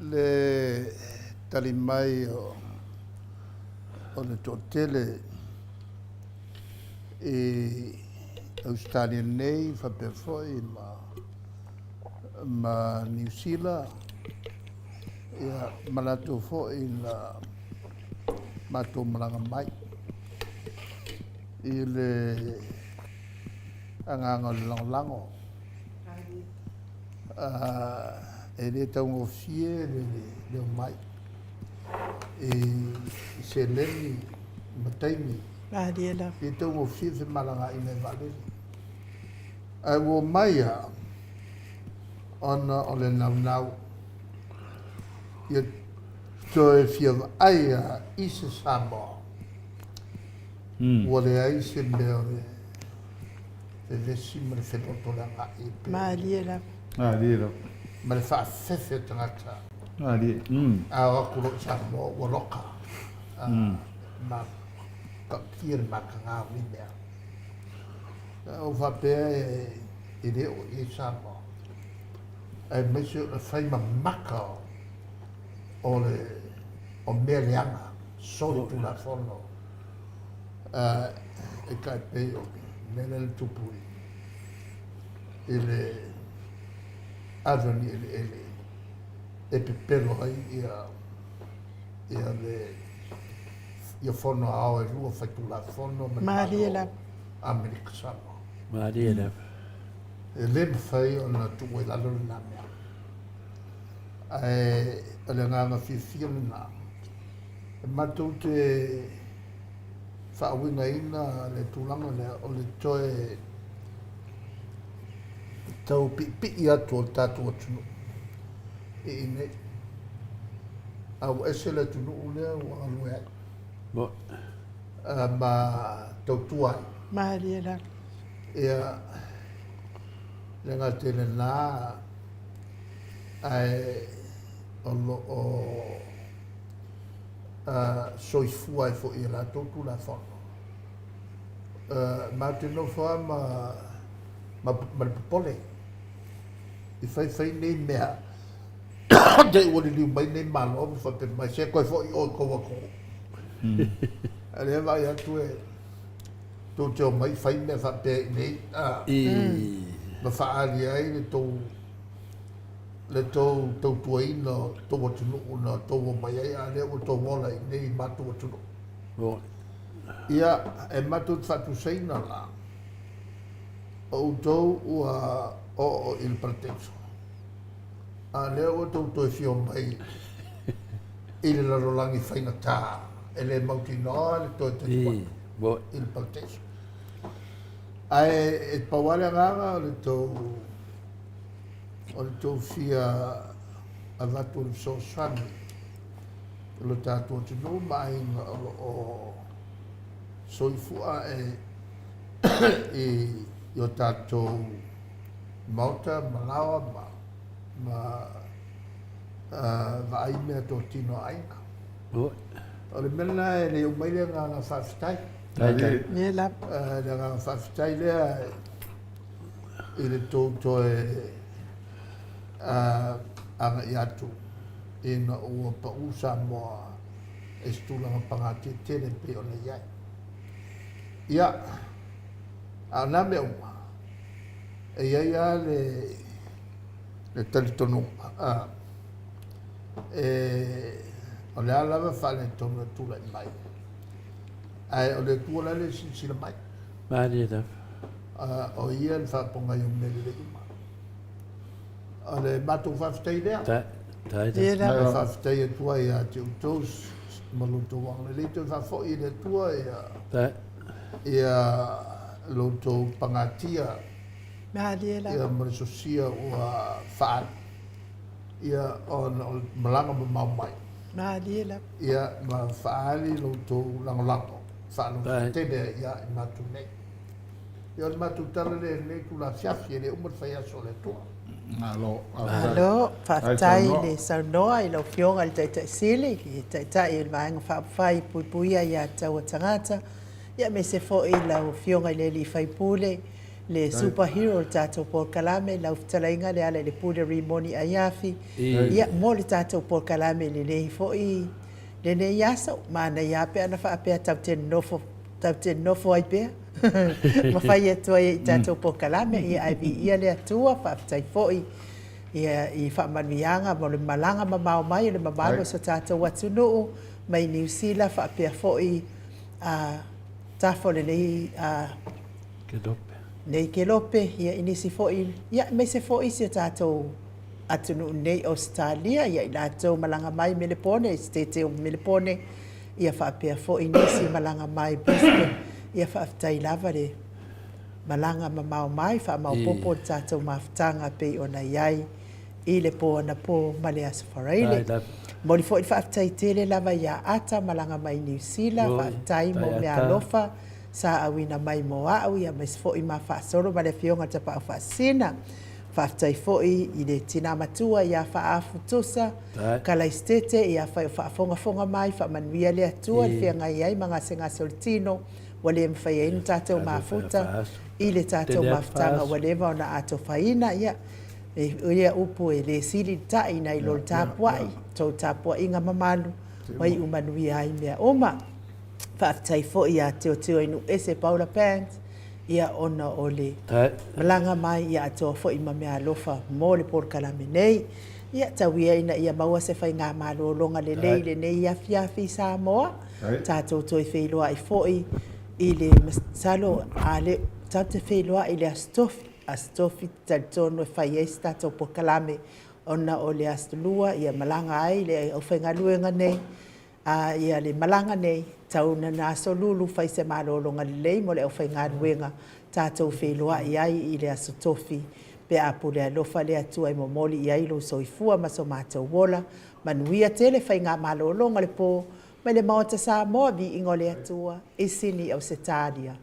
le tali mai o o le toatele i Ausetalia nei faapea foi ma ma Niu Sila ia ma latou foi na matou malaga mai i le agaga o le lagolago. E le taugofie le omai i seleni ma taimi. Malie lava. E le taugofie femalagaaiga i vaalele. Ae ua omai lava ona o le naunau ia toe fia vaai lava i se Samoa ua leai se mea o le vevesi ma le felotoleagai e pei Malie lava. Malie lava. Ma le faafefe o tagata. Malie. A o atu loa i Samoa ua loka. Ma tautia le mataga o nei mea. Ua faapea e le oo i ai Samoa, aemaise o le fai mamaka o le o mea leaga, solitulafono e tai pei o le mea lea na tupu i le ave o ni eleele e pepelo ai ia ia le ia fono ao e lua faitulafono ma le Malo Amerika Samoa. Malie lava. E le mafai ona tuu ai lalo lena mea. Ae o le agaga fiafia lena, e matou te faauigaina le tulaga lea o le toe tau piipii atu o le tatou atunuu i inei. A ua ese le atunuu lea ua galue ai ma tautua ai. Malie lava. Ia, le gata i lena, ae o lo o soifua ai foi i a latou Tulafono. Matou te nofo lava ma ma le popole i faifai nei mea te i ua liliu mai nei Malo ma faapea mai, se toe foi oe i tou atunuu. A o lea e vaai atu e tou te omai fai mea faapea i inei ma faaali ai le tou le tou tautuaina o tou atunuu na tou omai ai, a o lea ua tou ola i inei i matou atunuu. Ia, e matou te faatusaina la, o outou ua oo i le parataiso, a o lea ua tou toe fia omai i le lalolagi faigata e le mautinoa le toe taliu atu i le parataiso. Ae e pau lava le agaga o le tou o le tou fia avatu o le fesoasoani i lo tatou atunuu ma aiga o lo o soifua ae i o tatou maota ma laoa ma ma vaai meatotino a aiga. O le mea lena e le uma ai le agaga faafetai. Le agaga faafetai lea i le tou toe agai atu ina ua pau Samoa i se tulaga pagatia tele e pei ona i ai. Ia, a o nā mea uma, e i ai lava le, le talitonuga, e, o le a lava faaletonu e tulai mai, ae o le Atua la lea e silasila mai. Malie lava. O ia le faapogai o mea lelei uma. O le matou faafetai lea. Tai lava. E faafetai atu ai ia te outou ma lo outou agalelei toe faafoi e le Atua ia, ia lo outou pagatia Malie lava. Ia ma le sosia ua faaali. Ia ona o le malaga mamao mai. Malie lava. Ia ma faaali lo outou lagolago faalototele ia i matou nei. Ia o le matou tala lea i lenei itula afiafi, e le uma le faiaso o le Atua. Malo, faafetai. Malo, faafetai i le saunoa i lau Afioga i le Taitai Sili, le Taitai o le Vaega Faaupufai e Puipuia Aia Tatau a Tagata, ia aemaise foi lau Afioga i le Alii Faipule, le super hero o le tatou polokalame, lau fetalaiga Lealailepule Rimoni Aiafi, ia mo le tatou polokalame i lenei foi lenei aso. Manaia lava pe ana faapea tatou te nonofo, tatou te nonofo ai pea ma fai atu ai i tatou polokalame, ia ae viia le Atua, faafetai foi ia i faamanuiaga mo le malaga mamao mai o le mamalu o so tatou atunuu mai Niu Sila faapea foi a tafa o lenei a Kelope. Nei Kelope, ia i nisi foi, ia aemaise foi si o tatou atunuu nei Ausetalia, ia i latou malaga mai Melepone, i Setete o Melepone, ia faapea foi nisi malaga mai Brisbane, ia faafetai lava le malaga mamao mai, faamaopoopo le tatou mafutaga e pei ona i ai i le po anapo ma le Aso Faraile. Momoli foi le faafetai tele lava ia Ata malaga mai Niu Sila, faafetai mo meaalofa sa auina mai mo a'u, ia aemaise foi ma faasolo ma le Afioga i le Tapaau Faasisina. Faafetai foi i le tina matua ia Faaafu Tusa Kalaisitete, ia afai o faafogafoga mai, faamanuia le Atua i le feagai ai ma gasegase o le tino ua le mafai ai ona tatou mafuta i le tatou mafutaga ua leva ona atofaina. Ia, ia upu e le sili le ta'i nai lo le tapua'i, tou tapua'iga mamalu ua iu manuia ai mea uma. Faafetai foi ia Teoteoinuuese Paula Band, ia ona o le malaga mai ia atoa foi ma meaalofa mo le polokalame nei. Ia tau ia ina ia maua se faigamalologa lelei i lenei afiafi i Samoa, tatou toe feiloai foi i le masalo a le tatou te feiloai i le Aso Tofi, Aso Tofi te talitonu e fai ai se tatou polokalame ona o le Aso Lua ia malaga ai le aufaigaluega nei A ia le malaga nei, tau na na aso lulu fai se malologa lelei mo le aufaigaluega tatou feiloai ai i le Aso Tofi pe a pule alofa le Atua e momoli i ai lou soifua ma so matou ola. Manuia tele faigamalologa o le po mai le Maota Samoa, Viiga o le Atua i Sini Ausetalia.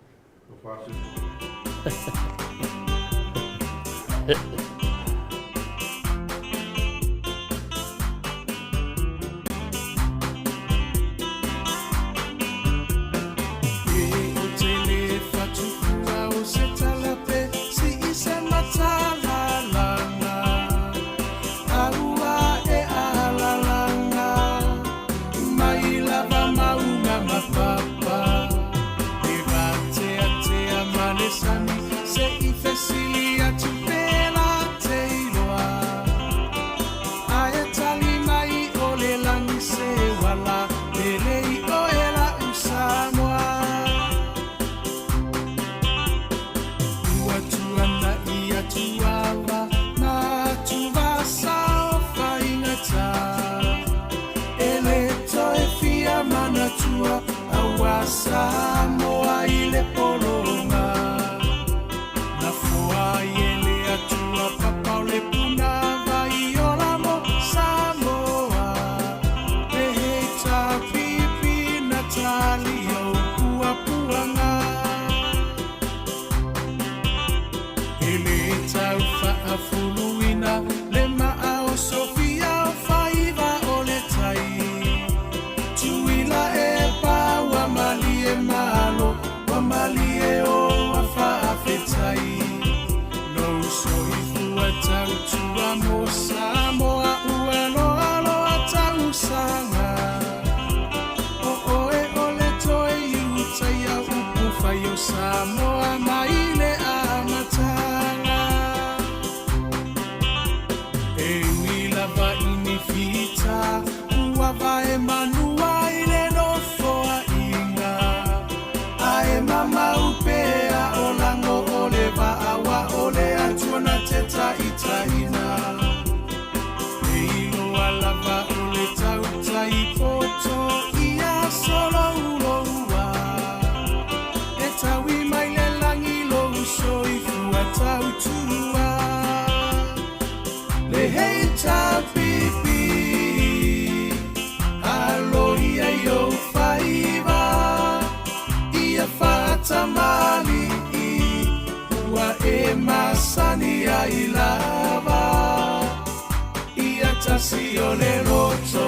tasi o le loto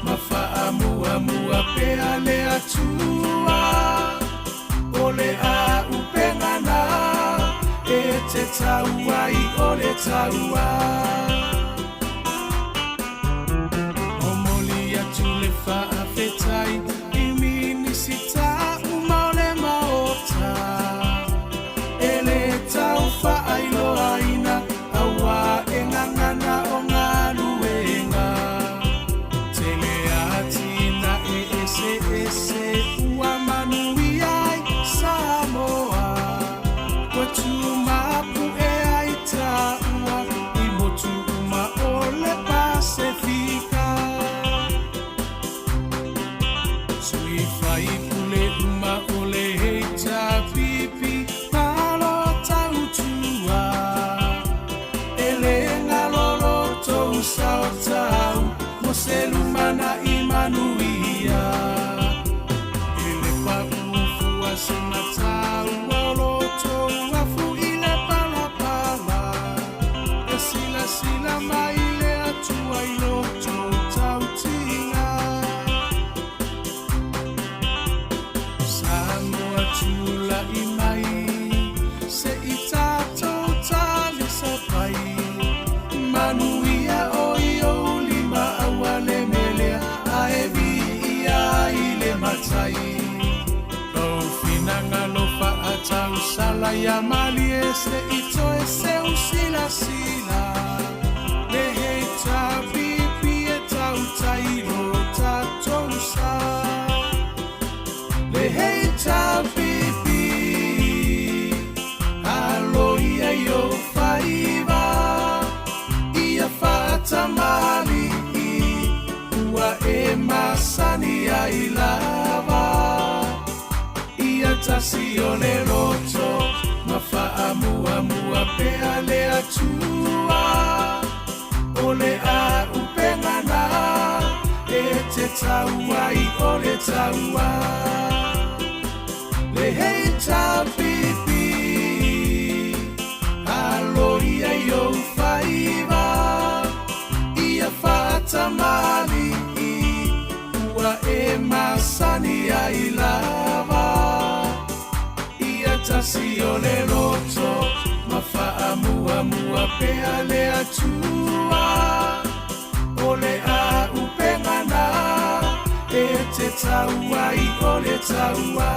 ma faamuamua pea le Atua. O le auupega na e te tau ai o le taua. Momoli atu le faafetai i Minisita uma o le Maota e le tau faailoaina auā e gagana o galuega. Tele atinae eseese ua manuia ai Samoa. Ua tumapu'e ai taua i motu uma o le Pasefika. Sui faipule uma o le HRPP malo tautua. E le galo lo tou sao tau mo se lumanai manuia. E le paʻu fua se mataua o lo tou afu i le palapala. E silasila mai le Atua i lo tou tautiga. Samoa tula'i mai se i tatou talisapai. Manuia o i ou lima aua le melea ae viia ai le Matai. Lou finagalo faatausala ia malie se i toe seu silasila. Le HRPP e tautai lo tatou sa. Le HRPP alo ia i ou faiva ia faatamali'i ua e masani ai lava. Ia tasi o le loto ma faamuamua pea le Atua. O le auupega na e te tau ai o le taua. Le HRPP alo ia i ou faiva ia faatamali'i ua e masani ai lava. Ia tasi o le loto ma faamuamua pea le Atua. O le auupega na e te tau ai o le taua.